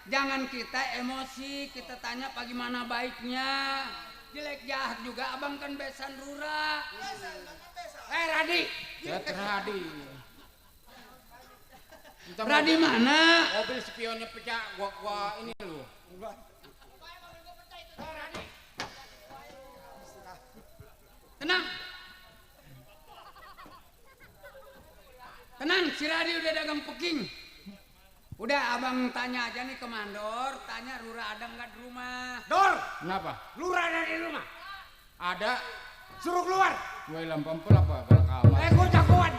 Speaker 1: jangan kita emosi, kita tanya bagaimana baiknya. Jelek jahat juga, abang kan besan Rura.
Speaker 9: Radi.
Speaker 3: Ya Radi.
Speaker 1: Radi mana?
Speaker 3: Mobil spionnya pecah, gua ini lu.
Speaker 1: Tenang. Tenang, si Radi udah dagang peking. Udah abang tanya aja nih ke Mandor, tanya Rura ada nggak di rumah.
Speaker 9: Dor.
Speaker 3: Kenapa?
Speaker 9: Lura ada di rumah.
Speaker 3: Ada.
Speaker 9: Suruh keluar.
Speaker 3: Gue lampempel apa? Bel kamar.
Speaker 9: Gue jagoan.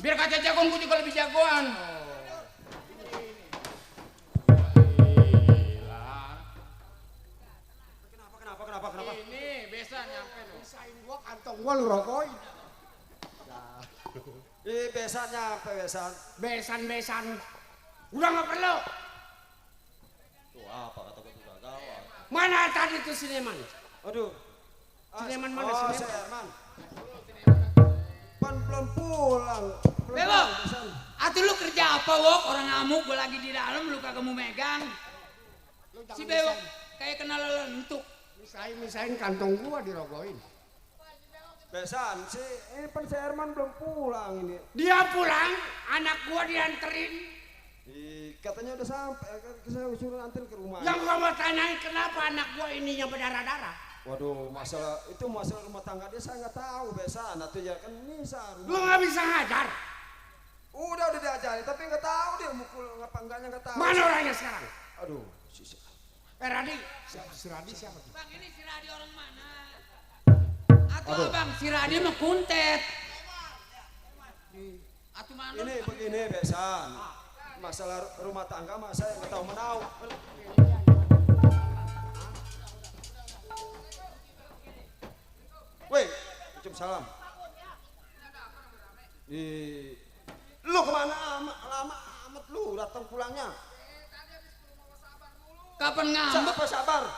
Speaker 3: Biar kaca jagoan gue juga lebih jagoan.
Speaker 15: Kenapa?
Speaker 3: Ini besan nyampe lu.
Speaker 9: Bisain gua kantong gua lu rokoin.
Speaker 15: Besan nyampe besan.
Speaker 9: Besan. Udah nggak perlu.
Speaker 15: Tuh apa kata gue juga gawat.
Speaker 9: Mana tadi tuh Sineman?
Speaker 15: Aduh.
Speaker 9: Sineman mana
Speaker 15: Oh,
Speaker 9: Sineman?
Speaker 15: Herman. Pan belum pulang.
Speaker 1: Bebo, atuh lu kerja apa wok? Orang ngamuk, gua lagi di dalam, lu kagak mau megang. Si Bebo kayak kenal lentuk.
Speaker 9: Misain kantong gua dirogoin.
Speaker 15: Besan sih, ini pan si Herman belum pulang ini.
Speaker 9: Dia pulang, anak gua dianterin.
Speaker 15: Katanya udah sampai, saya suruh anterin ke rumah.
Speaker 9: Yang gua mau tanyain kenapa anak gua ininya berdarah-darah.
Speaker 15: Waduh, masalah rumah tangga dia saya nggak tahu besan. Atau ya kan Nisa.
Speaker 9: Lu nggak bisa ngajar.
Speaker 15: Udah diajarin, tapi nggak tahu dia mukul apa enggaknya nggak tahu.
Speaker 9: Mana orangnya sekarang?
Speaker 15: Aduh,
Speaker 9: Radi. Si Radi siapa?
Speaker 1: Bang, ini si Radi orang mana? Atau bang, si Radi mah kuntet. Atau mana?
Speaker 15: Ini begini besan. Masalah rumah tangga mah saya nggak tahu menau. Woi, Waalaikumsalam. Lu kemana lama amat lu datang pulangnya?
Speaker 1: Kapan ngambek?
Speaker 15: Sabar.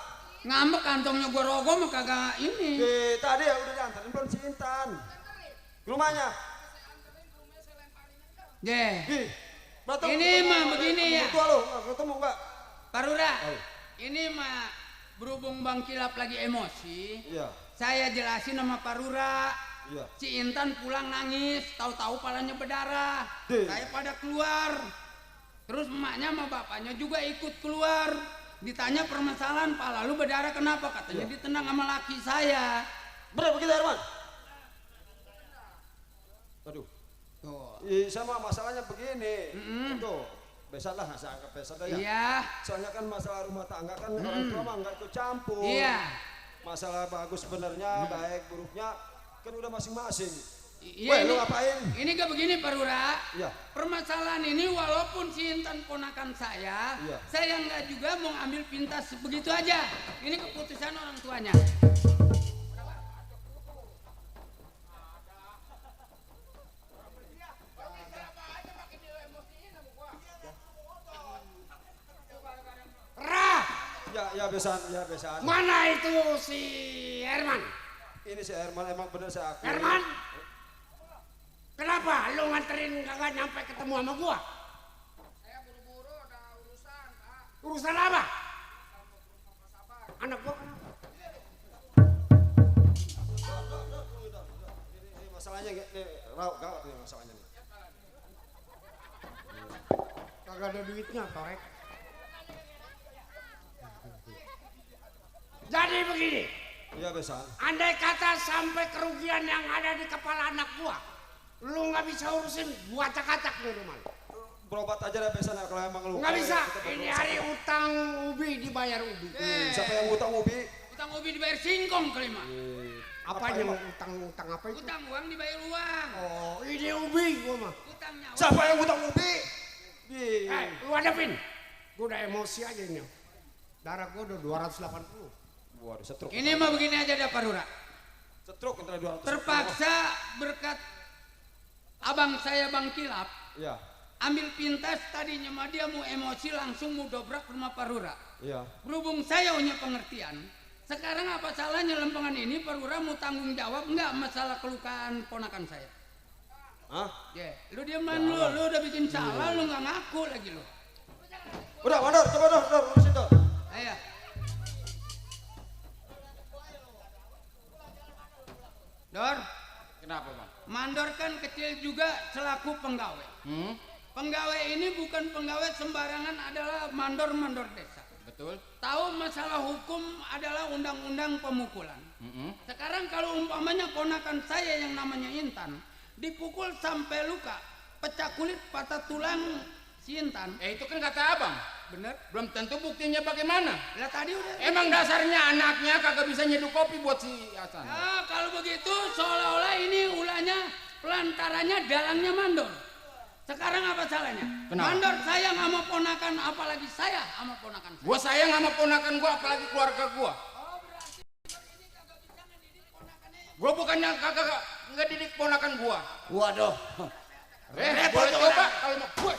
Speaker 1: Ngambek kantongnya gua rogo mah kagak ini.
Speaker 15: Tadi ya udah diantarin belum si Intan. Rumahnya.
Speaker 1: Ini mah begini ya.
Speaker 15: Ketemu enggak?
Speaker 1: Pak Rura, ini mah berhubung Bang Kilap lagi emosi.
Speaker 15: Iya.
Speaker 1: Saya jelasin sama Pak Rura.
Speaker 15: Iya.
Speaker 1: Si Intan pulang nangis, tahu-tahu palanya berdarah. Saya pada keluar. Terus emaknya sama bapaknya juga ikut keluar. Ditanya permasalahan, pala lu berdarah kenapa? Katanya ditendang sama laki saya.
Speaker 15: Bener begitu Herman? Aduh. Sama masalahnya begini. Tuh, besalah saya anggap besar ya.
Speaker 1: Iya.
Speaker 15: Soalnya kan masalah rumah tangga kan orang tua mah nggak ikut campur.
Speaker 1: Iya.
Speaker 15: Masalah bagus benernya, baik buruknya kan udah masing-masing.
Speaker 1: Iya,
Speaker 15: lu ngapain?
Speaker 1: Ini gak begini Pak Rura.
Speaker 15: Iya.
Speaker 1: Permasalahan ini walaupun si Intan ponakan saya nggak juga mau ambil pintas begitu aja. Ini keputusan orang tuanya.
Speaker 15: besan, ya besan.
Speaker 9: Mana itu si Herman?
Speaker 15: Ini si Herman emang bener saya akui.
Speaker 9: Herman? Kenapa lu nganterin kagak nyampe ketemu sama gua?
Speaker 3: Saya buru-buru ada urusan, Pak.
Speaker 9: Urusan apa? Anak gua kenapa?
Speaker 15: Ini masalahnya nih, Rau, gawat nih masalahnya nih.
Speaker 9: Kagak ada duitnya, korek. Jadi begini.
Speaker 15: Iya besan.
Speaker 9: Andai kata sampai kerugian yang ada di kepala anak gua, lu nggak bisa urusin gua acak-acak di rumah.
Speaker 15: Berobat aja deh besan kalau emang lu.
Speaker 9: Nggak bisa. Ini hari utang ubi dibayar ubi.
Speaker 15: Siapa yang utang ubi?
Speaker 1: Utang ubi dibayar singkong kelima.
Speaker 9: Apanya utang apa itu?
Speaker 1: Utang uang dibayar uang.
Speaker 9: Oh, ini ubi gua mah.
Speaker 1: Utang nyawa.
Speaker 15: Siapa yang utang ubi?
Speaker 9: Lu hadapin. Gua udah emosi aja ini. Darah gua udah 280.
Speaker 15: Waduh, setruk.
Speaker 1: Ini mah begini aja dah Pak Lurah.
Speaker 15: Setruk antara 200.
Speaker 1: Terpaksa berkat abang saya Bang Kilap.
Speaker 15: Iya.
Speaker 1: Ambil pintas tadinya mah dia mau emosi langsung mau dobrak rumah Pak Lurah.
Speaker 15: Iya.
Speaker 1: Berhubung saya punya pengertian. Sekarang apa salahnya lempengan ini Pak Lurah mau tanggung jawab enggak masalah kelukaan ponakan saya?
Speaker 15: Hah?
Speaker 1: Ya, lu dieman lu udah bikin salah lu nggak ngaku lagi lu.
Speaker 15: Udah, mandor, coba dor, urusin dor.
Speaker 1: Ayo. Dor,
Speaker 3: Kenapa, Bang?
Speaker 1: mandor kan kecil juga selaku penggawe. Penggawe ini bukan penggawe sembarangan, adalah mandor-mandor desa.
Speaker 3: Betul.
Speaker 1: Tahu masalah hukum adalah undang-undang pemukulan. Sekarang kalau umpamanya ponakan saya yang namanya Intan dipukul sampai luka, pecah kulit, patah tulang si Intan.
Speaker 3: Itu kan kata abang.
Speaker 1: Bener.
Speaker 3: Belum tentu buktinya bagaimana.
Speaker 1: Lah tadi udah.
Speaker 3: Emang dasarnya anaknya kagak bisa nyeduh kopi buat si Hasan.
Speaker 1: Ah, kalau begitu seolah-olah ini ulahnya pelantarannya dalangnya mandor. Sekarang apa salahnya?
Speaker 3: Kenapa?
Speaker 1: Mandor saya nggak mau ponakan, apalagi saya sama ponakan saya.
Speaker 3: Gua sayang sama ponakan gua, apalagi keluarga gua. Gua bukannya kagak ngedidik ponakan gua.
Speaker 9: Waduh.
Speaker 3: Boleh coba kalau mau gua.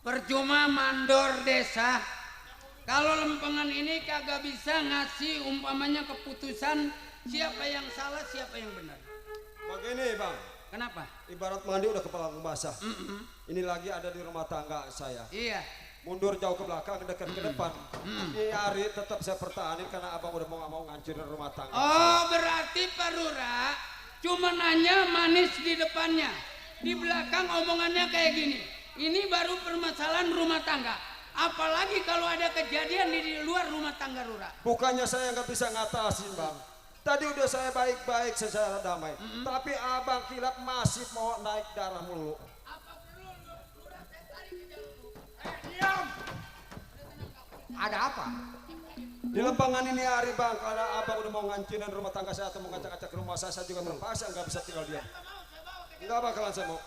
Speaker 1: Percuma mandor desa. Kalau lempengan ini kagak bisa ngasih umpamanya keputusan siapa yang salah, siapa yang benar.
Speaker 15: Begini bang.
Speaker 1: Kenapa?
Speaker 15: Ibarat mandi udah kepala basah. Ini lagi ada di rumah tangga saya.
Speaker 1: Iya.
Speaker 15: Mundur jauh ke belakang, dekat ke depan. Ini hari tetap saya pertahanin karena abang udah mau ngancurin rumah tangga.
Speaker 1: Oh, berarti Pak Lurah cuma nanya manis di depannya. Di belakang omongannya kayak gini. Ini baru permasalahan rumah tangga. Apalagi kalau ada kejadian di luar rumah tangga Lurah.
Speaker 15: Bukannya saya nggak bisa ngatasin bang. Tadi udah saya baik-baik secara damai. Tapi abang Kilap masih mau naik darah mulu.
Speaker 9: Diam. Ada apa?
Speaker 15: Di lempangan ini hari bang, karena abang udah mau ngancurin rumah tangga saya atau mau ngacak-ngacak rumah saya juga terpaksa nggak bisa tinggal diam. Nggak bakalan saya mau.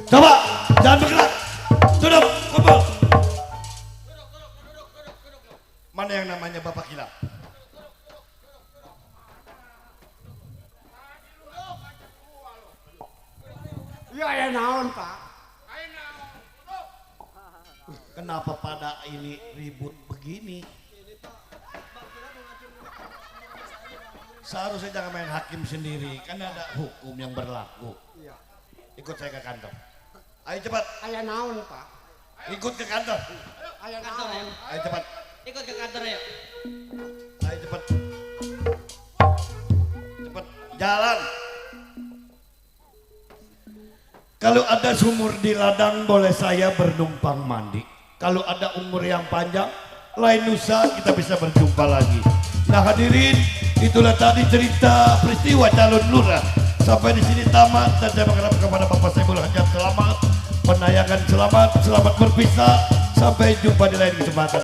Speaker 2: Coba, jangan bergerak. Duduk, kumpul. Mana yang namanya Bapak Kilap?
Speaker 9: Ya naon Pak.
Speaker 13: Kenapa pada ini ribut begini? Seharusnya jangan main hakim sendiri, kan ada hukum yang berlaku. Ikut saya ke kantor. Ayo cepat.
Speaker 9: Ayah naon, Pak?
Speaker 13: Ikut ke kantor.
Speaker 9: Ayah naon.
Speaker 13: Ayo cepat.
Speaker 8: Ikut ke kantor ya.
Speaker 13: Ayo cepat. Cepat jalan. Kalau ada sumur di ladang boleh saya bernumpang mandi. Kalau ada umur yang panjang, lain lusa kita bisa berjumpa lagi. Nah hadirin, itulah tadi cerita peristiwa calon lurah. Sampai di sini tamat dan saya mengharap kepada Bapak Saiful Hajat selamat, penayangan selamat, selamat berpisah. Sampai jumpa di lain kesempatan.